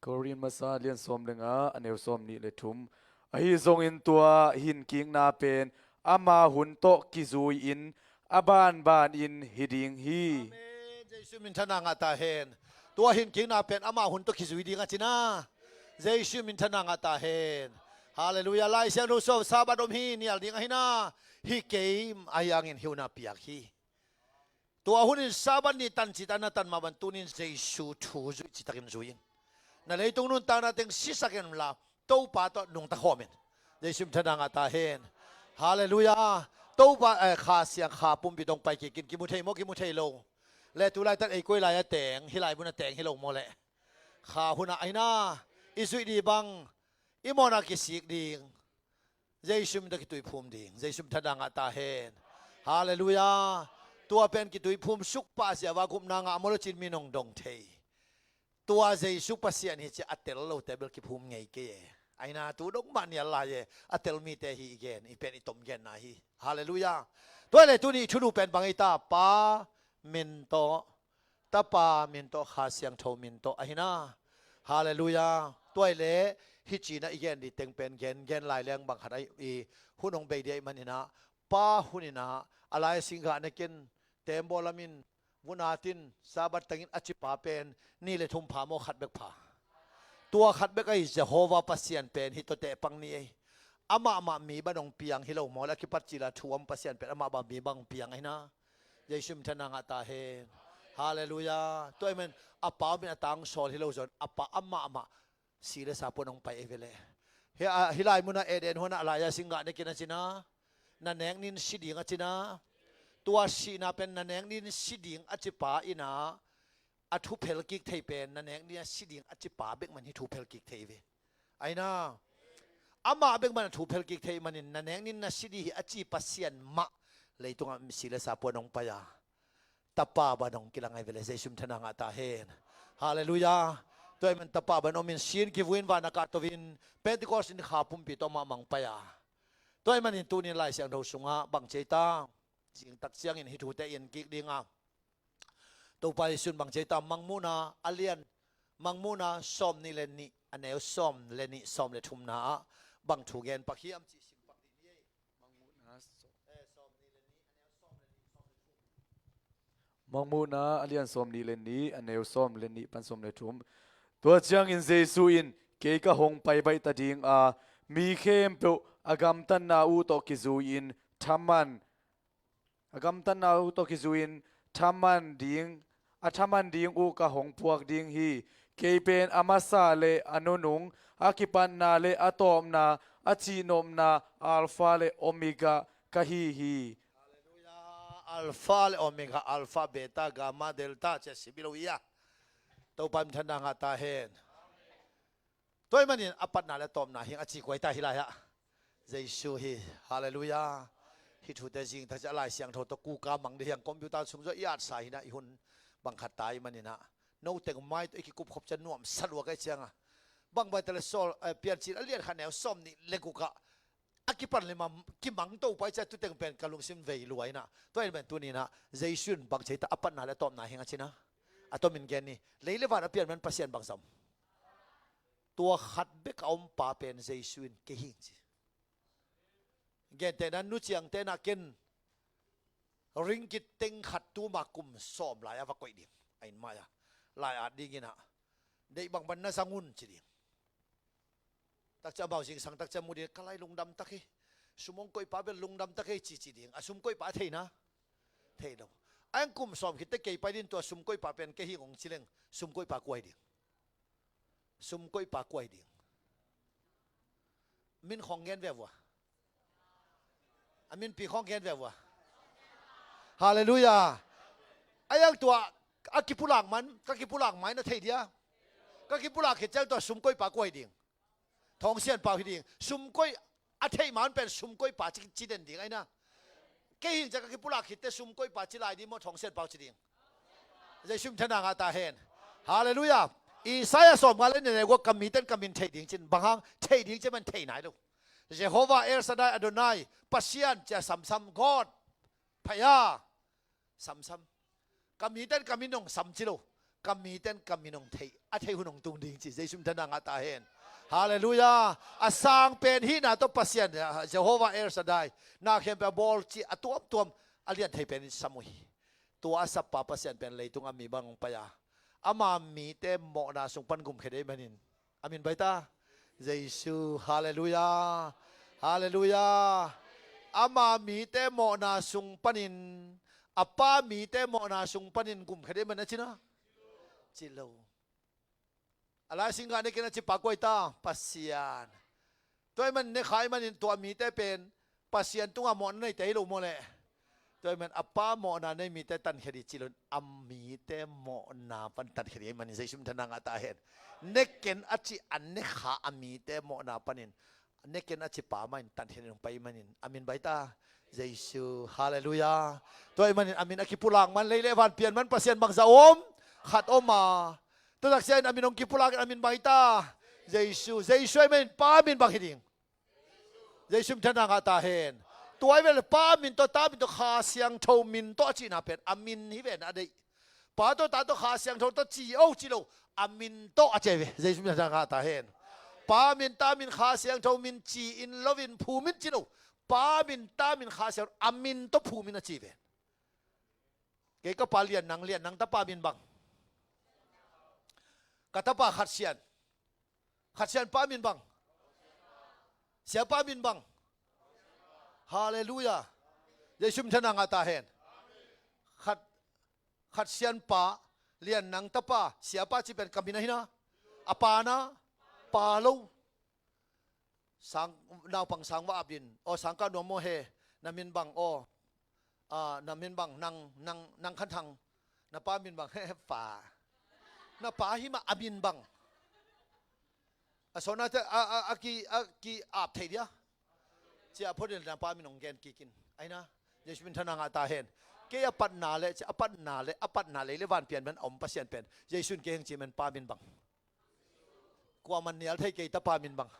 Korin masa lian sawm le nga, a neu sawm nih le thum. Ahi zongin tua hinkikna pen ama hun tawh kizui-in a banbanin hi ding hi. Amen. Jesu minthanna ngah ta hen. Tua hinkikna pen ama hun tawh kizui ding a cina. Jesu minthanna ngah ta hen. Halleluiah. Lai Siangtho sawm, Sabbath om hi, nial ding ahina. Hi kei, ahi hangin hi hun a piak hi. Tua hunin Sabbath ni tan cita na tan mah bang tunin Jesu thu zui citakin zui in. Na leitung nuntakna teng sisak in la, Topa tawh nungta khawm in. Jesu minthanna ngah ta hen. Halleluiah. Topa, eh, Kha Siang, Kha pumpi tawh pai kik in, kimu thei maw, kimu thei lo. Le tu laitak ei koi lai a teng, hi lai mun a teng hi lo maw le. Kha hun a ahina, i zuih ding bang, i mawhna kisik ding. Jesu min tawh kituiphum ding. Jesu minthanna ngah ta hen. Halleluiah. Tua pen kituiphum suk pah ziau a gupna ngah maw lo cin mi nong dong thei. Tua Jesu Pasian hi ci a tel lote bel kiphum ngei kei e. Ahina tu dong mah nial lai e. A tel mite hi i gen, i pen i tom genna hi. Halleluiah. Tua le tuni i thulu pen bang ei ta, Pa min tawh, Tapa min tawh, Kha Siangtho min tawh ahina. Halleluiah. Tua i le hi cina i gen ding teng pen gen, gen lai leng bang khat ahi, i hun hong bei ding ahih manin ah, Pa hun in ah, a lai a sing gah nekin, tembaw lamin, vun atin, Sabbath tangin a ci pa pen, nih le thum pha maw, khat bek pha. Tua khat bek ahi Jehovah Pasian pen, hi tawh teh pang ni ei. Amah mah mi bang hong piang hi lo maw, le a kipat cila thu om Pasian pen, amah bang mi bang hong piang ahina. Jesu minthanna ngah ta hen. Halleluiah. Tua ahih man, a pa min a tangsawl hi lo zong, a pa amah mah, si le sa puan hong pai ei ve le. Hi, a, hi lai mun a Eden huan a lai a sing gah nekin a cina. Na nek nin si ding a cina. Tua sihna pen na nek nin si ding a ci pa in ah, a thu phel kik thei pen, na nek nin a si ding a ci pa bek man hi thu phel kik thei ve. Ahina. Amah bek man a thu phel kik thei manin, na nek nin na si ding hi a ci Pasian mah leitungah si le sa puan hong pai a. Tapa bang hong kilang ahi ve le, Jesu minthanna ngah ta hen. Halleluiah. Tua ahih man Tapa bang om in, si in kivui in, van a kahto in, Pentecost in Kha pumpi tawh amah mang pai a. Tua ahih manin tunin Lai Siangtho sungah bang ci ei ta, zingtak ciangin hi thute i en kik ding a. Topa Jesu in bang ci ei ta, Mangmuhna a lian, Mangmuhna sawm nih le nih, a neu sawm le nih, sawm le thumna ah bang thu gen pak hiam cih sim pak ding hi ei. Mangmuhna sawm. Eh, sawm nih le nih, a neu sawm le nih, sawm le thum. Mangmuhna a lian sawm nih le nih, a neu sawm le nih pan sawm le thum. Tua ciangin Jesu in, kei ka hong pai baih ta ding a, mi khempeuh a gamtatna uh tawh kizui-in thaman, a gamtatna uh tawh kizui-in thaman ding, a thaman ding uh ka hong puak ding hi. Kei pen a masa le a nunung, a kipatna le a tawpna, a cihnopna, Alpha le Omega ka hi hi. Halleluiah. Alpha le Omega, Alpha, Beta, Gamma, Delta, ci a si bi lo hi a. Topa minthanna ngah ta hen. Tua ahih manin a patna le a tawpna hi ing a ci kua hi ta hi lai ah. Jesu hi. Halleluiah. Hi thute zingtak ciang Lai Siangtho tawh kuka mang ding hi ing, computer sung zaw i atsa hi in ah, i hun bang khat ta ahih manin ah. No teng mai tawh i kikup khop ciang nuamsa lua ka hih ciang a. Bang bai ta le Saul, eh, Piancil a lian khat neu sawm nih le guk ah, a kipan le mam, kimang to pai ciang tu teng pen ka lungsim vei lua in ah. Tua ahih man tuni in ah, Jesu in bang ci ei ta, a patna le a tawpna hi ing a cina. A tomin gen ni. Lei le van a pian man Pasian bang zam. Tua khat bek a om pa pen Jesu in kei hi ing ci. Gentehna, nu ciangte in ah ken ringgit teng khat tuma kum sawm lai a va koih ding. A inn mai ah. Lai at ding in ah. Deih bangbang na zang un ci ding. Takciang amau zingsang takciang mu ding, ka lai lungdam tak hi. Sum hong koih pa bel lungdam tak hi ci ci ding. A sum koih pa thei na? Thei lo. A eng kum sawm khit teh kei pai ding, tua sum koih pa pen kei hi ing hong ci leng, sum koih pa kua hi ding? Sum koih pa kua hi ding? Min khawng gen ve vua. A minpi khawng gen ve vua. Halleluiah. A eng tua a kipulak man, ka kipulak mai na thei dia. Ka kipulak khit ciang tua sum koih pa kua hi ding? Thawngsian pau hi ding. Sum koih a theih man pen sum koih pa ci, ci den ding ahih na. Kei hi ing ci a ka kipulak khit teh sum koih pa ci lai ding maw, thawngsian pau ci ding? Jesu minthanna ngah ta hen. Halleluiah. Isaiah sawmnga le nih neu guk, ka mite in ka min thei ding ci in, bang hang thei ding ci man thei nai lo. Jehovah El Shaddai Adonai, Pasian ci a samsam, God, Phaya, samsam. Ka mite in ka min hong sam ci lo. ka mite in ka min hong thei, a thei hun hong tung ding ci. Jesu min thang a ngah ta hen. Halleluiah. A sang pen hihna tawh Pasian, Jehovah El Shaddai, na khempeuh a bawl ci a tuamtuam a lian thei pen in sam uh hi. Tua a sappa Pasian pen leitung a mi bang hong pai a, ama mite mawhna sung pan gumkhia ding ahih manin, a min baita. Jesu, halleluiah. Halleluiah. Ama mite mawhna sung panin, a Pa mite mawhna sung panin gumkhia ding ahih manin a ci na, ci lo. A Lai Siangtho ah ne ken a ci pa kua hi ta? Pasian. Tua ahih manin ne kha ahih manin tua mite pen Pasian tungah mawhna neite hi lo maw leh? Tua ahih manin a Pa mawhna nei mite tankhia ding ci lo in, a mite mawhna pan tankhia ding ahih manin Jesu min thang a ngah ta hen. Ne ken a ci a ne kha a mite mawhna panin, ne ken a ci pa mah in tankhia ding hong pai ahih manin, a min baita. Jesu, halleluiah. Tua ahih manin a min a kipulak man, lei le van pian man, Pasian bangzah om? Khat om a. Tua takciang in a min hong kipulak in, a min baita. Jesu. Jesu ahih manin Pa min bang hi ding? Jesu min thang a ngah ta hen. Tua ahih manin Pa min tawh, Ta min tawh, Kha Siangtho min tawh a cihna pen a min hi ven a deih. Pa tawh, Ta tawh, Kha Siangtho tawh ci o ci lo, a min tawh a ci ve. Jesu min thang a ngah ta hen. Pa min, Ta min, Kha Siangtho min ci in lo in phum in ci lo. Pa min, Ta min, Kha Siangtho, a min tawh phum in a ci ve. Kei ka pa Lian Nang, Lian Nang tapa min bang? Ka tapa Khat Sian. Khat Sian pa min bang? Siapa min bang? Halleluiah. Jesu min thang a ngah ta hen. Khat, Khat Sian pa, Lian Nang tapa, Siapa ci pen ka min ahi na. A pa na, pa lo. Sang, naupang sang va ap in, aw, sang kah nuam maw he, na min bang, aw, a, na min bang, nang, nang, nang Khan Thang, na pa min bang, he, he, pa. Na pa hi mah, a min bang? A sawnate, a, a, a ki, a ki ap thei dia. Ci a phot in na pa min hong gen kik in. Ahi na, Jesu min thang a ngah ta hen. Kei a patna le, ci a patna le, a patna lei le van pian man a om Pasian pen, Jesu in kei hong ci man, Pa min bang? Kuamah nial thei kei, tapa min bang?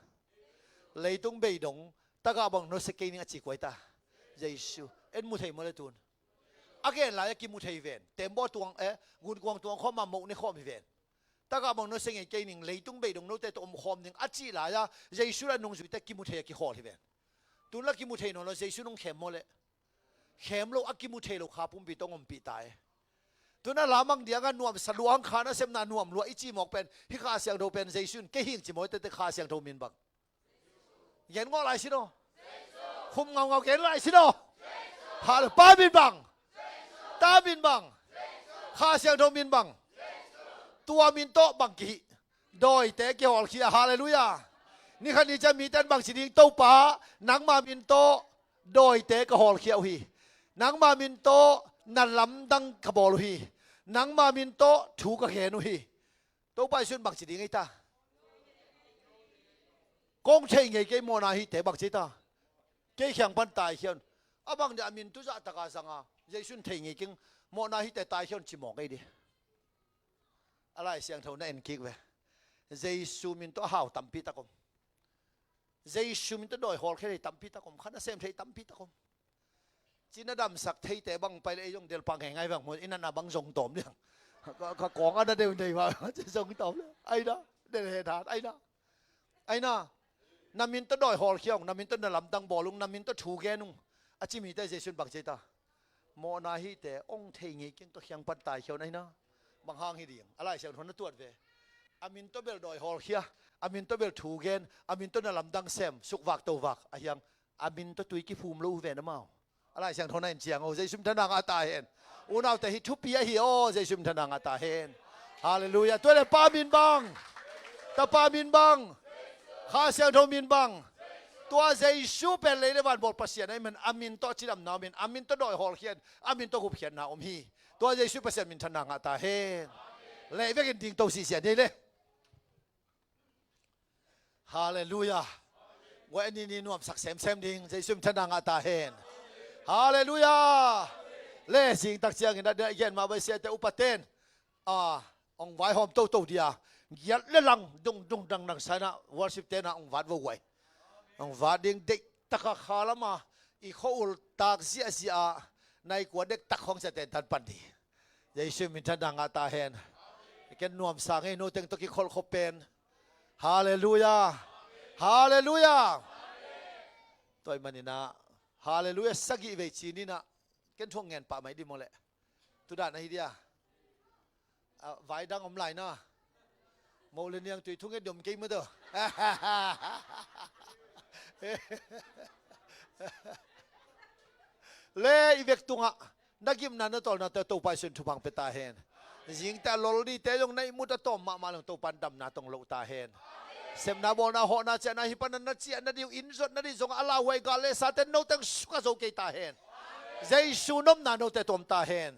Leitung bei dong, tagah bang nusia kei ning a ci kua hi ta? Jesu. En mu thei maw le tun? A gen lai a kimu thei ven. Tembaw tuang, eh, Gunkuang tuang khawm a moh ne khawm hi ven. Tagah bang nusia ngei kei ning, leitung bei dong note tawh om khawm ning a cih lai a, Jesu le a nungzuite kimu thei a kikhawl hi ven. Tun la kimu thei nawn lo, Jesu nong khem maw le? Khem lo, a kimu thei lo kha pumpi tawh hong ompih ta e. Tun a lamang diang a nuamsa luang, kha nasepna nuam lua i cih mawk pen, hih Kha Siangtho pen Jesu in kei hing ci maw, tete Kha Siangtho min bang? Gen ngawh lai sin aw. Khum ngaungau gen lai sin aw. Hal, Pa min bang? Ta min bang? Kha Siangtho min bang? Tua min tawh bang kihih? Dawite kihawlkhia. Halleluiah. Ni khat ni ciang mite in bang ci ding? Topa, nangma min tawh dawite ka hawlkhia uh hi. Nangma min tawh na lamdang ka bawl uh hi. Nangma min tawh thu ka gen uh hi. Topa Jesu in bang ci ding ei ta? Kong thei ngei kei, mawhna hihte bang ci ei ta? Kei kiang pan taikhia un. A bang dia a min tuzah taka zanga, Jesu in thei ngei keng, mawhna hihte taikhia un ci mawk ei di. A Lai Siangtho na en kik ve. Jesu min tawh a hau tampi tak om. Jesu min tawh dawi hawlkhia thei tampi tak om. Kha nasem thei tampi tak om. Cina damsak theite bang pai le ei zong delpa ngeingai vang mu, i natna bang zong tawm liang. Ka, ka kawng a na deu nei va, ci zong tawm liang. Aina, del he than, aina. Aina, na min tawh dawi hawlkhia ung, na min tawh na lamdang bawl ung, na min tawh thu gen ung, a ci mite Jesu in bang ci ei ta? Mawhna hihte hong thei ngei keng, tua kiang pan taikhia un, aina. Bang hang hi ding? A Lai Siangtho na tuat ve. A min tawh bel dawi hawlkhia, a min tawh bel thu gen, a min tawh na lamdang sem, sukvak tovak, a hiang, a min tawh tui kiphum lo uh ven amau. A Lai Siangtho na en ciang aw, Jesu min thang a ngah ta hen. Unaute, hih thupi ahi aw, Jesu min thang a ngah ta hen. Halleluiah. Tua le Pa min bang? Tapa min bang? Kha Siangtho min bang? Tua Jesu pen lei le van bawl Pasian ahih man, a min tawh cidamna om in, a min tawh dawi hawlkhia in, a min tawh gupkhiatna om hi. Tua Jesu Pasian min thang a ngah ta hen. Leh vekin ding to sisia ni le. Halleluiah. Guai ni ni nuamsak semsem ding, Jesu min thang a ngah ta hen. Halleluiah. Le zing tak ciangin a gen mah vai siate upaten, a, hong vaihawm toto dia. Giat le lang, dung dung dang dang sa inah, worship tenah hong vat vo guai. Hong vat ding, deih taka kha lama i khua-ul tak ziahziah a, nai kua dektak khawng ciate in tan pan ding. Jesu min thang a ngah ta hen. Ken nuamsa ngei, no teng tawh kikholhkhop pen. Halleluiah. Halleluiah. Tua ahih manin ah, halleluiah sagih vei ci ni nah. Ken thu hong ngen pah mai dih maw leh. Tudan ahi dia. Ah, vai dang om lai na. Moh le niangtui thu ngen dih om kei maw tawh. Le i vek tungah na gimna na tawlnate Topa Jesuh in thupha hong pia ta hen. Zingte a lol dite zong na ihmut a tawm mahmah leng Topa in damna tong loh ta hen. Sepna bawlna hawhna ciahna hih panin na ciah nading uh, inn zot nading zongah a lauhuai gal le sate no teng sukha zo kei ta hen. Jesuh nopna note tawh om ta hen.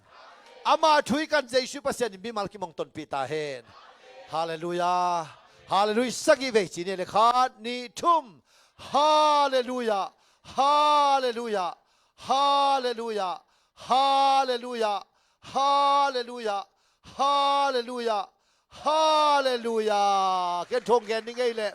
Ama thu i kan Jesuh Pasian in mimal kim hong tonpih ta hen. Halleluiah. Halleluiah sagih vei ci ni le, khat nih thum. Halleluiah. Halleluiah. Halleluiah. Halleluiah. Halleluiah. Halleluiah. Halleluiah. Ken thu hong ngen ni ngei leh.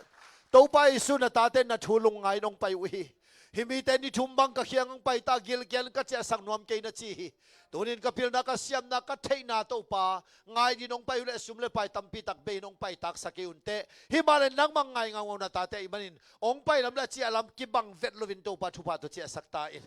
Topa Jesuh na tate na thu lungngai in hong pai uh hi. Hih mite ni thum bang ka kiang hong pai ta, gilkial ka ciahsak nuam kei na ci hi. Tunin ka pilna ka siamna ka theihna Topa ngai dingin hong pai uh leh sum le pai tampi tak bei in hong pai taksak kei un teh. Himahleh nangmah ngai ngaungau na tate ahih manin hong pai lam le a ciah lam kibang vet loin Topa thupha tawh ciahsak ta in.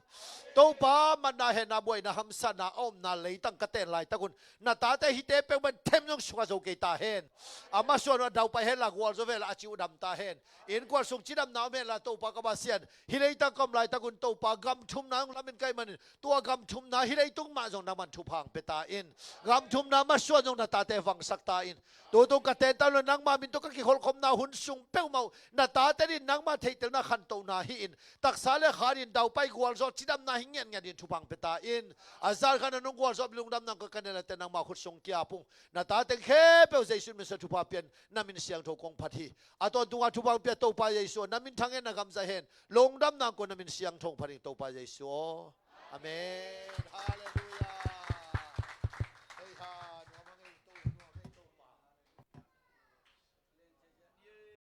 Topa manna hehna buaina hamsatna a omna leitang ka ten laitak un na tate hihte peuhmah in them zong sukha zo kei ta hen. A masuan uh a daupai hen la gualzo ve la a ci uh dam ta hen. Innkuan sung cidamna om hen la Topa ka Pasian, hih leitang ka om laitak un Topa gam thumna hong lamen ka hih manin tua gam thumna hih leitung mah zong nangman thupha hong pia ta in. Gam thumna masuan zong na tate vangsak ta in. Tutung ka tentan lo nangma min tawh ka kikholhkhopna hun sung peuhmah uh na tate in nangma theihtelna khantohna hi in taksa le khan in daupai gualzawh cidamna hi ngiatngiat in thupha hong pia ta in. A zan khan a nong gualzawh lungdamna ka ka ne late nangma khut sung kiap ung. Na tate khempeuh Jesuh min suang thupha pian na min siangtho kong phat hi. A tawntunga thupha hong pia Topa Jesuh aw, na min thang hen, na gam zai hen. Lungdamna kong na min siangtho hong phat ing Topa Jesuh aw. Amen. Halleluiah.